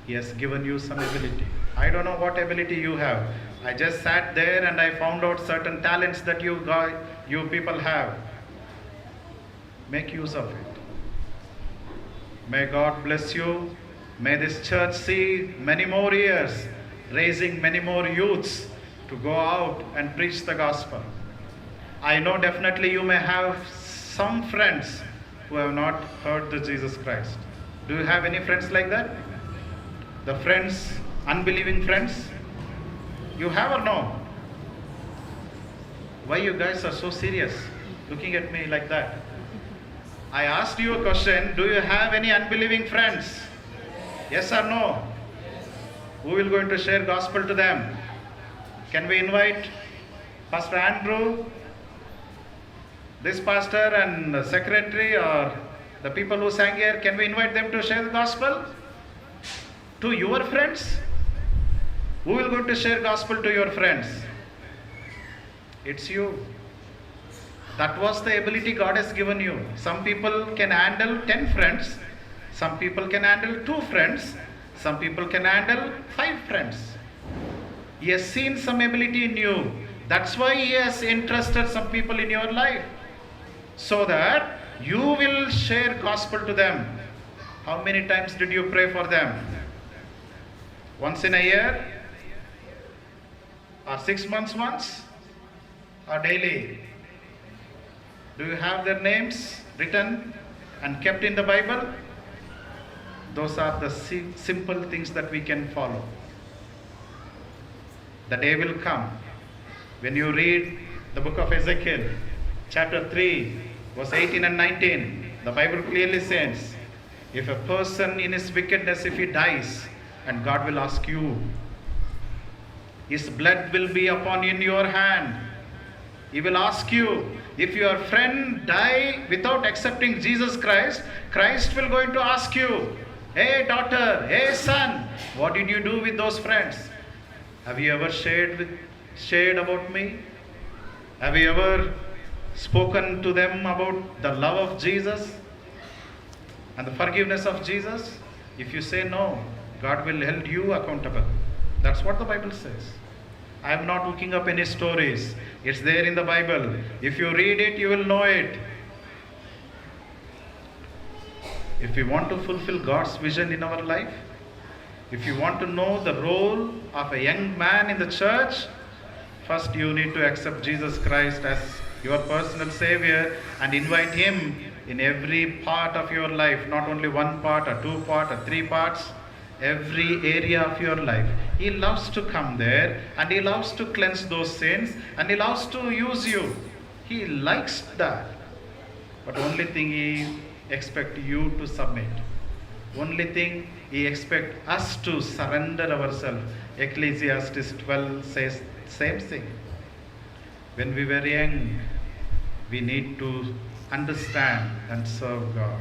He has given you some ability. I don't know what ability you have. I just sat there and I found out certain talents that you guys, you people have. Make use of it. May God bless you. May this church see many more years, raising many more youths to go out and preach the gospel. I know definitely you may have some friends who have not heard the Jesus Christ. Do you have any friends like that? The friends, unbelieving friends? You have or no? Why you guys are so serious, looking at me like that? I asked you a question, do you have any unbelieving friends? Yes or no? Who will going to share gospel to them? Can we invite Pastor Andrew, this pastor and the secretary, or the people who sang here, can we invite them to share the gospel to your friends? Who will going to share gospel to your friends? It's you. That was the ability God has given you. Some people can handle ten friends, some people can handle two friends, some people can handle five friends. He has seen some ability in you. That's why he has entrusted some people in your life, so that you will share gospel to them. How many times did you pray for them? Once in a year? Or six months once? Or daily? Do you have their names written and kept in the Bible? Those are the si-, simple things that we can follow. The day will come when you read the book of Ezekiel, chapter three, verse eighteen and nineteen. The Bible clearly says, if a person in his wickedness, if he dies, and God will ask you, his blood will be upon in your hand. He will ask you, if your friend die without accepting Jesus Christ, Christ will going to ask you, "Hey daughter, hey son, what did you do with those friends? Have you ever shared with, shared about me? Have you ever spoken to them about the love of Jesus and the forgiveness of Jesus?" If you say no, God will hold you accountable. That's what the Bible says. I am not looking up any stories. It's there in the Bible. If you read it, you will know it. If we want to fulfill God's vision in our life, If you want to know the role of a young man in the church, first you need to accept Jesus Christ as your personal Savior and invite Him in every part of your life, not only one part or two part or three parts, every area of your life. He loves to come there and He loves to cleanse those sins and He loves to use you. He likes that. But only thing He expect you to submit. Only thing He expect us to surrender ourselves. Ecclesiastes twelve says same thing. When we were young, we need to understand and serve God.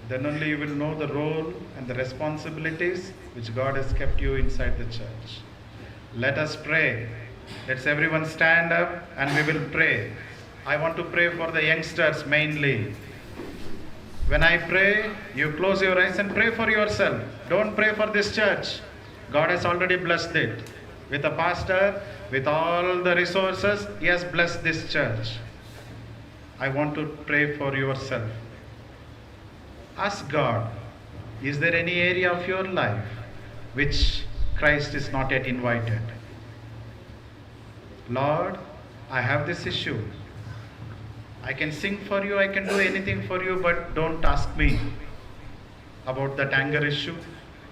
Then only you will know the role and the responsibilities which God has kept you inside the church. Let us pray. Let's everyone stand up and we will pray. I want to pray for the youngsters mainly. When I pray, you close your eyes and pray for yourself. Don't pray for this church. God has already blessed it. With a pastor, with all the resources, He has blessed this church. I want to pray for yourself. Ask God, is there any area of your life which Christ is not yet invited? Lord, I have this issue. I can sing for you, I can do anything for you, but don't ask me about that anger issue,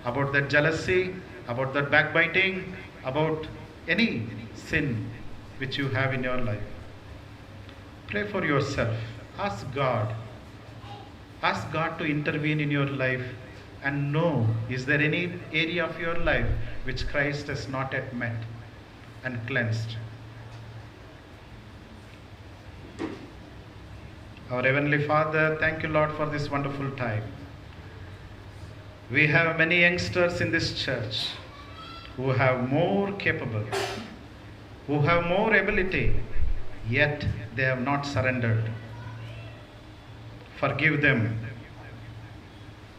about that jealousy, about that backbiting, about any sin which you have in your life. Pray for yourself. Ask God. Ask God to intervene in your life and know, is there any area of your life which Christ has not yet met and cleansed? Our Heavenly Father, thank you, Lord, for this wonderful time. We have many youngsters in this church who have more capable, who have more ability, yet they have not surrendered. Forgive them.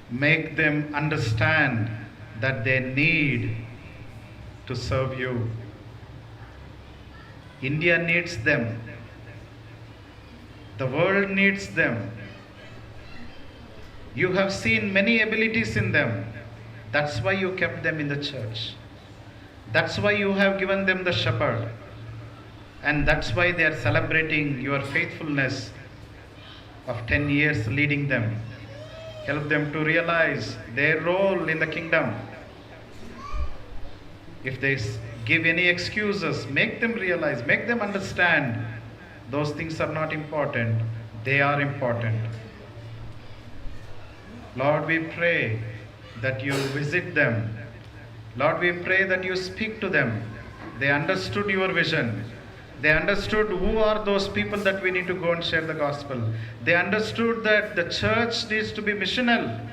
Make them understand that they need to serve you. India needs them. The world needs them. You have seen many abilities in them. That's why you kept them in the church. That's why you have given them the shepherd. And that's why they are celebrating your faithfulness of ten years leading them. Help them to realize their role in the kingdom. If they s- give any excuses, make them realize, make them understand those things are not important. They are important. Lord, we pray that you visit them. Lord, we pray that you speak to them. They understood your vision. They understood who are those people that we need to go and share the gospel. They understood that the church needs to be missional.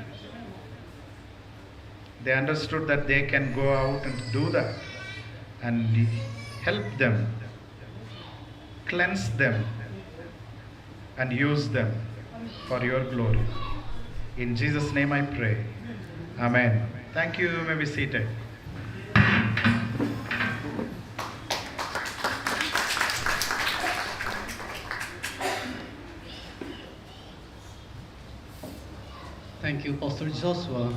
They understood that they can go out and do that and help them, cleanse them, and use them for your glory. In Jesus' name I pray. Amen. Thank you. You may be seated. Thank you, Pastor Joshua.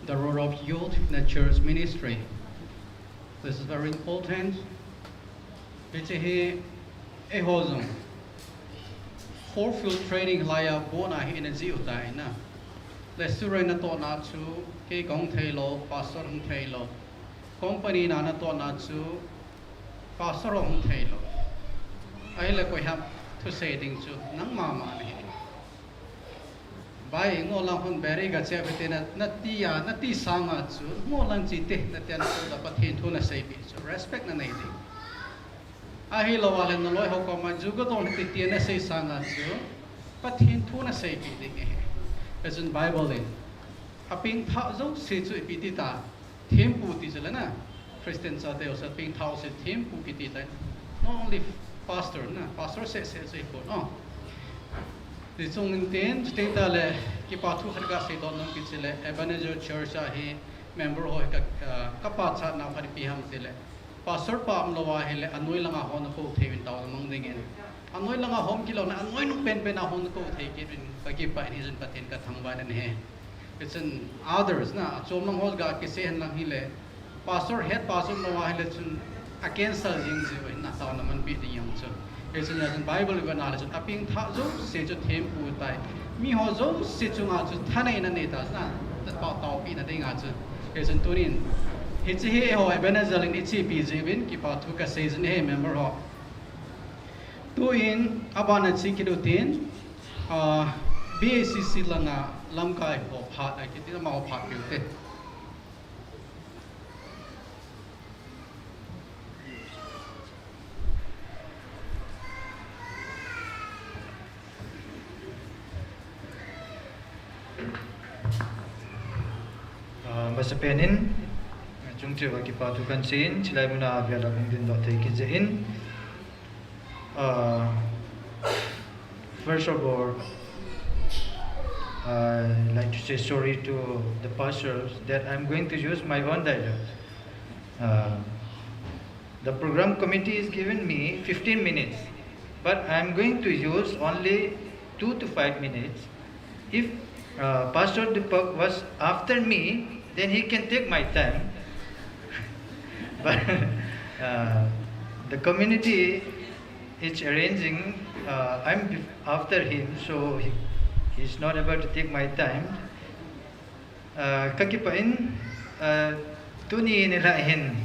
The role of youth in the church ministry. This is very important. Hiche hi eiho jong four field training laiya bona hi energy u tai na. Restaurant natohna chu kei kahung thei lou, pastor hung thei lou. Company na natohna chu pastor hung thei lou. Ahile koi ham thusei ding chu nangma ma nahi. Bai, ngoh lang hon beri ga che bete na, nati a, nati sanga chu, ngoh lang chi te, nati a na chu da Pathen thu naseipeh chu, respect nanei ding. Ahilou a le naloi ho koma, ju ga don ti ti nasei sanga chu, Pathen thu naseipeh ding e. Hichun Bible in, apeng thah jouse chu ipi ti ta, thempu ti chu le na, Christian chate ho sa peng thah jouse thempu kiti tai. Not only pastor na, pastor seh seh chu hipon. Oh. Ti chung in tin, chuti ta le, kipa thu khat kasei doh nom kit chu le, Ebenezer Church a hi member ho hi ka, ah, kapachat nau khat ipi ham ti le. Pastor pa umlou a hile, anoi langa hon akou thei uvin taona mang ding in. Anoi langa hom kit lou na, anoi nung penpen a hon akou thei kit uvin kakipah in hichun Pathen kathangvah in ahi. Hichun others na, achom lang ho ga kisei hen lang hile, pastor, head pastor lou ahile chun a cancel jing jiu hin, ataona manpi ding jong chu. Hichun, hichun Bible ivet na le chun apengthah jouse chu thempu tai. Mi ho jouse chunga chu thaneina nei ta na, taopeh na dinga chu. Hichun tunin, hiche hi eiho Ebenezer in eichepi jiuvin, kipa thu kasei jin ahi member ho. Tuin, abana che kit utin, ah, B H C C langa lamkai ho phat, ah, kiti amaho phat peh ute. Ah, masapen in, ah, chung cheh uva kipa thu kahin seiyin, chulai muna avel a kahung dingdoh thei kit jeh in. Uh, first of all, I'd like to say sorry to the pastors that I'm going to use my own dialect. Uh, the program committee is giving me fifteen minutes, but I'm going to use only two to five minutes. If, uh, Pastor Deepak was after me, then he can take my time. But, uh, the community is arranging, uh, I'm bef-, after him, so he, he's not able to take my time. Uh, kakipah in, uh, tuni nilhah hin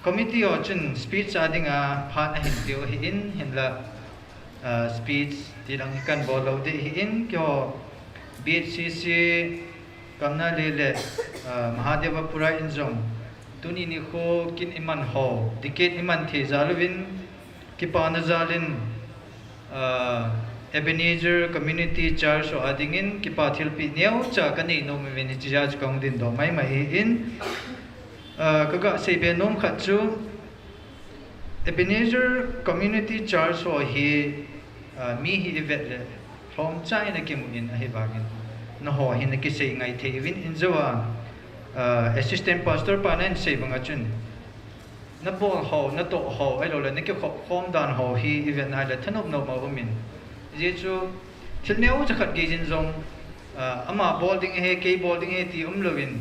committee ho chun speech a dinga phat ahin peh u ahin, hinlah, uh, speech ti lang hi kahin bol lou ding ahin, keiho B H C C Kamnalee le, uh, Mahadevapura in jong tuni nikho kin iman ho, decade iman thei jal uvin, kipana jal in, uh, Ebenezer Community Church ho a dingin kipa thilpeh neocha kanei nom uvin, hiche jeh a chu kahung dingdoh maimai ahin, uh, kaga seibe nom khat chu, Ebenezer Community Church ho hi, ah, mi hi ivet le lhomcha in akimu in, ahivangin nangho hin nakisei ngai thei uvin, injouva, ah, Assistant Pastor pa nahin sei banga chun, nabol ho, natoh ho, ahiloule nakikhop khom dan ho hi ivet na le thanop nop a um in. Hijeh chun thil neocha khat gei jin jong, ah, ama bol ding ahi, kei bol ding ahi ti umlouvin,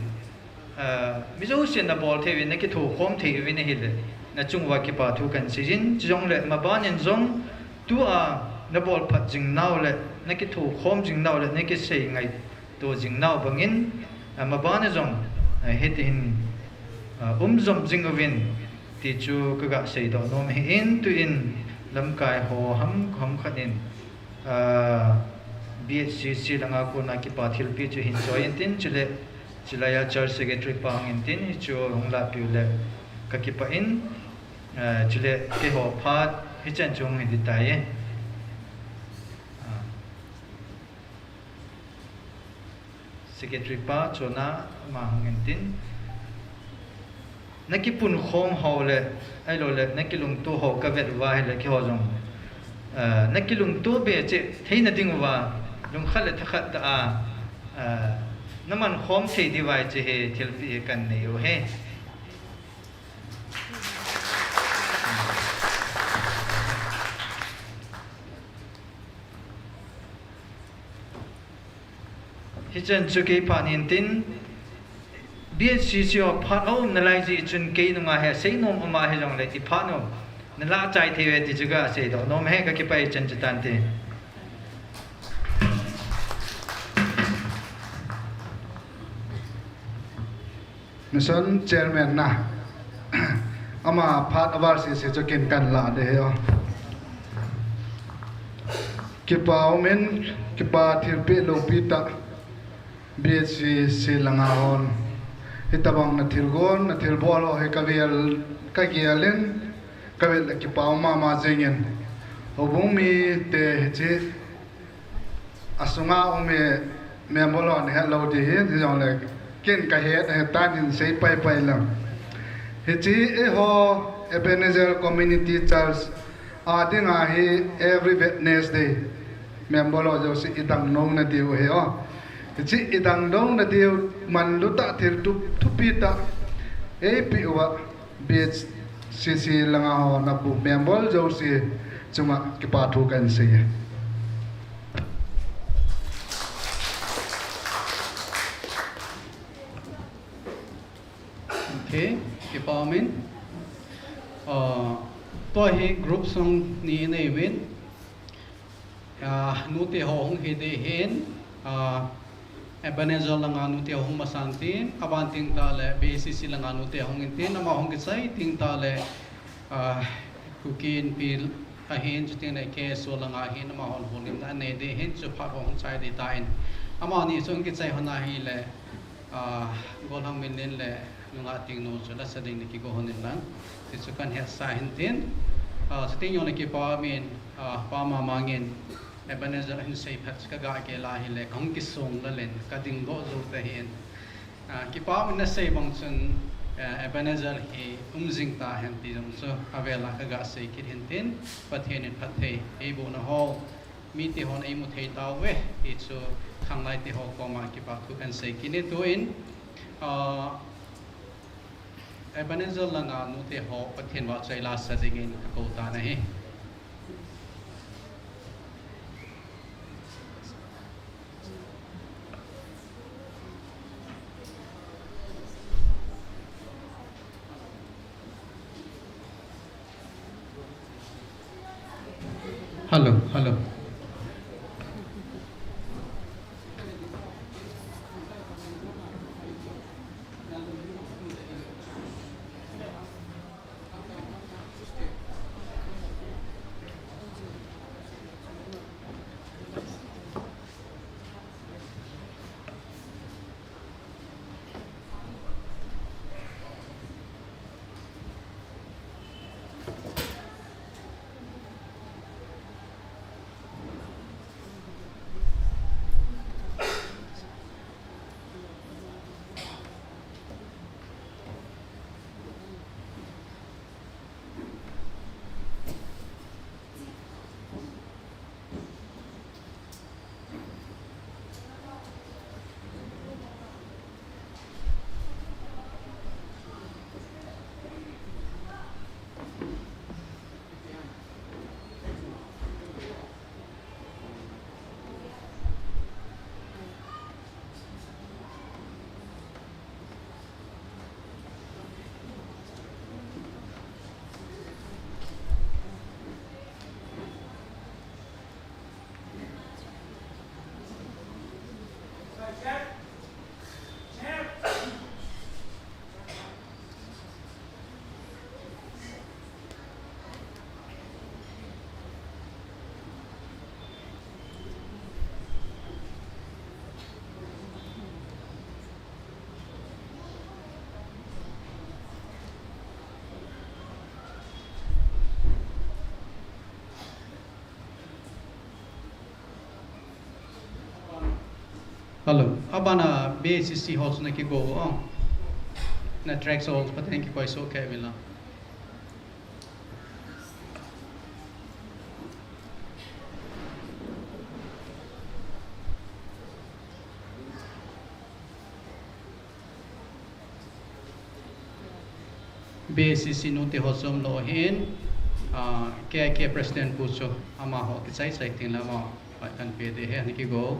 ah, mi jousen nabol thei uvin, nakithokhom thei uvin ahile, nachung uva kipa thu kahin sei jin, chujongle maban in jong, tua nabol phat jing nau le, nakithokhom jing nau le, nakisei ngaito jing nau bangin, ah, maban a jong, ah, hitihin, ah, um jom jing uvin, ti chu kaga seidoh nom ahin, tuin lamkai ho ham, ham khat in, ah, B H C C langa kona kipa thilpeh chu hin choi intin, chule, chulai a Church Secretary pa hung intin, hichu hung lahpeh u le kakipah in, ah, chule keiho phat hichan chu hung hi ding tai e. Ah. Secretary pa chona ama hung intin. Nakipun khom ho le, ahiloule, nakilungto ho kavet uva ahile keiho jong, ah, nakilungto be cheh theina ding uva, lungkhat le thakhat tah a, ah, naman khom thei diuva hiche hi thilpeh hi kahin nei u ahi. Hichan chu kei phat hintin, B H C C ho phat aum nalai jeh chun kei nunga hi asei nom um ahijongle, iphat u nalah chai thei uve ti chu kaseidoh nom e, kakipah e, hichan chu tante. Mission Chairman na, ama phat aval sese chu ken kahin lah ding ahi o. Kipa umin, kipa thilpeh loupi tah, B H C C langa hon hitobang nathilgon, nathilbol ho hi kagel, kagel in, kavet le kipa um mama jengin. Houbung mite hiche asunga um hi member hon hetlou ding ahi, hijongle ken kahet ahitan hin sei paipai leng. Hiche eiho Ebenezer Community Church a dinga hi every Wednesday member ho jouse idang nom nadiu ahi o. Hiche idang nom nadiu manlu tah, thil thupi tah eipeh uva B H C C langa hon apu member jouse chunga kipa thu kahin sei e. Kipa umin. Ah, tua hi group song ni inei uvin. Ah, nute ho hung hi ding ahin, ah, Ebenezer langa nute ho hung masa intin, aban teng tah le B C C langa nute ho hung intin, amaho hung kichai teng tah le, ah, Kuki Inpi ahin, chuteng le K S O langa ahin, amahon holimna anei ding ahin, chu phat ho hung chai ding tan. Amani chu hung kichai hon ahile, ah, Golhang Minlin le Nungah Tingnu chu lasa ding na kigo hon in lang. Ti chu kan hetsa hin tin. Ah, chuteng jong le kipa umin, ah, Pa Mamang in Ebenezer hin seiphat chu ka ga gel ahile, kahung kisong lalen, ka dingdoh jou ta hin. Ah, kipa umin na sei bang chun, eh, Ebenezer hi um jing ta hen ti jong chu avel a ka ga sei kit hin tin, Pathen in phatthei eiboh na ho. Mite hon eimu thei tauve, ti chu khanglai te ho koma kipa thu kan sei kit in tuin, ah, Ebenezer langa nute ho Pathen vahchoi lasa dingin ka kou tan ahi. Hello, hello. Hello. Abana B C C ho chu na kigo o. Na tracks ho chu pathen kikoi soh kei uvin lang. B C C nute ho chu umlou ahin, ah, K I K President pu chu amaho kichai chai teng le amaho kan pe ding ahi, ana kigo.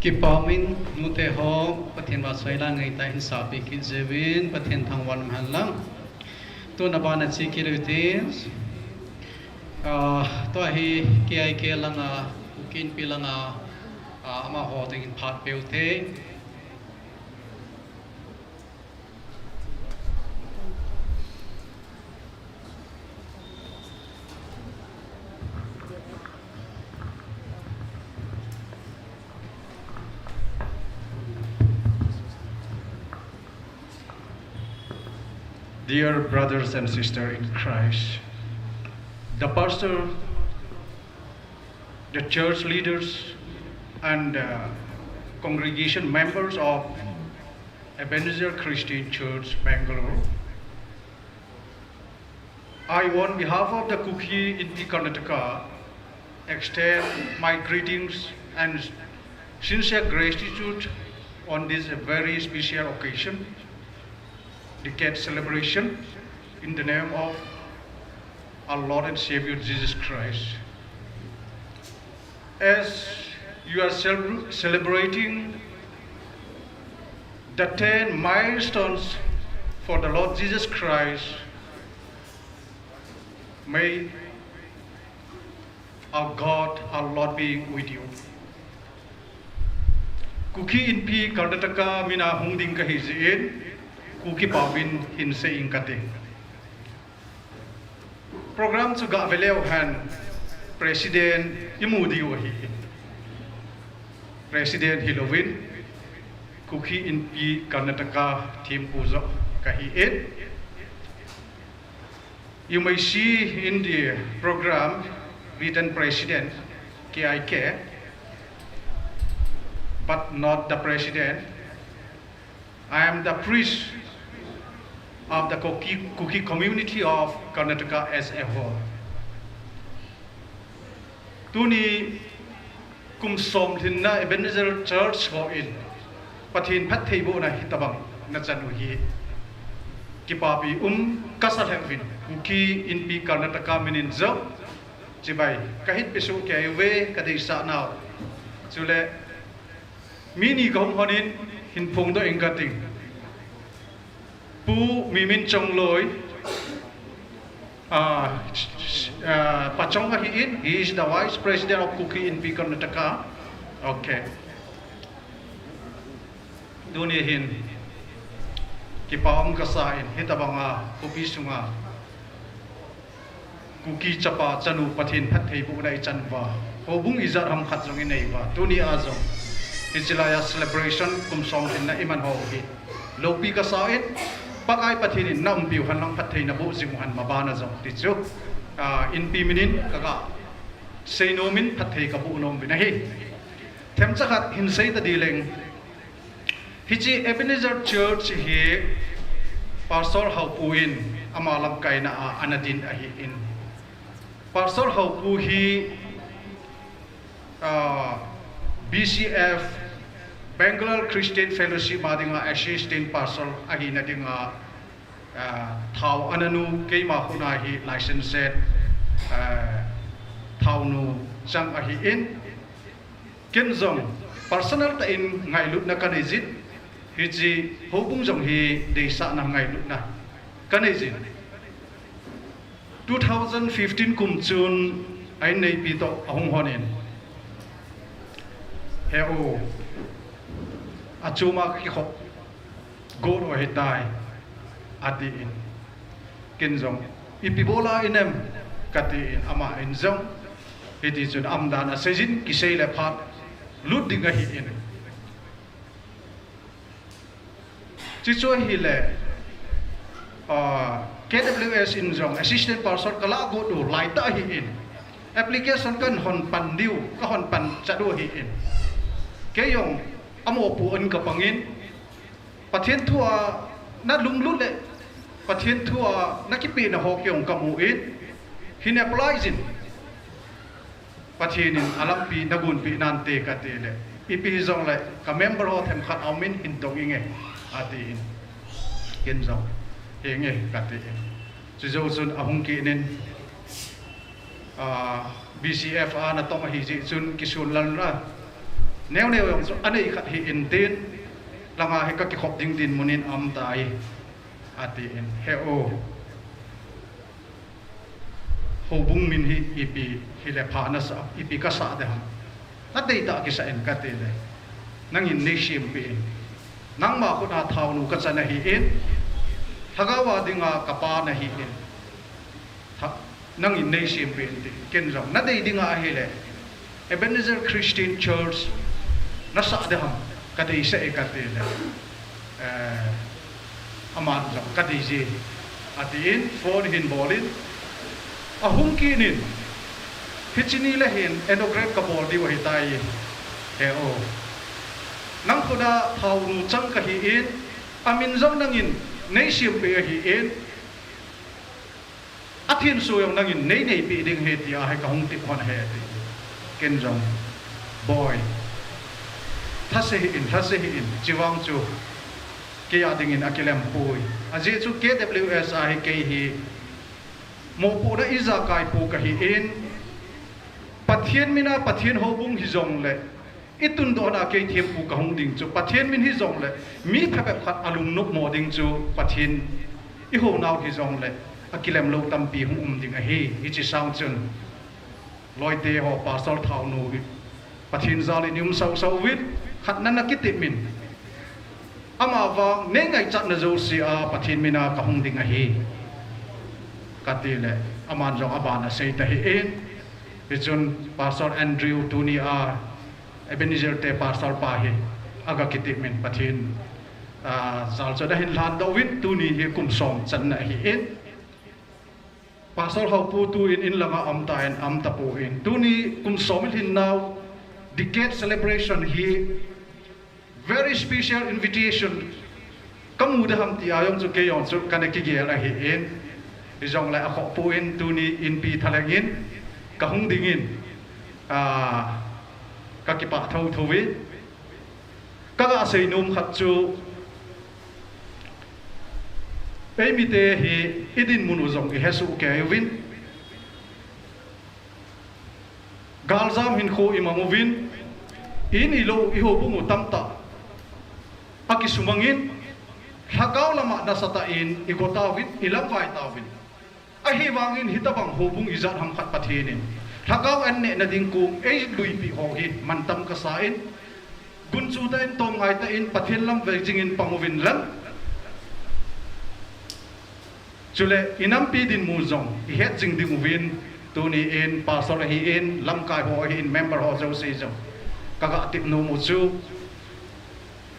Kipa umin, nute ho, Pathen vahchoila ngeitah in sapi kit jeh uvin, Pathen thangvah in umhen lang. Tuna bana che kit u hite, ah, tua hi K I K langa, Kuki Inpi langa, ah, amaho dingin phat peh u hite. Dear brothers and sisters in Christ, the pastor, the church leaders, and, uh, congregation members of Ebenezer Christian Church, Bangalore. I, on behalf of the Kuki Inpi Karnataka, extend my greetings and sincere gratitude on this very special occasion, the Ket celebration, in the name of our Lord and Savior Jesus Christ. As you are celebr-, celebrating the ten milestones for the Lord Jesus Christ, may our God, our Lord be with you. Kuki Inpi Karnataka mina hung ding kahi jeh in, Kuki paovin hin sei ing kate. Program chu gah ve leu hen President imu diu ahi. President hilouvin Kuki Inpi Karnataka thempu joh kahi in. You may see in the program written President K I K, but not the President. I am the priest of the Kuki, Kuki community of Karnataka as a whole. Tuni kum som lhinna Ebenezer Church hon Pathen phattheibohna hitobang nachan u hi kipapi um kasa lheh uvin, Kuki Inpi Karnataka minin jong chibai kahin pesoh kei uve, kadeisah nau. Chule mi ni kahung hon in hin phongdoh ing kating. Pu Mimin Chongloi, ah, ah, Pa Chong ahi in, he is the Vice President of Kuki Inpi Karnataka. Okay. Tuni hin kipa um kasa in, hitobanga khopi sunga Kuki chapa chanu Pathen phattheibohna ichan uva, houbung ijat ham khat jong inei uva, tuni a jong hiche laiya celebration kum som lhinna iman ho hi loupi kasa in, Pakai Pathen in naumpiu hen lang phatthei naboh jing u hen mabana jong ti chu, ah, Inpi minin kaga seinom in phatthei kaboh nom uvin ahi. Themcha khat hin sei tadi leng. Hiche Ebenezer Church hi Pastor Haopu in ama lamkaina a ana din ahi in. Pastor Haopu hi, ah, B C F, Bangalore Christian Fellowship a dinga Assistant Pastor ahina dinga, ah, thao ana nu, keima khut a hi licensed, ah, thao nu chang ahi in. Ken jong personal tah in ngailutna kanei jin, hiche houbung jong hi deisahna ngailutna kanei jin. Two thousand fifteen kum chun a inneipi toh ahung hon in, "He u, achom a kakikhop got u ahitai," ati in. Ken jong, "Ipi bol a in em?" kati in, ama in jong hiti chun aumdan asei jin, kisei le phat lut ding ahi in. Chuchu ahile, ah, K W S in jong assistant pastor kalah got u laitah ahi in. Application kahon pan diu, kahon pan chat u ahi in. Kei jong amopo in kapang in, Pathen thu a nalunglut le Pathen thu a nakipehna ho kei jong kamu in, hin apply jin. Pathen in alampi nagonpeh nante kati le, ipi hijongle ka member ho themkhat aum in hin dong inge, ati in. Ken jong, "Henge," kati in. Chujou chun ahung kit in, ah, B C F a natong ahi jeh chun kisun lal na. Neo neo jong chu anei khat hi intin, langa hi kakikhop ding dinmun in aum tai, atin, he o. Houbung min hi ipi hile pha nasah, ipi kasah ding ham. Nadei tah kisah in kati le. Nangin neisempeh in. Nangma khut a thaonu kachan ahin. Lhagao a dinga kapa nahin. Nangin neisempeh in ti. Ken jong nadei ding ahile Ebenezer Christian Church nasah ding ham, kadeisah e kati le. Eh, aman jong kadei ji, atin phone hin bol in. Ahung kit in, hiche ni le hin inaugurate kabol diu ahitai. He o. Nang khut a thaonu chang kahin, amin jong nangin neisempeh ahin. Athenso jong nangin neinei peh ding ahi tia hi kahung tep hon ahi ati. Ken jong, Boi, lhase hih in, lhase hih in, chuvang chu kei a dingin akilem poi. Ajeh chu K W S a hi kei hi mopohna ijakai pou kahin, Pathen mina Pathen houbung hijongle, itundohna a kei thempu kahung ding chu, Pathen min hijongle, mi phabep khat alungnop mo ding chu, Pathen ihounau hijongle, akilem lou tampi hung um ding ahi, hiche sang chun. Loite ho, pastor thaonu, Pathen jal in ium sausau uvin, khatna nakitep in. Amavang, neingaichatna jouse a, Pathen mina kahung ding ahi, kati le, aman jong aban asei tahih in. Hichun, Pastor Andrew tuni a, Ebenezer te pastor pa hi, aga kitep in Pathen, ah, jal chu ana hin lhandoh uvin, tuni hi kum som channa ahin. Pastor Haopu tuin in langa aum tan, aum tapon. Tuni kum som ilhin nau, decade celebration hi, very special invitation. Kamu ding ham tia jong chu kei jong chu kana kigel ahin. Hijongle akhoh pon tuni inpi thalheng in, kahung dingin, ah, kakipah thotho e. Kaga seinom khat chu, eimite hi idinmun u jong ihesoh kei uvin. Galjam hinkho imang uvin, in ilou, ihoubung u tamtah akisumangin, lhagao lama nasatah in igo tauvin, ilamvai tauvin. Ahivangin hitobang houbung ijat ham khat Pathen in lhagao annehna ding kong eiluipeh ho hi mantam kasa in, gunchu tah in, tomngai tah in, Pathen lam vei jingin pang uvin lang. Chule, inampi dinmun jong ihet jing ding uvin, tuni in pastor ahin, lamkai ho ahin, member ho jouse jong kaga tep nom u chu,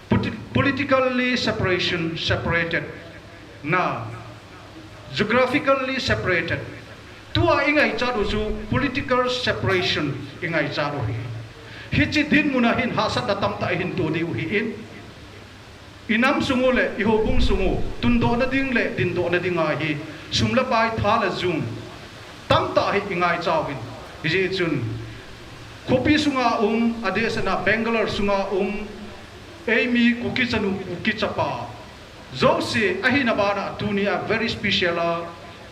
politi-, politically separation, separated na, geographically separated. Tua ingaichat u chu political separation ingaichat u ahi. Hiche dinmun a hin hahsatna tamtah ihin to diu ahin. Inam sung u le ihoubung sung u tundohna ding le dindohna dinga hi sum le pai, tha le jung tamtah hi ingaicha uvin. Hijeh chun khopi sunga um, adehset a Bangalore sunga um, eimi Kuki chanu, Kuki chapa jouse ahina bana tunia very special a,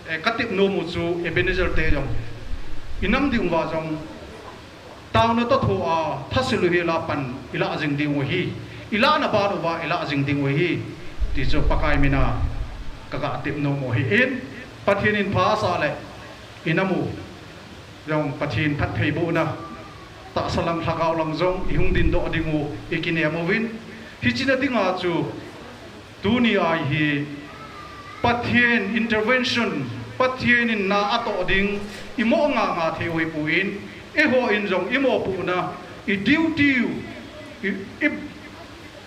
eh, katep nom u chu Ebenezer te jong inam dinguva jong taona toh thoa thasil u hela pan ilah jing dingu ahi, ilahna ban uva ilah jing dingu ahi, ti chu Pakai mina kaga tep nom u ahin. Pathen in pha asah le inam u jong Pathen phattheibohna, tahsa lang lhagao lang jong ihung dindoh dingu ikinem uvin. Hichena dinga chu tunia hi Pathen intervention, Pathen in na atoh ding imo nganga thei u ahipon, eihon jong imopohna, i duty u, i, i,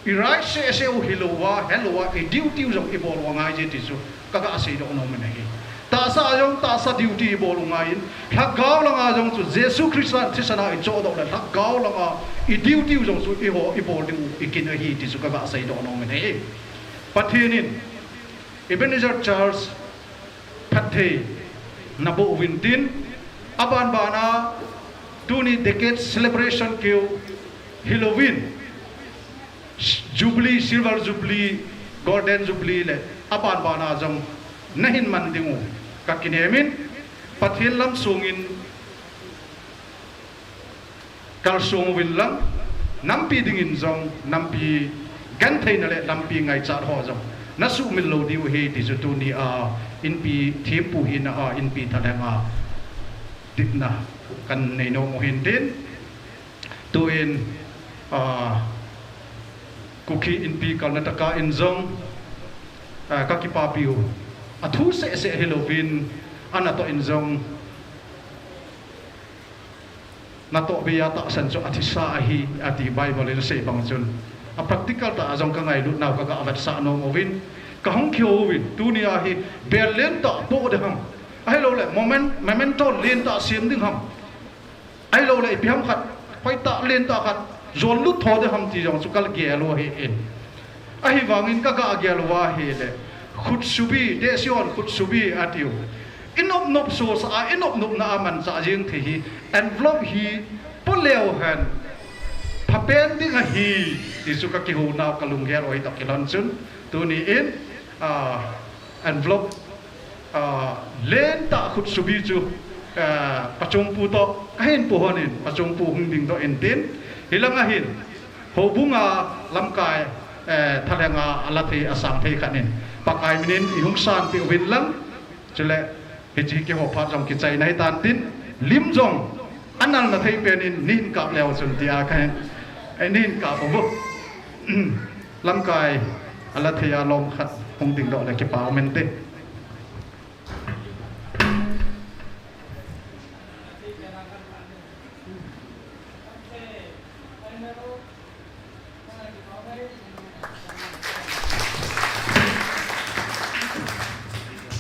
i right sehseh u hilouva, helouva, i duty u jong ibol u angaije ti chu kaga seidoh nom in ahi. Tahsa a jong tahsa duty ibol u angaiyin, lhagao langa jong chu Jesu Christa thisan a ichohdoh le lhagao langa i duty u jong chu eiho ibol dingu ikin ahi ti chu kaga seidoh nom in ahi. Pathen in Ebenezer Church phatthei naboh uvin tin, abanbana tuni decade celebration keu hilouvin, Jubilee, Silver Jubilee, Golden Jubilee le abanbana jong nahin man dingu kakinem in, Pathen lam sungin kalsong uvin lang, Nampi dingin jong, nampi gentheina le nampi ngaichat ho jong nasuhmil lou diu ahi ti chu tuni a Inpi thempu hina a Inpi thalheng a dikna kanei nom u ahin tin. Tuin, ah, Kuki Inpi Karnataka in jong, ah, kakipapiu. Athu sehseh hilouvin, anatoh in jong, natoh bei a tahsan chu athisa ahi, ati Bible in asei bang chun. A practical tah a jong kangailut nau kagavetsah nom uvin. Kahung kihou uvin, tuni a hi bel lentah po ding ham. Ahilouleh, moment, memento lentah sem ding ham. Ahilouleh, ipi ham khat, hoitah lentah khat, jon lut tho ding ham ti jong chu kagel u ahin. Ahivangin kagagel uva ahileh, khutsubi, Teshi hon khutsubi atiu. Inopnop sosa a, inopnopna a manchah jeng thei hi, envelope hi, poleu hen, phapen ding ahi, ti chu kakihou nau kalunggel u ahitoh kilhon chun, tuni in, ah, envelope, ah, lentah khutsubi chu, ah, pachongpu toh, kahin pu honin, pachongpu hung dingdoh intin, hilang ahin, houbung a lamkai, eh, thalheng a, ala thei, asang thei khat in, Pakai minin, ihung sanpeh uvin lang, chuleh, hiche kihou phat jong kichaina hitan tin, lim jong, anal na thei pen in, neihin kap leu chun tia kahin, eh, neihin kap uvo. Lamkai, ala thei a lom khat, hung dingdoh le kipa umen te.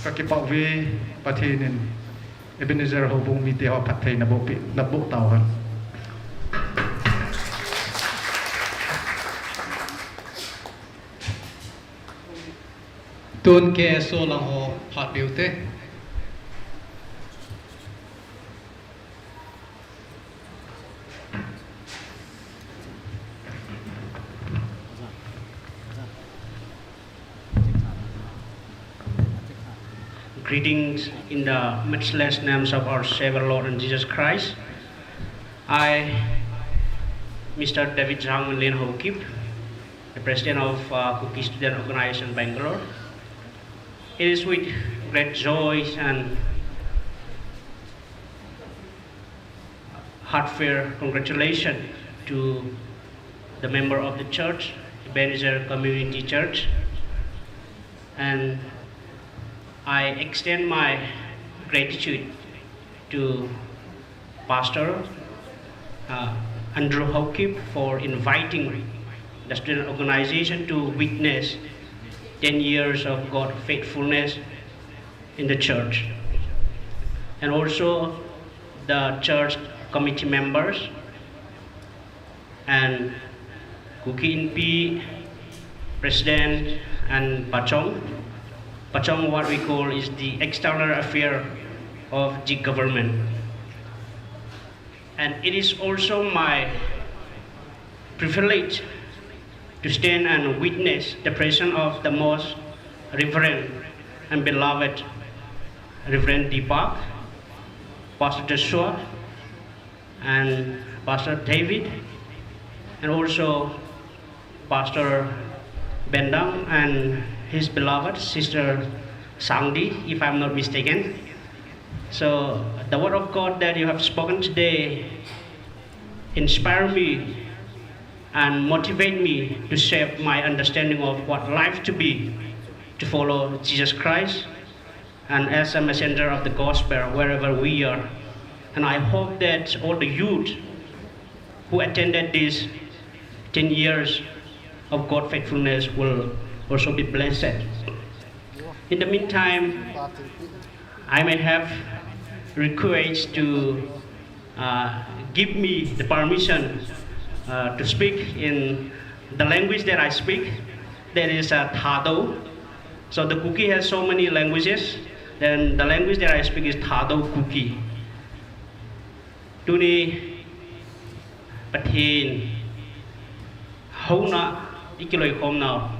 Kakipah uve, Pathen in Ebenezer houbung mite ho phatthei naboh pi, naboh tauhen. Tun K S O lang ho phat peh ute. Greetings in the matchless names of our Savior, Lord, and Jesus Christ. I, Mister David Jangminlen Haokip, the president of, uh, Kuki Student Organization Bangalore. It is with great joy and heartfelt congratulations to the member of the church, Ebenezer Community Church, and I extend my gratitude to Pastor, uh, Andrew Haokip for inviting the student organization to witness ten years of God's faithfulness in the church, and also the church committee members and Kuki Inpi president and Pachong. Pachong, what we call, is the external affair of the government. And it is also my privilege to stand and witness the presence of the most reverend and beloved Reverend Deepak, Pastor Joshua, and Pastor David, and also Pastor Bendang and his beloved sister Sangdi, if I'm not mistaken. So, the word of God that you have spoken today inspire me and motivate me to shape my understanding of what life to be, to follow Jesus Christ and as a messenger of the gospel wherever we are. And I hope that all the youth who attended this ten years of God faithfulness will also be blessed. In the meantime, I may have request to, uh, give me the permission, uh, to speak in the language that I speak, that is, uh, Thadou. So the Kuki has so many languages, then the language that I speak is Thadou Kuki. Tuni Pathen houna i kiloikhomnau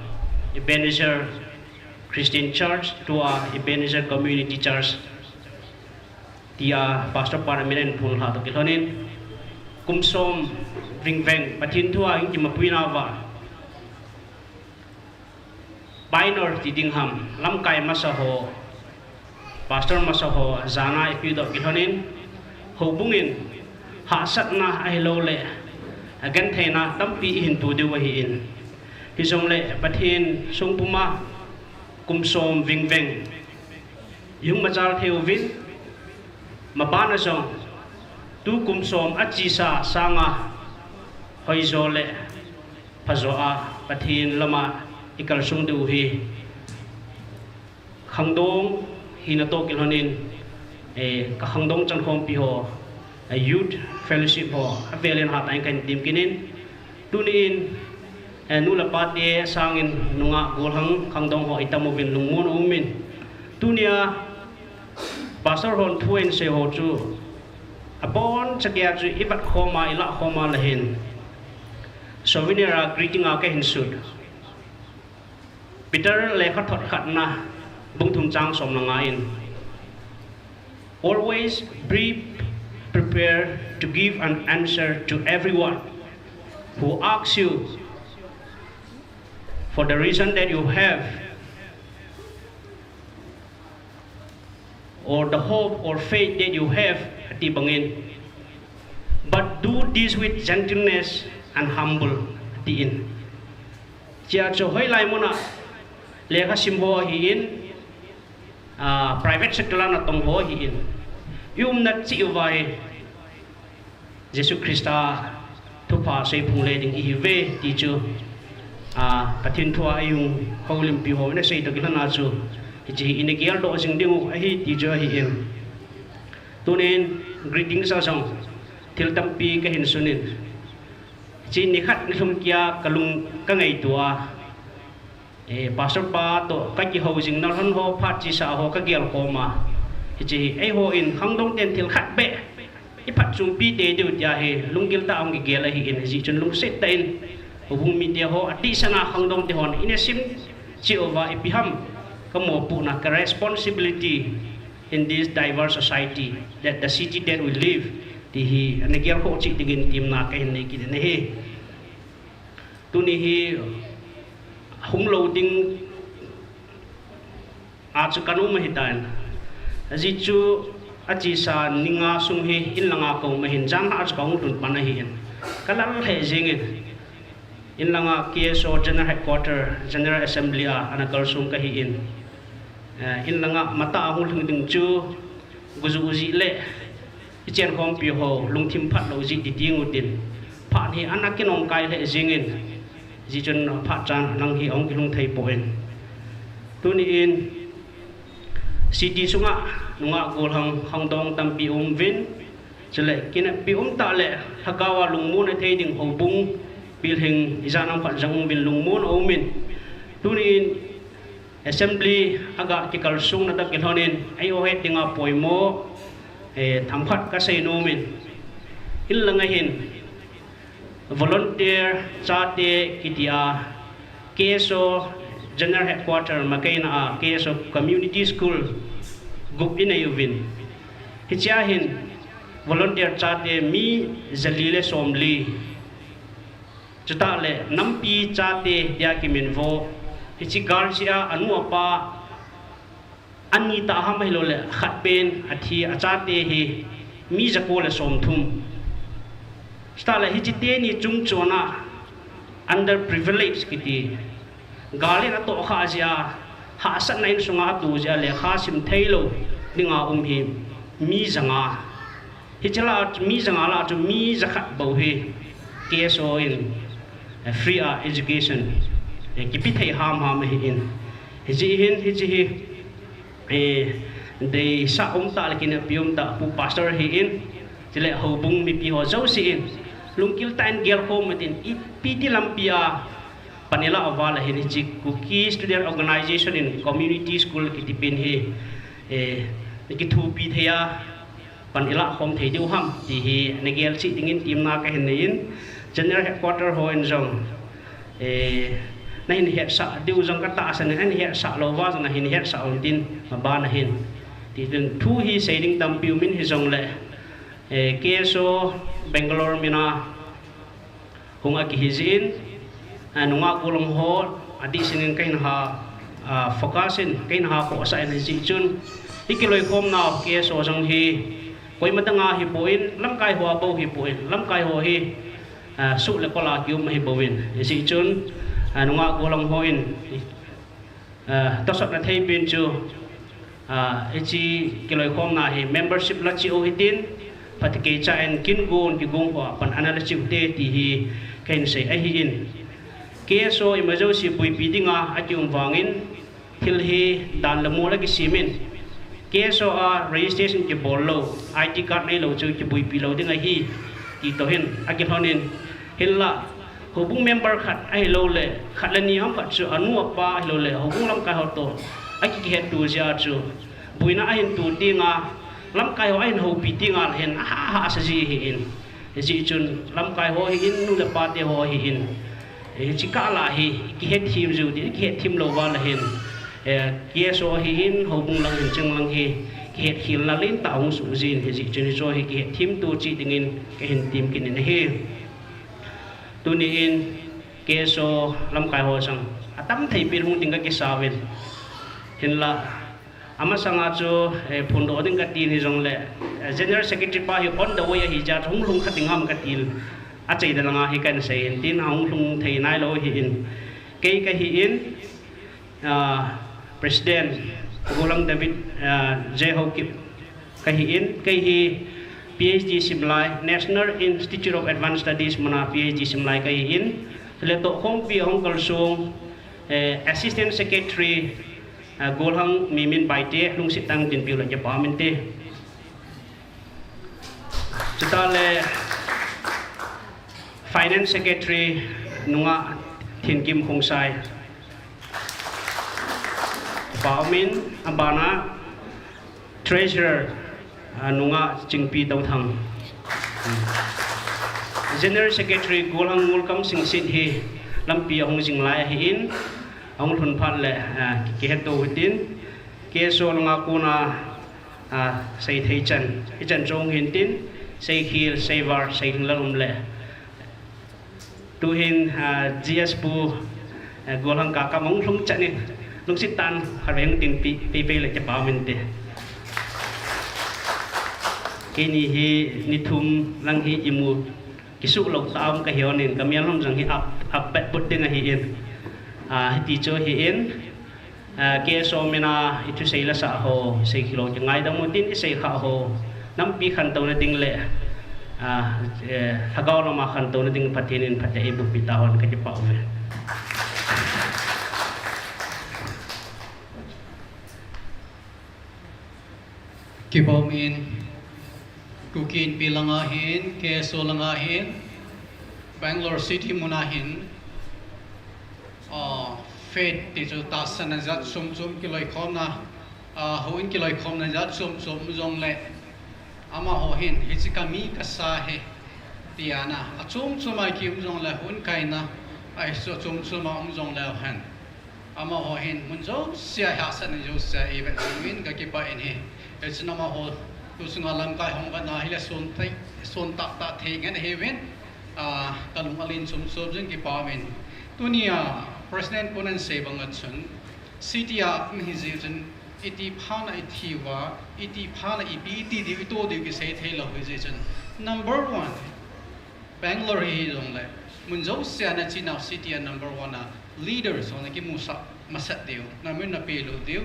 Ebenezer Christian Church, tua Ebenezer Community Church, tia Pastor pan amin ahin phonlha toh kilhonin, Kum som vingveng Pathen thu a hung kimapuina uva, pioneer ti ding ham, lamkai masa ho, pastor masa ho jana ipi doh kilhonin, houbung in hahsatna ahilouleh agentheina tampi ihin tu diu ahin. Hijongleh Pathen songpuma kum som vingveng ihung machal thei uvin, mabana jong tu kum som achesa sanga hoijo le phajo a Pathen lama ikalsong diu hi khangdong hina toh kilhonin, eh, ka khangdong chankhompi ho, eh, youth fellowship ho, avelin hatah in kahin temkit in, tuni in, eh, nu le pate sangin nungah golhang khangdong ho itam uvin lungmon aumin. Tunia Pastor hon thu ahin sei ho chu abonchan geiya chu ivet khoma, ilah khoma le hin souvenir a greeting a kahin sut. Peter lekhathot khatna bung thum chang som le nga in, "Always be prepared to give an answer to everyone who asks you for the reason that you have, or the hope or faith that you have," ati bangin, "But do this with gentleness and humble," ati in. Chia chu hoilai muna lekha sim ho ahin, ah, private sector a natong ho ahin, iumna cheh uva hi Jesu Christa thupha seiphong le ding ihiuve ti chu, ah, Pathen thu a ihung houlimpi ho ina sei toh kilhona chu hiche hi ina geldoh jing diu ahi ti chu ahin. Tunin greetings a jong thil tampi kahin sunin, hiche nikhat nilhum kia kalung kangaito a, eh, Pastor pa toh kakihou jing nalhon ho phat chesa ho kagel khoma, hiche hi eihon khangdong ten thil khat beh iphatchompi tei diu tia hi lunggil tah a hung kigel ahin, hijeh chun lungset tah in houbung mite ho, adehset a khangdong te hon ina sim cheh uva, ipi ham kamopohna, ka responsibility in this diverse society, that the city that we live, ti hi ana gelkhoh cheh dingin temna kahin nei kit in ahi. Tuni hi hung lou ding a chu kanom ahitan, ajeh chu achesa ni nga sung hi inlanga kaum ahin, janhi a chu kahung lhun pan ahin, kalal lheh jengin, inlanga K S O General Headquarter, General Assembly a ana kalsong kahin, eh, inlanga matah a hung lhung ding chu gojuh jeh le ichenkhompi ho lungthim phatlou jeh ti ding utin, phat hi ana kinong kai lheh jengin, hijeh chun phat chan nang hi ahung kilhung thei poi. Tuni in city sunga nungah golhang khangdong tampi aum uvin, chule kineppi umtah le lhagao a lungmon athei ding houbung pilhing ijat ham khat jong um uvin lungmon aumin, tuni in assembly aga kikalsongna toh kilhonin eiho het dinga poimo, eh, themkhat kasei nomin, inlanga hin volunteer chate kitia K S O General Headquarter makaina a K S O Community School gup inei uvin, hichea hin volunteer chate mi jali le somli, chutah le nampi chate tia kiminvo, hiche gal cheh a anu apa ani tah ham ahilouleh khat pen athi, achate hi mi jako le somthum. Chutah le hiche teni chungchona underprivileged kiti, gal in atohkhah jeh a, hahsatna insunga atu jeh a lekha sim theilou dinga um hi mi janga. Hiche lah a chu mi janga lah a chu mi jakhat bou hi K S O in, eh, free a education, eh, kipe thei hamham ahin. Hijeh hin hiche hi, eh, deisah umtah le kineppi umtah Pu Pastor ahin, chule houbung mipi ho jouse in lunggil tah in gelkhom utin, ipi ti lampi a pan ilah uva le hin hiche Kuki Student Organisation in Community School kiti pen hi, eh, ikithopi thei a pan ilah khom thei diu ham ti hi nagel cheh dingin temna kahin neiyin, General Headquarter hon jong, eh, nahin hetsah diu jong katahsan in, nahin hetsah louva jong nahin hetsah untin, mabana hin, ti chun thu hi sei ding tampi umin hijongle, eh, K S O Bangalore mina hung akihi jin, a, nungah gollhang ho adih sinin kahin ha, a, focus in kahin ha khohsah in, hijeh chun i kiloikhomna K S O jong hi koima danga hipon, lamkai hoa bou hipon, lamkai ho hi, a, suh le kol a kium ahi bouvin, hijeh chun, a, nungah gollhang hon, a, tosot na thei pen chu, a, hiche kiloikhomna hi membership la cheh u hitin, phatecha in kin gon kigong hoa pan ana la cheh u hite ti hi kahin sei ahin. K S O ima jouse buipi dinga akium vangin, thil hi dan le mol a kisemin, K S O a registration kibol lou, I D card neilou chu kibuipi lou ding ahi, ti toh hin akilhonin, hinla houbung member khat ahilouleh, khat le ni ham khat chu anu apa ahilouleh houbung lamkai ho toh akikihetto jeh a chu, buina ahin to tenga, lamkai ho ahin houpi tenga hin aha hahsa ji ahin. Hijeh chun lamkai ho ahin, nu le pate ho ahin, hiche kah lah hi kihetthem jiu ding, kihetthem lou uva leh hin, eh, K S O ahin, houbung lang hin, cheng lang hi kihetkhelna lentah hung soh jin, hijeh chun hicheho hi kihetthem to cheh dingin kahin tem kit in ahi. Tuni in K S O lamkai ho jong atam thei pen hung ding kakisa uvin, hinla amasanga chu, eh, phondoh ding katin, hijongleh, eh, General Secretary pa hi on the way ahi jeh a chu hung lhung kha ding ham katin, achai da langa hi kahin sei in tin, ahung lhung thei nailou ahin. Kei kahin, ah, President Gollhang David, ah, J Haokip kahin, kei hi P H D simlai, National Institute of Advanced Studies muna P H D simlai kahin, le tohkhompi ahung kalsong, eh, Assistant Secretary, ah, Gollhang Mimin Baite, lungset tah in dinpiu le kipah umin te. Chutah le Finance Secretary nungah Thinkim Khongsai, kipah umin, abana Treasurer, ah, nungah Chingpi Touthang. General Secretary Gollhang Ngolkam Singsit hi lampi ahung jing lai ahin, ahung lhun phat le, ah, kihetto u hitin, K S O langa kona, ah, seithei chan, hichan chu hung hin tin, seikhel, seivar, seilhinglel um le. Tuhin, ah, G S Pu, eh, Gollhang Kakam ahung lhung chan in, lungset tah in khatvei hung dinpi, pei pei le kipah umin te. Keini hi ni thum lang hi imu kisuh lou tah a um kahi lhonin, kamel lom jong hi ap, ap pet put ding ahin. Ah, hiti chu ahin, ah, K S O mina ithusei lasah ho, sei khel u kingaidam u tin, isei khah ho nampi khantouna ding le, ah, eh, lhagao lama khantouna ding Pathen in phatthei eibohpi tahen, kakipah uve. Kipah umin, Kuki Inpi langa hin, K S O langa hin, Bangalore City muna hin, ah, faith ti chu tahsanna jat chom chom kiloikhomna, ah, houin kiloikhomna jat chom chom jongle, amaho hin, hiche kami kasa hi, tia na, achom chom a kium jongle, houin kaina, ahi chu achom chom a um jongleu hen, amaho hin mun jousea, hahsatna jousea eivet jing uvin kakipah in ahi. Hichun amaho tu chunga lamkai hung vetna hile son tah, son tah tah thei ngen ahiuvin, ah, kalung alen chom chom jing, kipah uvin. Tunia President pun ahin sei banga chun, city a um ahi jeh chun, iti phat a ithi uva, iti phat a ipi iti diu, ito diu kisei thei lou ahi jeh chun, number one, Bangalore hi jongle, mun jousea nachenau city a number one a leaders ho nakimusah masat diu, namin napeh lou diu,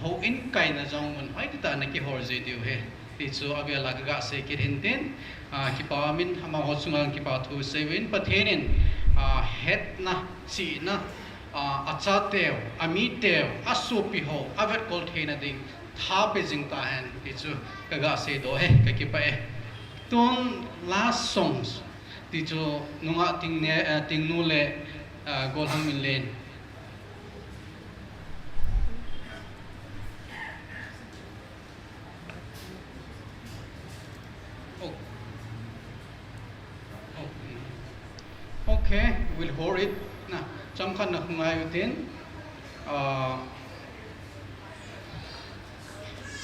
houin kaina jong mun hoitah a nakihol ji diu ahi, ti chu avel a kaga sei kit in tin, ah, kipah umin, amaho chunga kipa thu sei uvin, Pathen in, ah, hetna, chihna, ah, achateu, amiteu, asopi ho avetkol theina ding tha pe jing tahen, ti chu kaga seidoh e, kakipah e. Tun last songs, ti chu nungah Tingne, eh, Tingnu le, eh, Gollhang Minlen. Oh. Oh. Okay, we'll hold it. Na, chomkhat na hung ngai utin. Ah,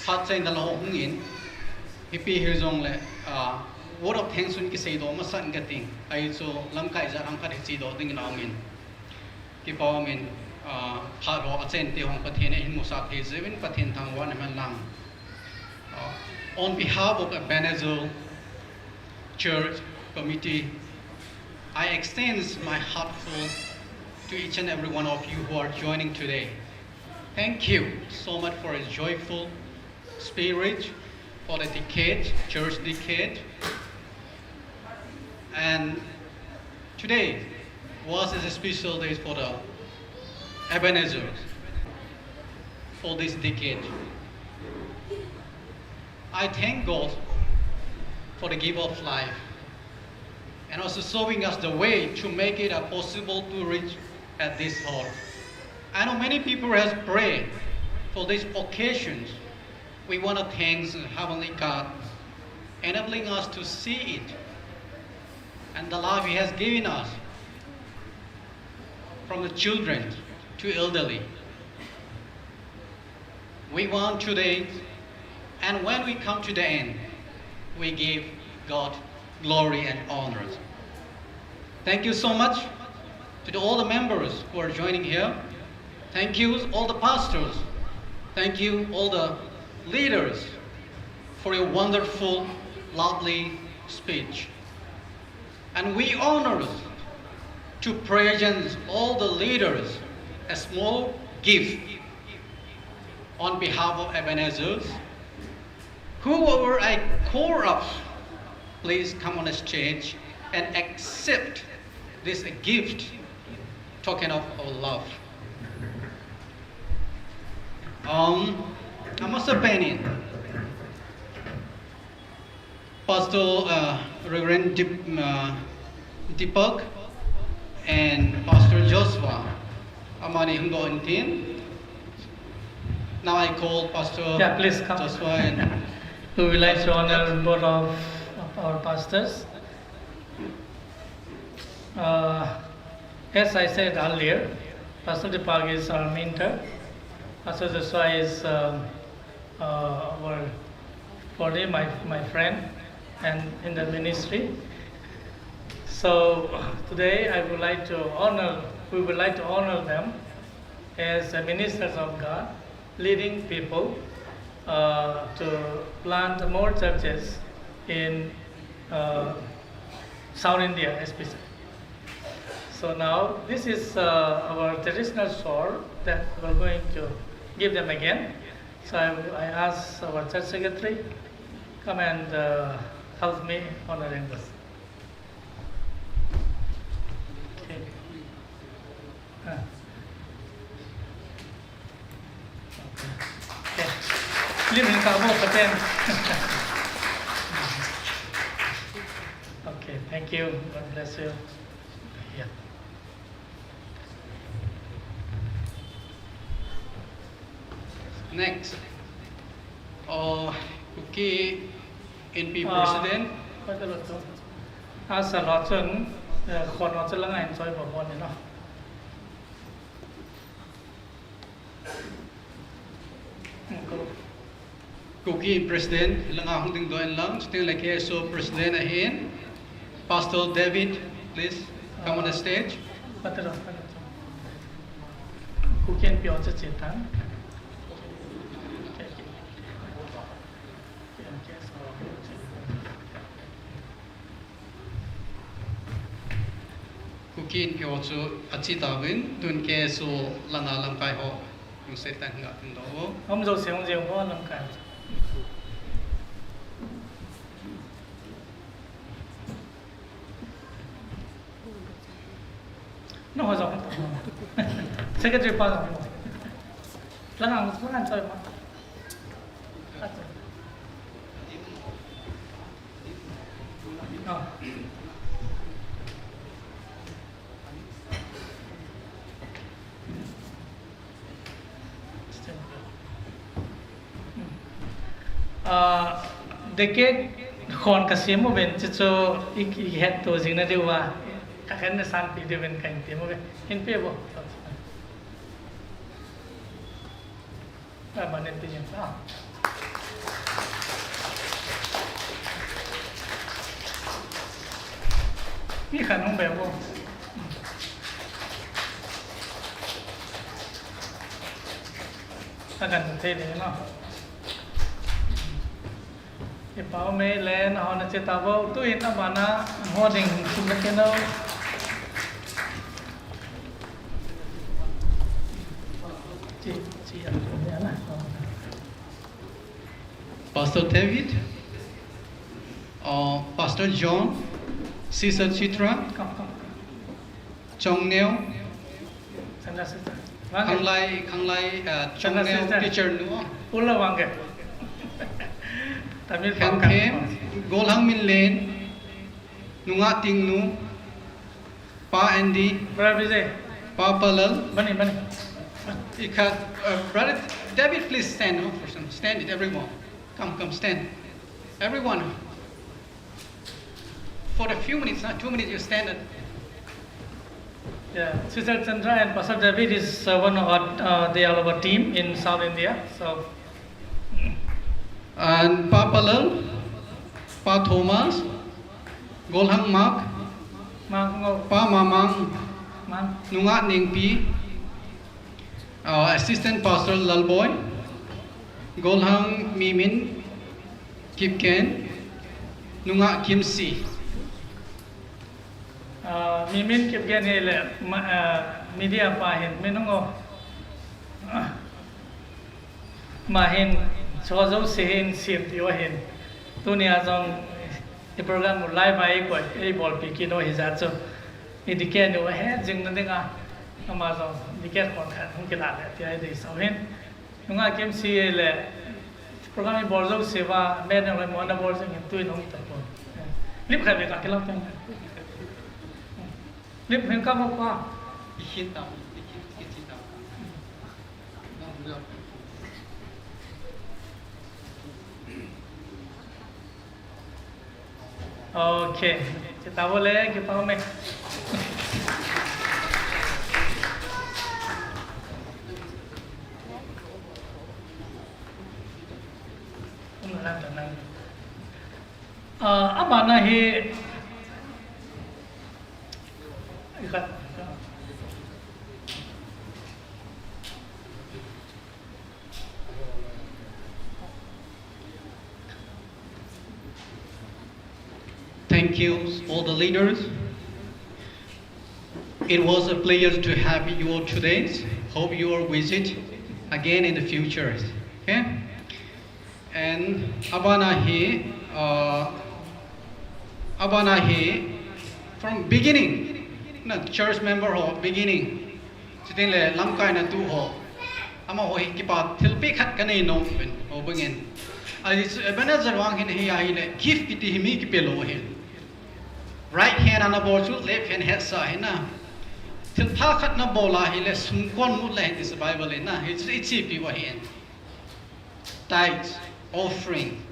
phat chai na lou hung in. Hipi hijongle, ah, Word of thanks un kiseidoh masat kating. Ahi chu lamkai jat ham khat hi chedoh dingin aum in. Kipa umin, ah, phat ho achen te hung Pathen in eihin musah thei jeh in Pathen thangvahna man lang. Uh, on behalf of Ebenezer Church Committee, I extend my heartfelt to each and every one of you who are joining today. Thank you so much for a joyful spirit for the decade, church decade. And today was a special day for the Ebenezer for this decade. I thank God for the gift of life and also showing us the way to make it, uh, possible to reach at this hall. I know many people has prayed for these occasions. We want to thank the Heavenly God enabling us to see it and the life He has given us, from the children to elderly. We want today, and when we come to the end, we give God glory and honor. Thank you so much to the, all the members who are joining here. Thank you, all the pastors. Thank you, all the leaders, for your wonderful, lovely speech. And we honor to present all the leaders a small gift on behalf of Ebenezer. Whoever I call up, please come on the stage and accept this gift, token of our love. Um, amasa penin. Pastor, uh, Reverend Deep, uh, Deepak and Pastor Joshua. Amani hung doh intin. Now I call Pastor, yeah, please come. Joshua and we would like to honor both of, of our pastors. Uh, as I said earlier, Pastor Deepak is our mentor. Pastor Joshua is, uh, uh, our, for me, my, my friend and in the ministry. So today I would like to honor, we would like to honor them as the ministers of God, leading people, uh, to plant more churches in, uh, South India especially. So now this is, uh, our traditional shawl that we're going to give them again. So I, I ask our church secretary, come and, uh, help me honoring this. Okay. Ah. Okay. Okay. Lim hin ka mo ka ten. Okay, thank you. God bless you. Yeah. Next. Oh, Kuki Inpi, ah, President. Asa lo chun, eh, khon lo chun langa enjoy bo bon ni no. Kuki President, langa hung dingdoh in lang, chuteng le K S O President ahin, Pastor David, please come on the stage. Kuki Inpi ho chu che tan. Kuki Inpi ho chu ache tauvin, tun K S O langa lamkai ho, hung se tan nga tin do. Hom jo se hung je ho lamkai. No ho jo. Secretary pa jo. Langa hung, langa choi ma. Ah, decade khon ka sem uvin, chuchu i, i hetto jing na diuva, ka khen na sanpi diuvin ka hin tem uve. Hin pe vo. Ah, manin tin ah. Mi khat hung be vo. Akan thei le no. Ipi ume le na hon che ta vo, tu in abana ho ding sim le ke no. Chi, chi ya na. Pastor David, uh, Pastor John, Sister Chitra, Chongneo, Khanglai, Khanglai, uh, Chongneo teacher nu. Khankhem, Golhang Minlen, Nunga Tingnu, Pa Andy, Brother Vijay. Pa Palal. Bani, bani. Ikhat, uh, Brother David, please stand, no, for some. Stand it, everyone. Come, come, stand. Everyone. For a few minutes, not two minutes, you stand it. Yeah, Sister Chandra and Pastor David is, uh, one of our, uh, they are our team in South India. So, and Pa Palal, Pa Thomas, Golhang Mark, Mark Ngau. Pa Mamang, Mang. Nunga Nengpi, uh, Assistant Pastor Lalboi, Golhang Mimin, Kipgen, Nunga Kimsi. Ah, Mimin Kipgen hi le, ma-, ah, media pa hin, mi nungo. Ama hin, cho jouse hin sem diu ahin. Tunia jong, i program u live a eikoi, eibolpi kit u ahi jeh chun. I deacon u ahe jing na dinga. Ama jong, deacon kon khat hung kila le, tia i deisah u hin. Nunga Kimsi le, program ibol jouse uva, banner le mo na bol jing in tuin hung tapon. Clip khat beh ka kilang pen. Clip hin ka mo pa. Ihin ta, ihin, ihin ta. Ok. Che ta vo le, kipa ume. Um, lang, lang. Ah, abana hi. Thank you, all the leaders. It was a pleasure to have you all today. Hope you all visit again in the future. Okay? And abana hi, uh, abana hi, from beginning, na church member ho beginning, chuting le lamkaina tu ho, amaho hi kipa thilpeh khat kanei nom uvin, ho bangin. Ahi chu Ebenezer vang hin hi ahile, gift kiti hi mi kipe lou ahi. Right hand a nabol chu left hand hetsa ahi na. Thilpha khat nabol ahile, sum kon mut le hin ti sa Bible in na, hi chu ichepi u ahi. Tithes, offering.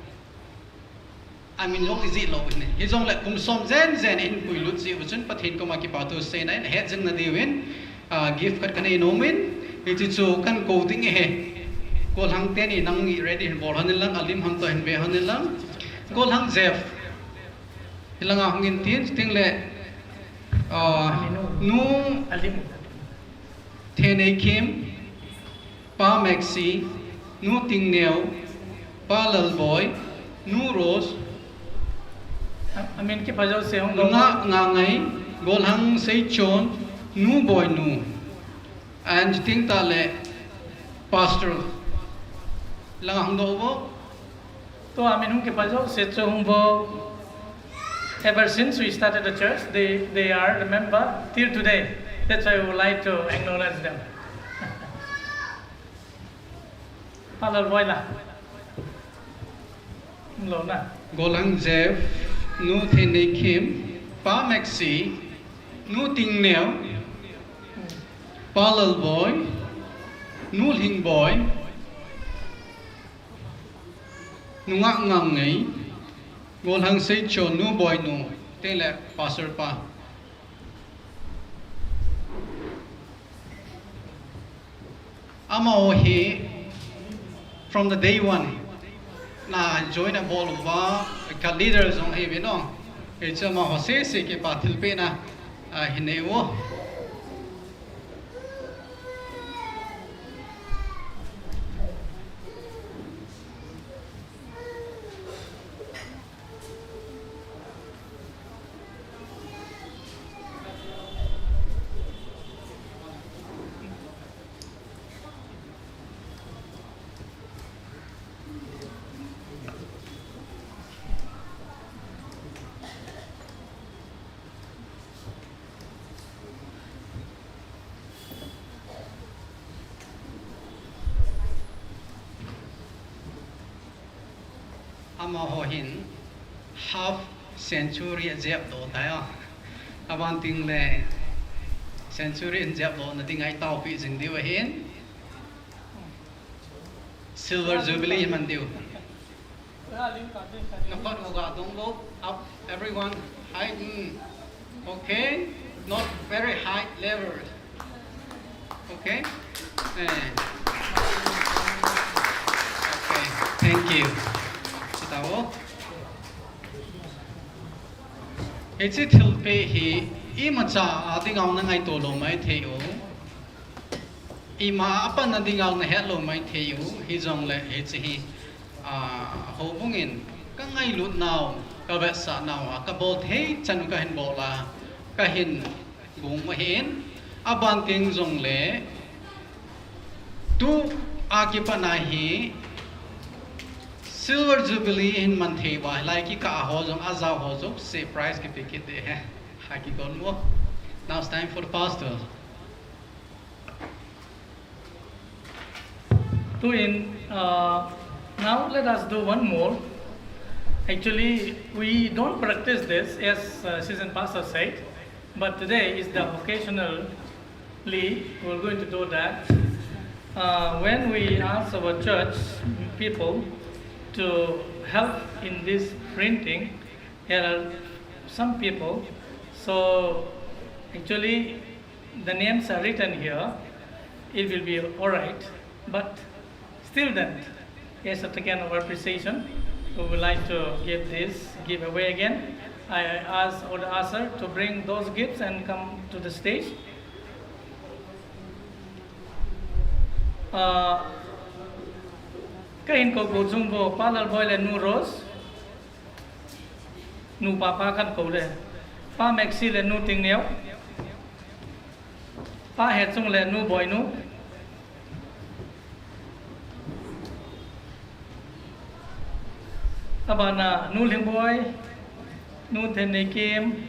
Amin jong ijih lou ahi. Hijongle kum som jen jen in puilut jeh u chun Pathen koma kipa thu seina in het jing na diuvin, ah, gift khat kanei nom in, hiche chu kan kou ding ahi. Golhang teni nangni ready hin bol hon in lang, alim ham toh hin ve hon in lang. Golhang Jeff. Hilanga hung in tin, chuting le, ah, Nu Thenei Kim, Pa Maxi, Nu Tingneo, Pa Lalboi, Nu Rose, a, amin kipha jouse hung lou. Nunga Ngangai, Golhang Seichon, Nu Boinu. And chuting tah le Pastor. Langa hung lou vo. Tua min hung kipha jouse chu hung vo. Ever since we started the church, they, they are the member till today. That's why we would like to acknowledge them. Pa Lalboi la. Hung lou na. Golhang Jeff, Nu Thenei Kim, Pa Maxi, Nu Tingneo, Pa Lalboi, Nu Lhingboi, Nunga Ngangai, Golhang Seichon, Nu Boinu, chuting le Pastor pa. Amaho hi from the day one na join abol uva ka leader jong ahi ve no. Hiche amaho sese kipa thilpehna ahin nei u. Amaho hin half century ajepdoh tai a. Aban tengle century in jepdohna dinga itaopeh jing diu ahin. Silver Jubilee iman diu. Nakhut uga dong lo, up, everyone, high, mm. Okay, not very high level. Okay? Eh. Okay, thank you. Chutao. Hiche thilpeh hi imacha a dinga ngaito lou maithei u. Ima a panna dinga nahet lou maithei u, hijongle hiche hi, ah, houbung in kangailut nau, kavetsah nau, a kabol thei chan u kahin bol a, kahin gong u ahin, aban teng jongle, tua kipat a hi Silver Jubilee hin man thei uva, hilai kikah ho jong, ajao ho jouse prize kipe kit ding ahi. Ha kigong u. Now it's time for the pastor. Tuin, uh, now let us do one more. Actually, we don't practice this, as, uh, assistant pastor said, but today is the occasionally we're going to do that. Uh, when we ask our church people to help in this printing, there are some people. So actually, the names are written here. It will be all right. But still then, as a token of appreciation, we would like to give this giveaway again. I ask all the usher to bring those gifts and come to the stage. Uh, kahin kou kou chung uvo, Pa Lalboi le Nu Rose. Nu Pa Pa kakou le. Pa Maxi le Nu Tingneo. Pa Hechung le Nu Boinu. Abana Nu Lhingboi, Nu Thenneikim,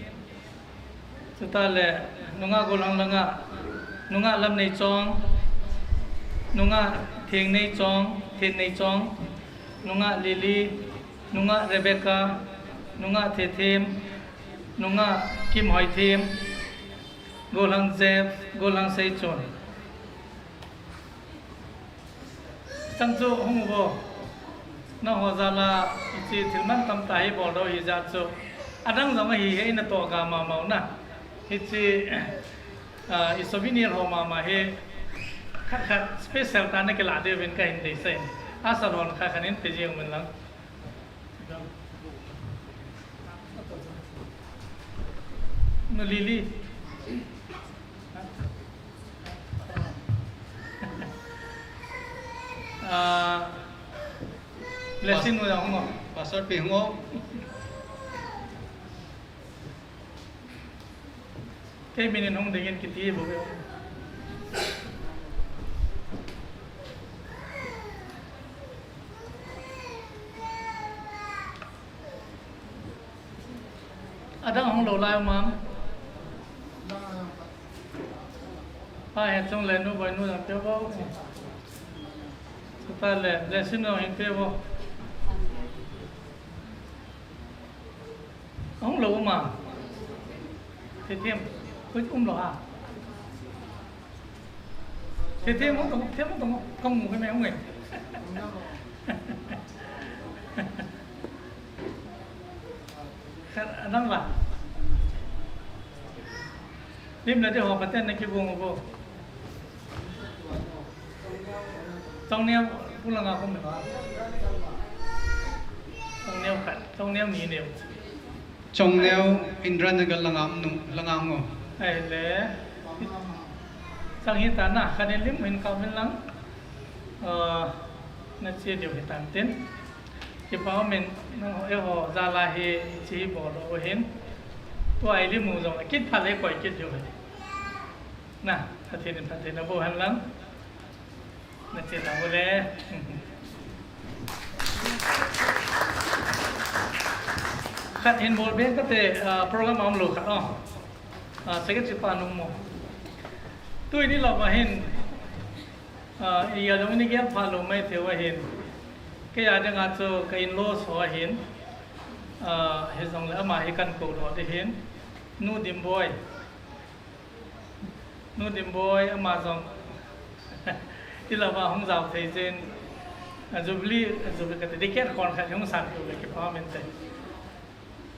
chutah le nungah Golhang langa, nungah Lamneichong, nungah Thengneichong, Thenneichong, nungah Lily, nungah Rebecca, nungah Thethem, nungah Kimhoithem, Golhang Jeff, Golhang Seichon. Chang chu hung uvo. Nangho jal a hiche thil mantam tah hi bol ding ahi jeh chun. Adang jong ahi hi, ina toh ga mama u na. Hiche, ah, i souvenir ho mama hi khat khat special tah a nakilah diuvin kahin deisah in. Asa lon khat khat in pe jing un lang. Nu Lily. Ah, blessing mo hung o. Pastor pi hung o. Kei min in hung dingin kiti bou ve. Adang hung lou lai um am? Pa Hechung le Nu Boinu jong pe uvo. Chutah le, le Sinu hin pe uvo. Hung lou um am? Thithem. Koi um lou ha. Thithem hung tong, them hung tong, kamu kei me hung e. Khat adang la. Lim le te ho paten na kigong uvo. Chongneo, pu langa khum le ba. Chongneo khat, chongneo ni neo. Chongneo, Indiranagar langa um nu, langa um o. Ahile. Chang hita na, khanin lim hin kap in lang. Ah, nache diu hitan tin. Kipa umin, nangho, eiho jal a hi, hiche hi bol u ahin. Tua ilim u jong, kit phat le koi kit diu ahi. Na, Pathen in phatthei naboh hen lang. Nache tau le. Khat hin bol be kate, ah, program a um lou khat, oh. Ah, secretary pa nung mo. Tuni lou ma hin, ah, iya jong ini gel pha lou mai thei u ahin. Kei a dinga chu ka in-laws ho ahin. Ah, hijongle ama hi kakou doh ding ahin. Nu Dimboi. Nu Dimboi, ama jong. Ilou va hung jao thei jin. A Jubilee, a Jubilee kati, decade khon khat hung san tu le kipa umin te.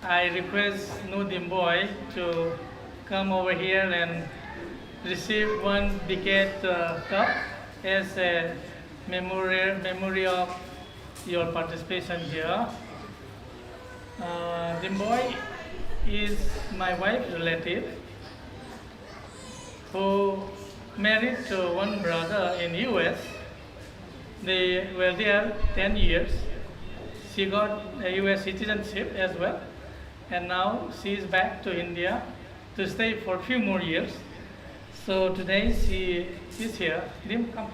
I request Nu Dimboi to come over here and receive one decade, uh, cup as a memorial, memory of your participation here. Uh, Dimboi is my wife relative who married to one brother in U S. They were there ten years. She got a U S citizenship as well, and now she is back to India to stay for a few more years. So today she is here. Dim, come.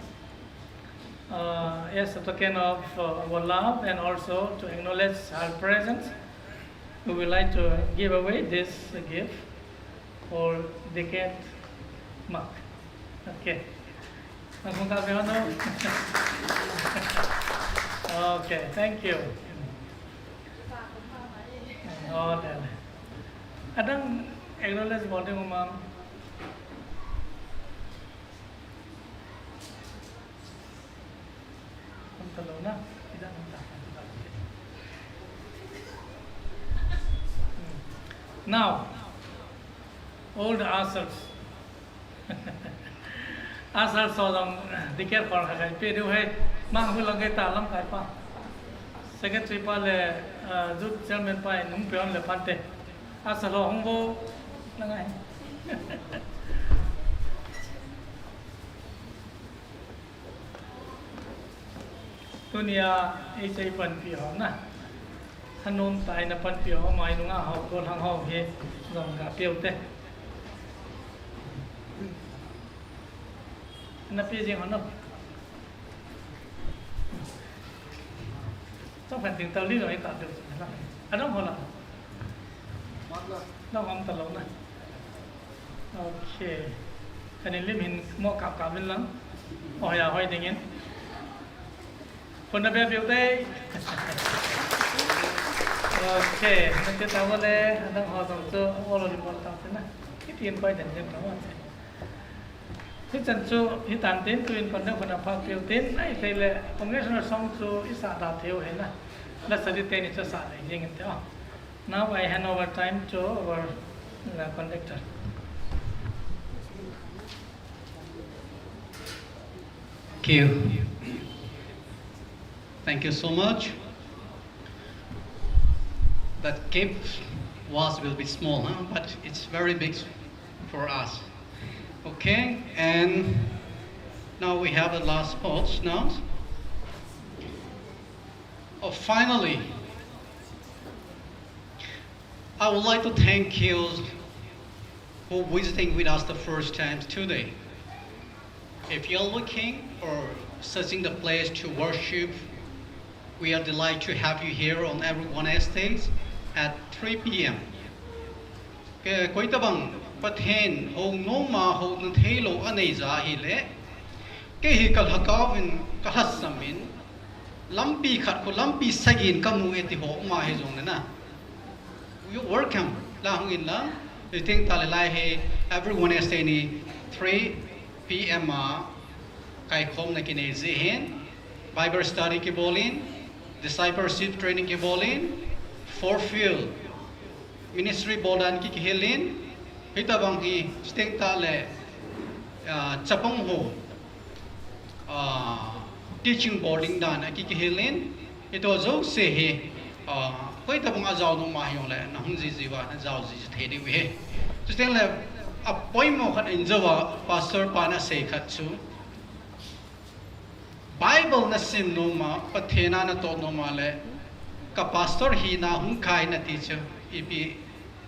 Uh, as a token of, uh, our love and also to acknowledge her presence, we would like to give away this gift for decade mark. Okay. Nang kong ka pe ano? Okay, thank you. Oh, le, le. Adang acknowledge bol ding um am? Now, all the ushers. Ushers ho jong, decade khon khat khat pe diu ahi. Mang hu lang kei ta lamkai pa. Secretary pa le, uh, youth chairman pa in hung pe un le pante. Ushers ho hung vo lang ahi. Tunia, ei sei panpi ho na. Hanung tai na panpi ho, mai nunga ho, ko hang ho hi, jong ka piu te. Na pi jing ho no. Chong phan ting tau li lo ei ta deu na. Adang ho la. Adang hom ta lo na. Okay. Kani lim hin mo kap kap in lang. Hoi a hoi ding in. Phone na be piu te. Okay. Nache tau le, adang ho jong chu, o lo lim bol tau te na. Kiti in koi den den tau te. Hichan chu, hitan tin, tuin conduct khun apha piu tin, ahithei le, congressional song chu, isa da theu he na. La sa di te ni chu sa le, jing in te o. Now I hand over time to our, uh, conductor. Thank you. Thank you so much. That gift was, will be small, huh? But it's very big for us. Okay, and now we have a last post now. Oh, finally, I would like to thank you for visiting with us the first time today. If you're looking or searching the place to worship, we are delighted to have you here on every Wednesdays at three p.m. Ke, koitabang Pathen hou nom a hou na thei lou anei ja hile, kei hi ka lhakao in, ka lhasam in, lampi khat khu lampi sagi in ka mu e ti ho ma hi jong le na. You welcome. La hung in lang. Hiti teng tah le lai hi every Wednesday ni three p.m. a kaikhomna kinei ji hin. Bible study kibol in, discipleship training kibol in, four field ministry bol dan ki kihil in, hitabang hi hiti teng tah le, ah, chapang ho, ah, teaching bol ding dan a ki kihil in, hito jouse hi, ah, Hoitah banga jao nom ahi jongle, nahung jiji uva, najao jiji thei diu ahi. Chuteng le, apoimo khat in jouva, pastor pan asei khat chu, Bible nasim nom a, Pathen a natoh nom a le, ka pastor hina hung kha in ati chu, ipi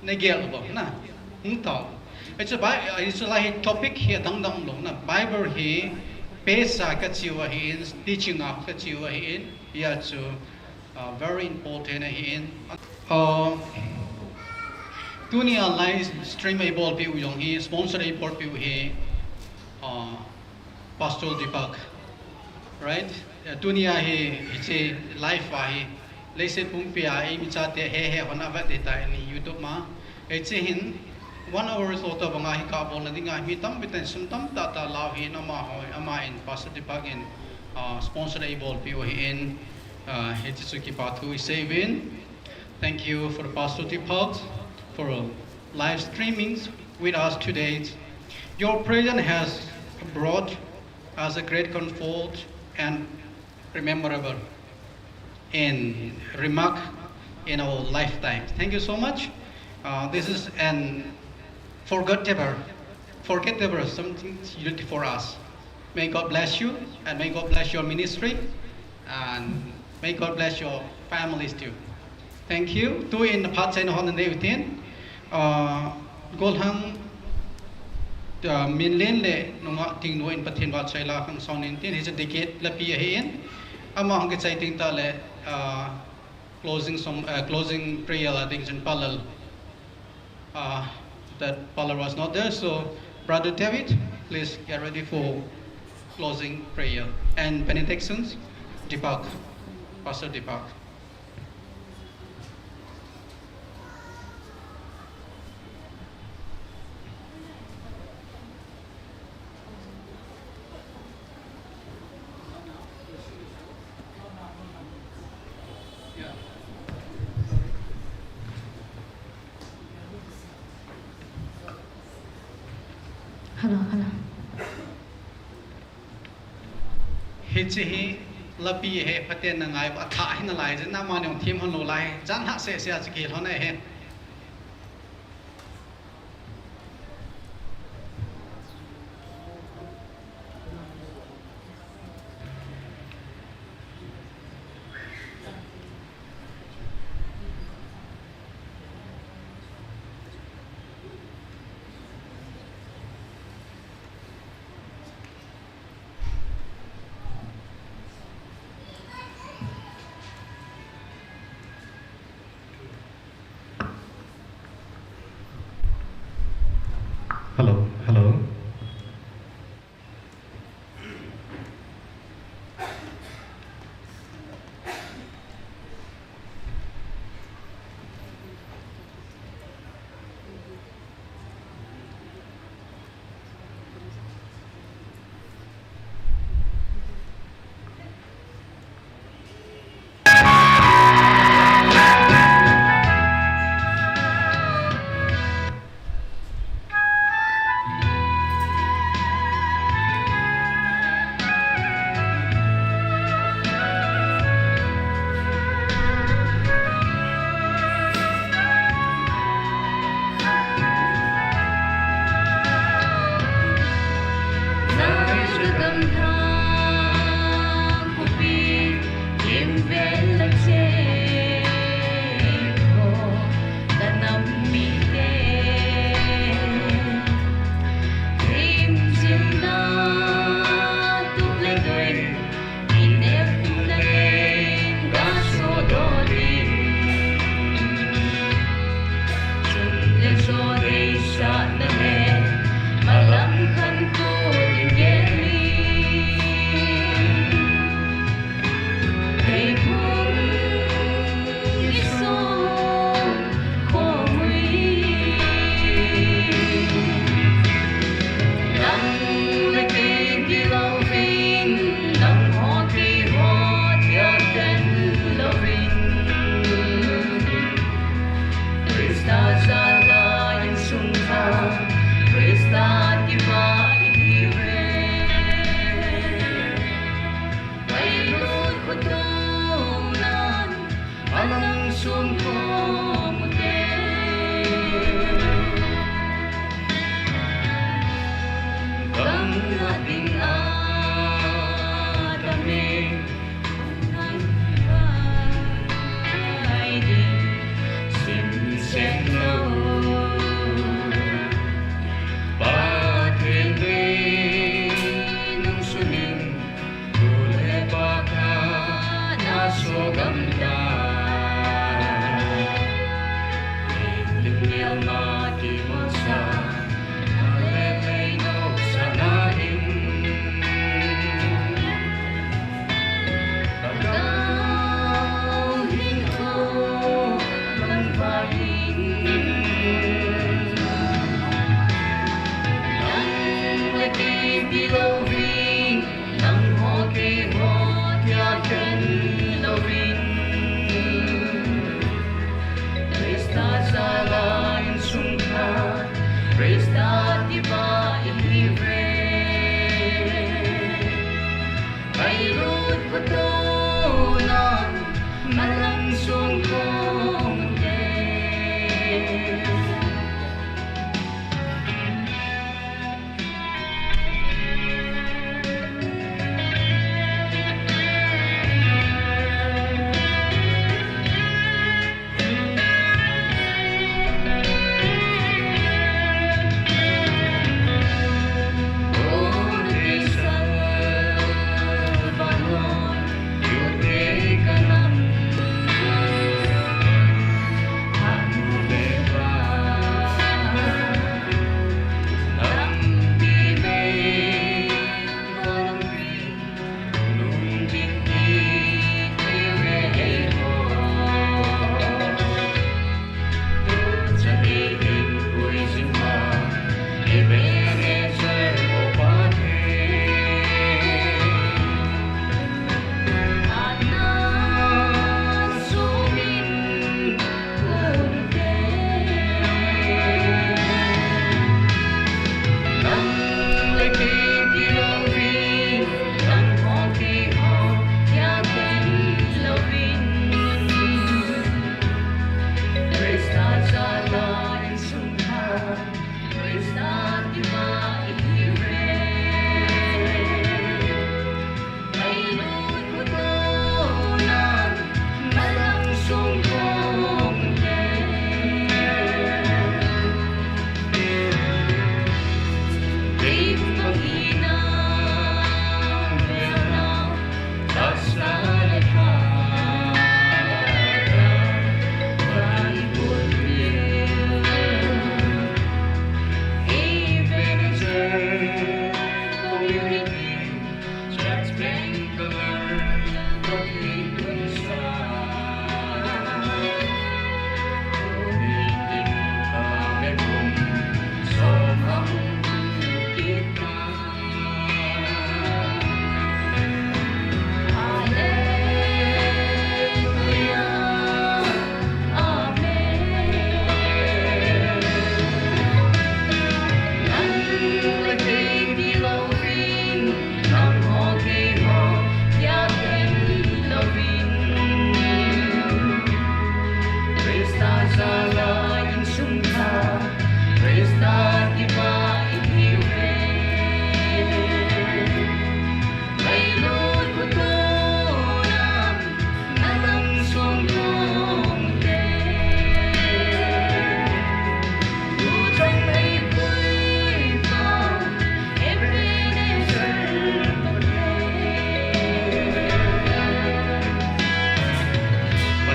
nagel uvam na, hung tao. Hichu Bi-, hichu lai hi topic hi adang dang lou na, Bible hi pesa kachiu ahin, teaching a kachiu ahin, hia chu, uh, very important ahin. Uh, tunia live stream eibolpeh u jong hi, sponsor eibolpeh u hi, uh, Pastor Deepak, right? Eh, tunia hi, hiche live a hi, leiset pumpia eimi chate hehe hon avet ding ahitai YouTube ma. Hiche hin, one hour toh toh banga hi kabolna dinga, mi tampi ten sum tamtah tah lau ahin amaho, aman Pastor Deepak in, uh, sponsor eibolpeh u ahin, uh, hiche chu kipa thu isei uvin. Thank you for the Pastor Deepak for live streamings with us today. Your presence has brought us a great comfort and rememberable in remark in our lifetime. Thank you so much. Uh, this is an forgettable, forgettable something you did for us. May God bless you, and may God bless your ministry, and may God bless your families too. Thank you. Tuin phat seina hon nei utin. Uh, golhang, uh, Minlen le nungah Tingnu in Pathen vahchoi la khang song nin tin, hiche dikit lapi ahin. Ama hung kichai ting tah le, uh, closing song, uh, closing prayer la ding chun Palal. Uh, that Palal was not there, so Brother David, please get ready for closing prayer and benedictions. Deepak, Pastor Deepak. Hello, hello. Hiche hi lapi hi phaten na ngai uva, athah hi nalai jeh in, amani jong them hon lou lai, jan hah seh seh a chu kihil hon ahi.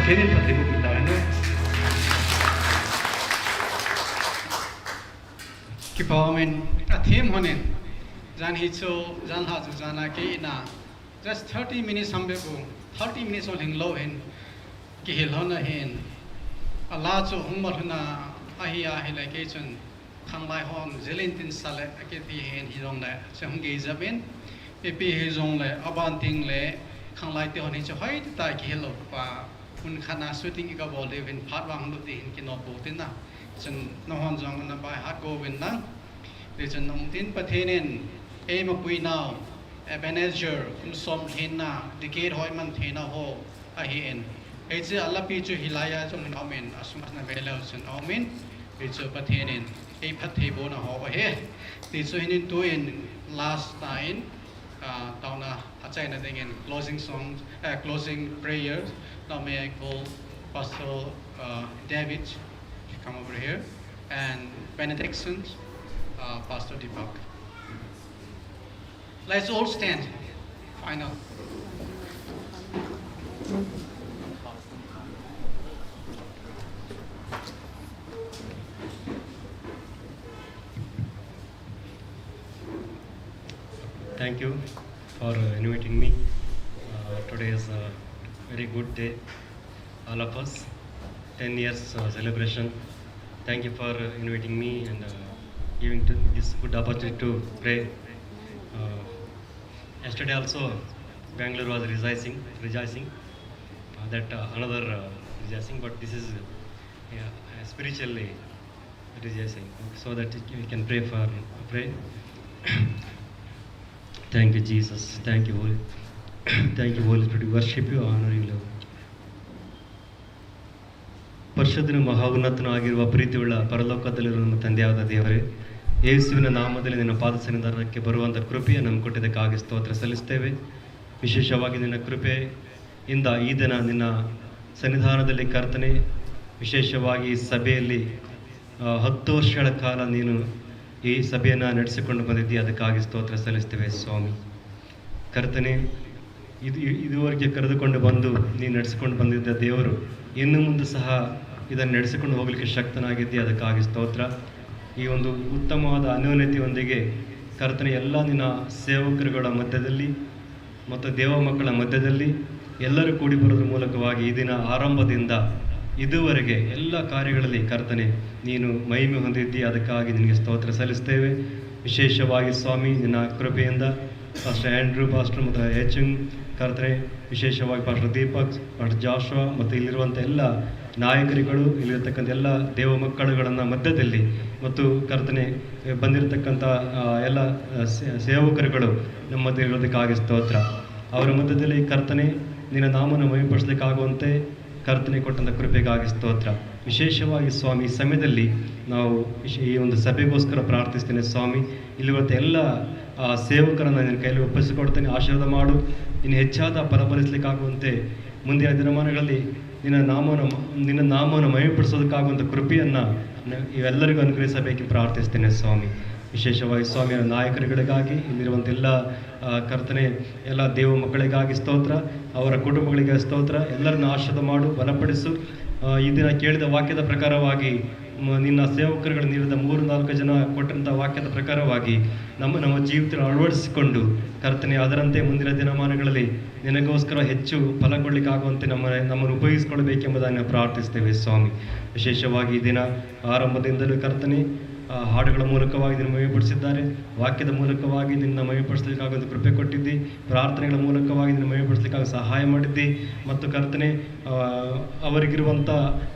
Pathen in phatthei boh in tahen. Kipa umin, a theme honin, jan hi chu, jan lha chu jan a kei in a, just thirty minutes ham bep u, thirty minutes o lhing lou hin, kihil hon ahin. A la chu hung mat lhon a, ahi a, ahile kei chun, khanglai hon, jilin tin sa le, akiti hin hijongle, chu hung gei jep in, ipi hijongle, aban tengle, khanglai te hon hi chu hoitah a kihil lou pa, Mun khat na shooting i kabol diu hin phat vang lut ding hin kinop bou tin na. Chun nahon jong na by heart go uvin lang. Ti chun nung tin Pathen in eima puinau, Ebenezer, kum som lhinna, decade hoi man theina ho ahin. Hiche a lapi chu hilai a jong hin aumin, asung asna ve leu chun aumin. Hichu Pathen in ei phatthei bohna ho ahi. Ti chu hin in tu in last time, ah, taona achaina dingin closing song, uh, closing prayer. Now may I call Pastor, uh, David to come over here and benedictions, uh, Pastor Deepak. Let's all stand. Final. Thank you for, uh, inviting me. Uh, today is a very good day, all of us. Ten years, uh, celebration. Thank you for, uh, inviting me and, uh, giving to this good opportunity to pray. Uh, yesterday also, Bangalore was rejoicing, rejoicing. Uh, that, uh, another, uh, rejoicing, but this is, uh, yeah, uh, spiritually rejoicing, so that we can pray for, pray. Thank you, Jesus. Thank you, Holy. Thank you, Holy Spirit. We worship you, honor you, Lord. ಪರಿಶುದ್ಧನೂ ಮಹಾ ಉನ್ನತನೂ ಆಗಿರುವ ಪ್ರೀತಿಯುಳ್ಳ ಪರಲೋಕದಲ್ಲಿರುವ ನಮ್ಮ ತಂದೆಯಾದ ದೇವರೇ, ಯೇಸುವಿನ ನಾಮದಲ್ಲಿ ನಿನ್ನ ಪಾದ ಸನ್ನಿಧಾನಕ್ಕೆ ಬರುವಂತ ಕೃಪೆಯನ್ನು ನಮ್ಗೆ ಕೊಟ್ಟಿದ್ದಕ್ಕಾಗಿ ಸ್ತೋತ್ರ ಸಲ್ಲಿಸ್ತೇವೆ. ವಿಶೇಷವಾಗಿ ನಿನ್ನ ಕೃಪೆಯಿಂದ ಈ ದಿನ ನಿನ್ನ ಸನ್ನಿಧಾನದಲ್ಲಿ ಕರ್ತನೆ, ವಿಶೇಷವಾಗಿ ಈ ಸಭೆಯಲ್ಲಿ, ಆ, ಹತ್ತು ವರ್ಷಗಳ ಕಾಲ ನೀನು ಈ ಸಭೆಯನ್ನ ನಡೆಸಿಕೊಂಡು ಬಂದಿದ್ದೀಯ, ಅದಕ್ಕಾಗಿ ಸ್ತೋತ್ರ ಸಲ್ಲಿಸ್ತೇವೆ ಸ್ವಾಮಿ. ಕರ್ತನೆ, ಇದು, ಇದುವರೆಗೆ ಕರೆದುಕೊಂಡು ಬಂದು ನೀನು ನಡೆಸಿಕೊಂಡು ಬಂದಿದ್ದ ದೇವರು, ಇನ್ನು ಮುಂದೆ ಸಹ ಇದನ್ನು ನಡೆಸಿಕೊಂಡು ಹೋಗಲಿಕ್ಕೆ ಶಕ್ತನಾಗಿದ್ದೀಯ, ಅದಕ್ಕಾಗಿ ಸ್ತೋತ್ರ. ಈ ಒಂದು ಉತ್ತಮವಾದ ಅನ್ಯೋನ್ಯತೆಯೊಂದಿಗೆ ಕರ್ತನೆ, ಎಲ್ಲ ನಿನ್ನ ಸೇವಕರುಗಳ ಮಧ್ಯದಲ್ಲಿ ಮತ್ತು ದೇವ ಮಕ್ಕಳ ಮಧ್ಯದಲ್ಲಿ ಎಲ್ಲರೂ ಕೂಡಿ ಬರೋದ್ರ ಮೂಲಕವಾಗಿ ಈ ದಿನ ಆರಂಭದಿಂದ ಇದುವರೆಗೆ ಎಲ್ಲ ಕಾರ್ಯಗಳಲ್ಲಿ ಕರ್ತನೆ ನೀನು ಮಹಿಮೆ ಹೊಂದಿದ್ದಿ, ಅದಕ್ಕಾಗಿ ನಿನಗೆ ಸ್ತೋತ್ರ ಸಲ್ಲಿಸ್ತೇವೆ. ವಿಶೇಷವಾಗಿ ಸ್ವಾಮಿ ನಿನ್ನ ಕೃಪೆಯಿಂದ ಪಾಸ್ಟರ್ ಆಂಡ್ರೂ ಪಾಸ್ಟರ್ ಮತ್ತು ಎಚ್ ಎಂ ಕರ್ತನೆ, ವಿಶೇಷವಾಗಿ ಪಾಸ್ಟರ್ ದೀಪಕ್, ಪಾಸ್ಟರ್ ಜಾಶುವಾ ಮತ್ತು ಇಲ್ಲಿರುವಂಥ ಎಲ್ಲ ನಾಯಕರುಗಳು, ಇಲ್ಲಿರ್ತಕ್ಕಂಥ ಎಲ್ಲ ದೇವ ಮಕ್ಕಳುಗಳನ್ನ ಮಧ್ಯದಲ್ಲಿ ಮತ್ತು ಕರ್ತನೆ ಬಂದಿರತಕ್ಕಂಥ, ಆ, ಎಲ್ಲ, ಆ, ಸೇ-, ಸೇವಕರುಗಳು ನಮ್ಮ ಮಧ್ಯೆ ಇರೋದಕ್ಕಾಗಿ ಸ್ತೋತ್ರ. ಅವರ ಮಧ್ಯದಲ್ಲಿ ಕರ್ತನೆ ನಿನ್ನ ನಾಮನ ಮಹಿಮೆಪಡಿಸ್ಲಿಕ್ಕಾಗುವಂತೆ ಕರ್ತನೆ ಕೊಟ್ಟಂತ ಕೃಪೆಗಾಗಿ ಸ್ತೋತ್ರ. ವಿಶೇಷವಾಗಿ ಸ್ವಾಮಿ, ಈ ಸಮಯದಲ್ಲಿ ನಾವು ವಿಶೇ-, ಈ ಒಂದು ಸಭೆಗೋಸ್ಕರ ಪ್ರಾರ್ಥಿಸ್ತೇನೆ ಸ್ವಾಮಿ. ಇಲ್ಲಿರುವಂಥ ಎಲ್ಲ, ಆ, ಸೇವಕರನ್ನ ನಿನ್ನ ಕೈಯಲ್ಲಿ ಒಪ್ಪಿಸಿಕೊಡ್ತೇನೆ. ಆಶೀರ್ವಾದ ಮಾಡು. ಇನ್ನು ಹೆಚ್ಚಾದ ಫಲ ಫಲಿಸ್ಲಿಕ್ಕಾಗುವಂತೆ ಮುಂದಿನ ದಿನಮಾನಗಳಲ್ಲಿ ನಿನ್ನ ನಾಮವನ್ನು, ನಿನ್ನ ನಾಮವನ್ನು ಮಹಿಮೆಪಡಿಸೋದಕ್ಕಾಗುವಂಥ ಕೃಪೆಯನ್ನ ನ-, ಇವೆಲ್ಲರಿಗೂ ಅನುಗ್ರಹಿಸಬೇಕು ಪ್ರಾರ್ಥಿಸ್ತೇನೆ ಸ್ವಾಮಿ. ವಿಶೇಷವಾಗಿ ಸ್ವಾಮಿ, ಆ ನಾಯಕರುಗಳಿಗಾಗಿ ಇಲ್ಲಿರುವಂಥ ಎಲ್ಲ, ಆ, ಕರ್ತನೆ, ಎಲ್ಲ ದೇವ ಮಕ್ಕಳಿಗಾಗಿ ಸ್ತೋತ್ರ, ಅವರ ಕುಟುಂಬಗಳಿಗೆ ಸ್ತೋತ್ರ, ಎಲ್ಲರನ್ನ ಆಶೀರ್ವಾದ ಮಾಡು, ಬಲಪಡಿಸು. ಆ, ಈ ದಿನ ಕೇಳಿದ ವಾಕ್ಯದ ಪ್ರಕಾರವಾಗಿ ಮ-, ನಿನ್ನ ಸೇವಕರುಗಳು ನೀಡಿದ ಮೂರು ನಾಲ್ಕು ಜನ ಕೊಟ್ಟಂತ ವಾಕ್ಯದ ಪ್ರಕಾರವಾಗಿ ನಮ್ಮ, ನಮ್ಮ ಜೀವಿತದಲ್ಲಿ ಅಳವಡಿಸಿಕೊಂಡು ಕರ್ತನೆ, ಅದರಂತೆ ಮುಂದಿನ ದಿನಮಾನಗಳಲ್ಲಿ ನಿನಗೋಸ್ಕರ ಹೆಚ್ಚು ಫಲ ಕೊಡ್ಲಿಕ್ಕೆ ಆಗುವಂತೆ ನಮ್ಮ, ನಮ್ಮನ್ನು ಉಪಯೋಗಿಸಿಕೊಳ್ಬೇಕೆಂಬುದನ್ನು ಪ್ರಾರ್ಥಿಸ್ತೇವೆ ಸ್ವಾಮಿ. ವಿಶೇಷವಾಗಿ ಈ ದಿನ ಆರಂಭದಿಂದಲೂ ಕರ್ತನೆ, ಆ, ಹಾಡುಗಳ ಮೂಲಕವಾಗಿ ನಿನ್ನ ಮಹಿಮೆಪಡಿಸಿದ್ದಾರೆ, ವಾಕ್ಯದ ಮೂಲಕವಾಗಿ ನಿನ್ನ ಮಹಿಮೆಪಡಿಸಲಿಕ್ಕಾಗಿ ಒಂದು ಕೃಪೆ ಕೊಟ್ಟಿದ್ದಿ, ಪ್ರಾರ್ಥನೆಗಳ ಮೂಲಕವಾಗಿ ನಿನ್ನ ಮಹಿಮೆಪಡಿಸಲಿಕ್ಕಾಗಿ ಸಹಾಯ ಮಾಡಿದ್ದಿ, ಮತ್ತು ಕರ್ತನೆ, ಆ, ಅವರಿಗಿರುವಂಥ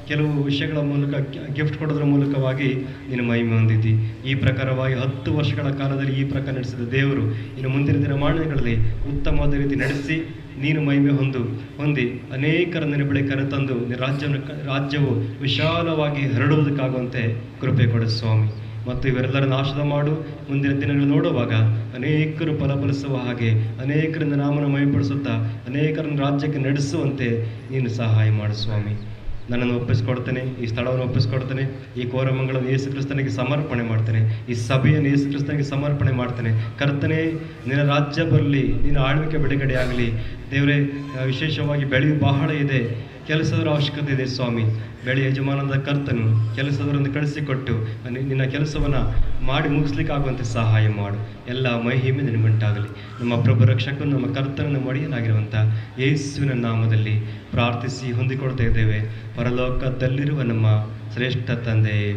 ಕೆಲವು ವಿಷಯಗಳ ಮೂಲಕ, ಗಿ-, ಗಿಫ್ಟ್ ಕೊಡೋದ್ರ ಮೂಲಕವಾಗಿ ನಿನ್ನ ಮಹಿಮೆ ಹೊಂದಿದ್ದಿ. ಈ ಪ್ರಕಾರವಾಗಿ ಹತ್ತು ವರ್ಷಗಳ ಕಾಲದಲ್ಲಿ ಈ ಪ್ರಕಾರ ನಡೆಸಿದ ದೇವರು ಇನ್ನು ಮುಂದಿನ ದಿನಮಾನಗಳಲ್ಲಿ ಉತ್ತಮವಾದ ರೀತಿ ನಡೆಸಿ, ನೀನು ಮಹಿಮೆ ಹೊಂದು, ಹೊಂದಿ ಅನೇಕರ ನಿನ್ನ ಬಳಿ ಕರೆತಂದು ನಿನ್ನ ರಾಜ್ಯವನ್ನು ಕ-, ರಾಜ್ಯವು ವಿಶಾಲವಾಗಿ ಹರಡುವುದಕ್ಕಾಗುವಂತೆ ಕೃಪೆ ಕೊಡು ಸ್ವಾಮಿ. ಮತ್ತು ಇವರೆಲ್ಲರನ್ನು ಆಶೀರ್ವಾದ ಮಾಡು. ಮುಂದಿನ ದಿನಗಳು ನೋಡುವಾಗ ಅನೇಕರು ಫಲಫಲಿಸುವ ಹಾಗೆ, ಅನೇಕರಿಂದ ನಾಮನ ಮಹಿಮೆಪಡಿಸುತ್ತಾ ಅನೇಕರನ್ನು ರಾಜ್ಯಕ್ಕೆ ನಡೆಸುವಂತೆ ನೀನು ಸಹಾಯ ಮಾಡು ಸ್ವಾಮಿ. ನನ್ನನ್ನು ಒಪ್ಪಿಸಿಕೊಡ್ತೇನೆ, ಈ ಸ್ಥಳವನ್ನು ಒಪ್ಪಿಸಿಕೊಡ್ತೇನೆ, ಈ ಕೋರಮಂಗಲವನ್ನು ಯೇಸು ಕ್ರಿಸ್ತನಿಗೆ ಸಮರ್ಪಣೆ ಮಾಡ್ತೇನೆ, ಈ ಸಭೆಯನ್ನು ಯೇಸು ಕ್ರಿಸ್ತನಿಗೆ ಸಮರ್ಪಣೆ ಮಾಡ್ತೇನೆ. ಕರ್ತನೇ, ನಿನ್ನ ರಾಜ್ಯ ಬರಲಿ, ನಿನ್ನ ಆಳ್ವಿಕೆ ಬಿಡುಗಡೆ ಆಗಲಿ ದೇವರೇ. ಆ, ವಿಶೇಷವಾಗಿ ಬೆಳೆಯು ಬಹಳ ಇದೆ, ಕೆಲಸದವರ ಅವಶ್ಯಕತೆ ಇದೆ ಸ್ವಾಮಿ. ಬೆಳೆ ಯಜಮಾನದ ಕರ್ತನು ಕೆಲಸದವರನ್ನು ಕಳಿಸಿಕೊಟ್ಟು, ನಿ-, ನಿನ್ನ ಕೆಲಸವನ್ನ ಮಾಡಿ ಮುಗಿಸ್ಲಿಕ್ಕಾಗುವಂತೆ ಸಹಾಯ ಮಾಡು. ಎಲ್ಲ ಮಹಿಮೆ ನಿನಗುಂಟಾಗಲಿ. ನಮ್ಮ ಪ್ರಭು ರಕ್ಷಕನು, ನಮ್ಮ ಕರ್ತನು, ನಮ್ಮ ಒಡೆಯನಾಗಿರುವಂಥ ಯೇಸುವಿನ ನಾಮದಲ್ಲಿ ಪ್ರಾರ್ಥಿಸಿ ಹೊಂದಿಕೊಳ್ತಾ ಇದ್ದೇವೆ, ಪರಲೋಕದಲ್ಲಿರುವ ನಮ್ಮ ಶ್ರೇಷ್ಠ ತಂದೆಯೇ.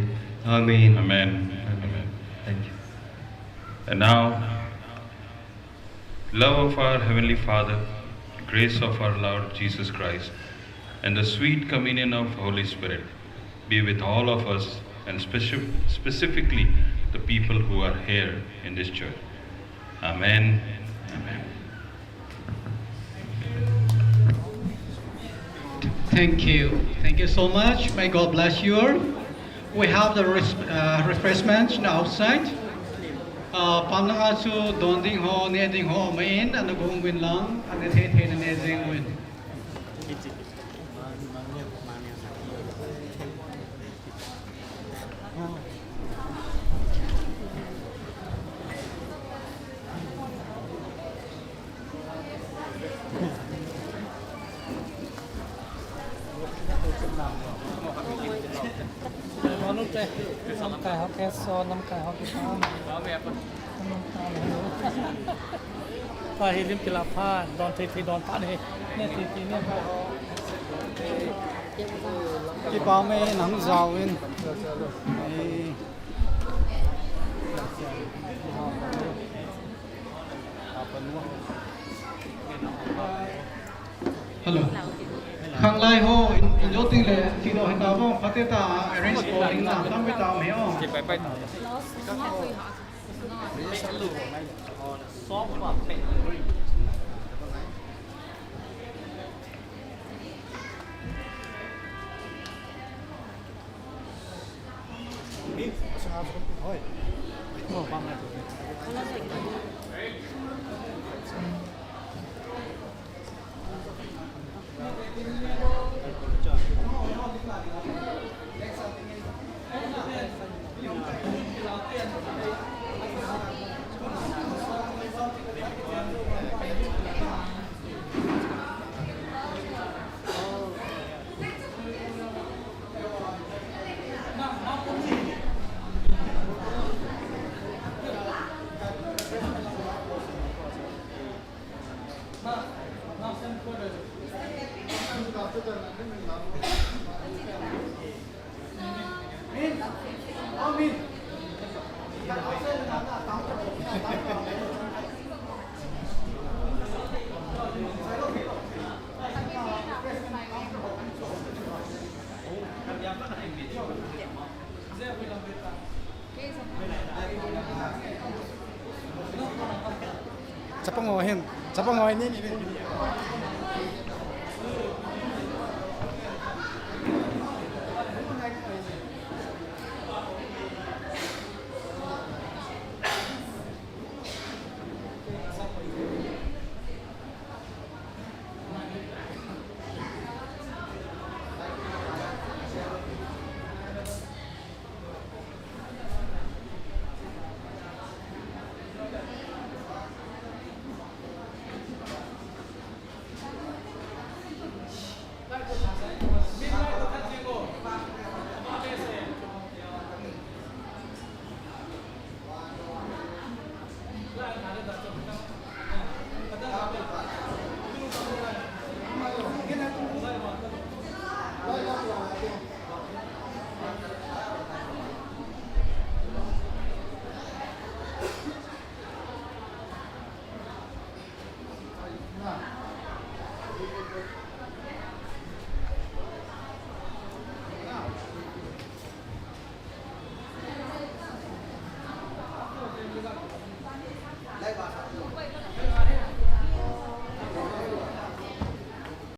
Amen. Amen. Amen. Thank you. And now, love of our Heavenly Father, grace of our Lord Jesus Christ, and the sweet communion of Holy Spirit be with all of us, and speci-, specifically the people who are here in this church. Amen. Amen. Thank you. Thank you so much. May God bless you all. We have the res-, uh, refreshments outside. Uh, pamnanga chu don ding ho, ne ding ho, ma in, ana gong win lang, ana thei thei na ne jing win. Manu te, nam kai ho ke so, nam kai ho ke so. Nam kai ho. Pa hi lim kila pha, don thei thei don pha ni. Ne ti ti ne pha. Kipa me nang jao in. Ei. Hello. Khanglai ho, in, in jo ting le, ti do hita bo, pate ta arrange ko in na, tam ta me o. Chapang ho hin, chapang ho hin, ni, ni, ni.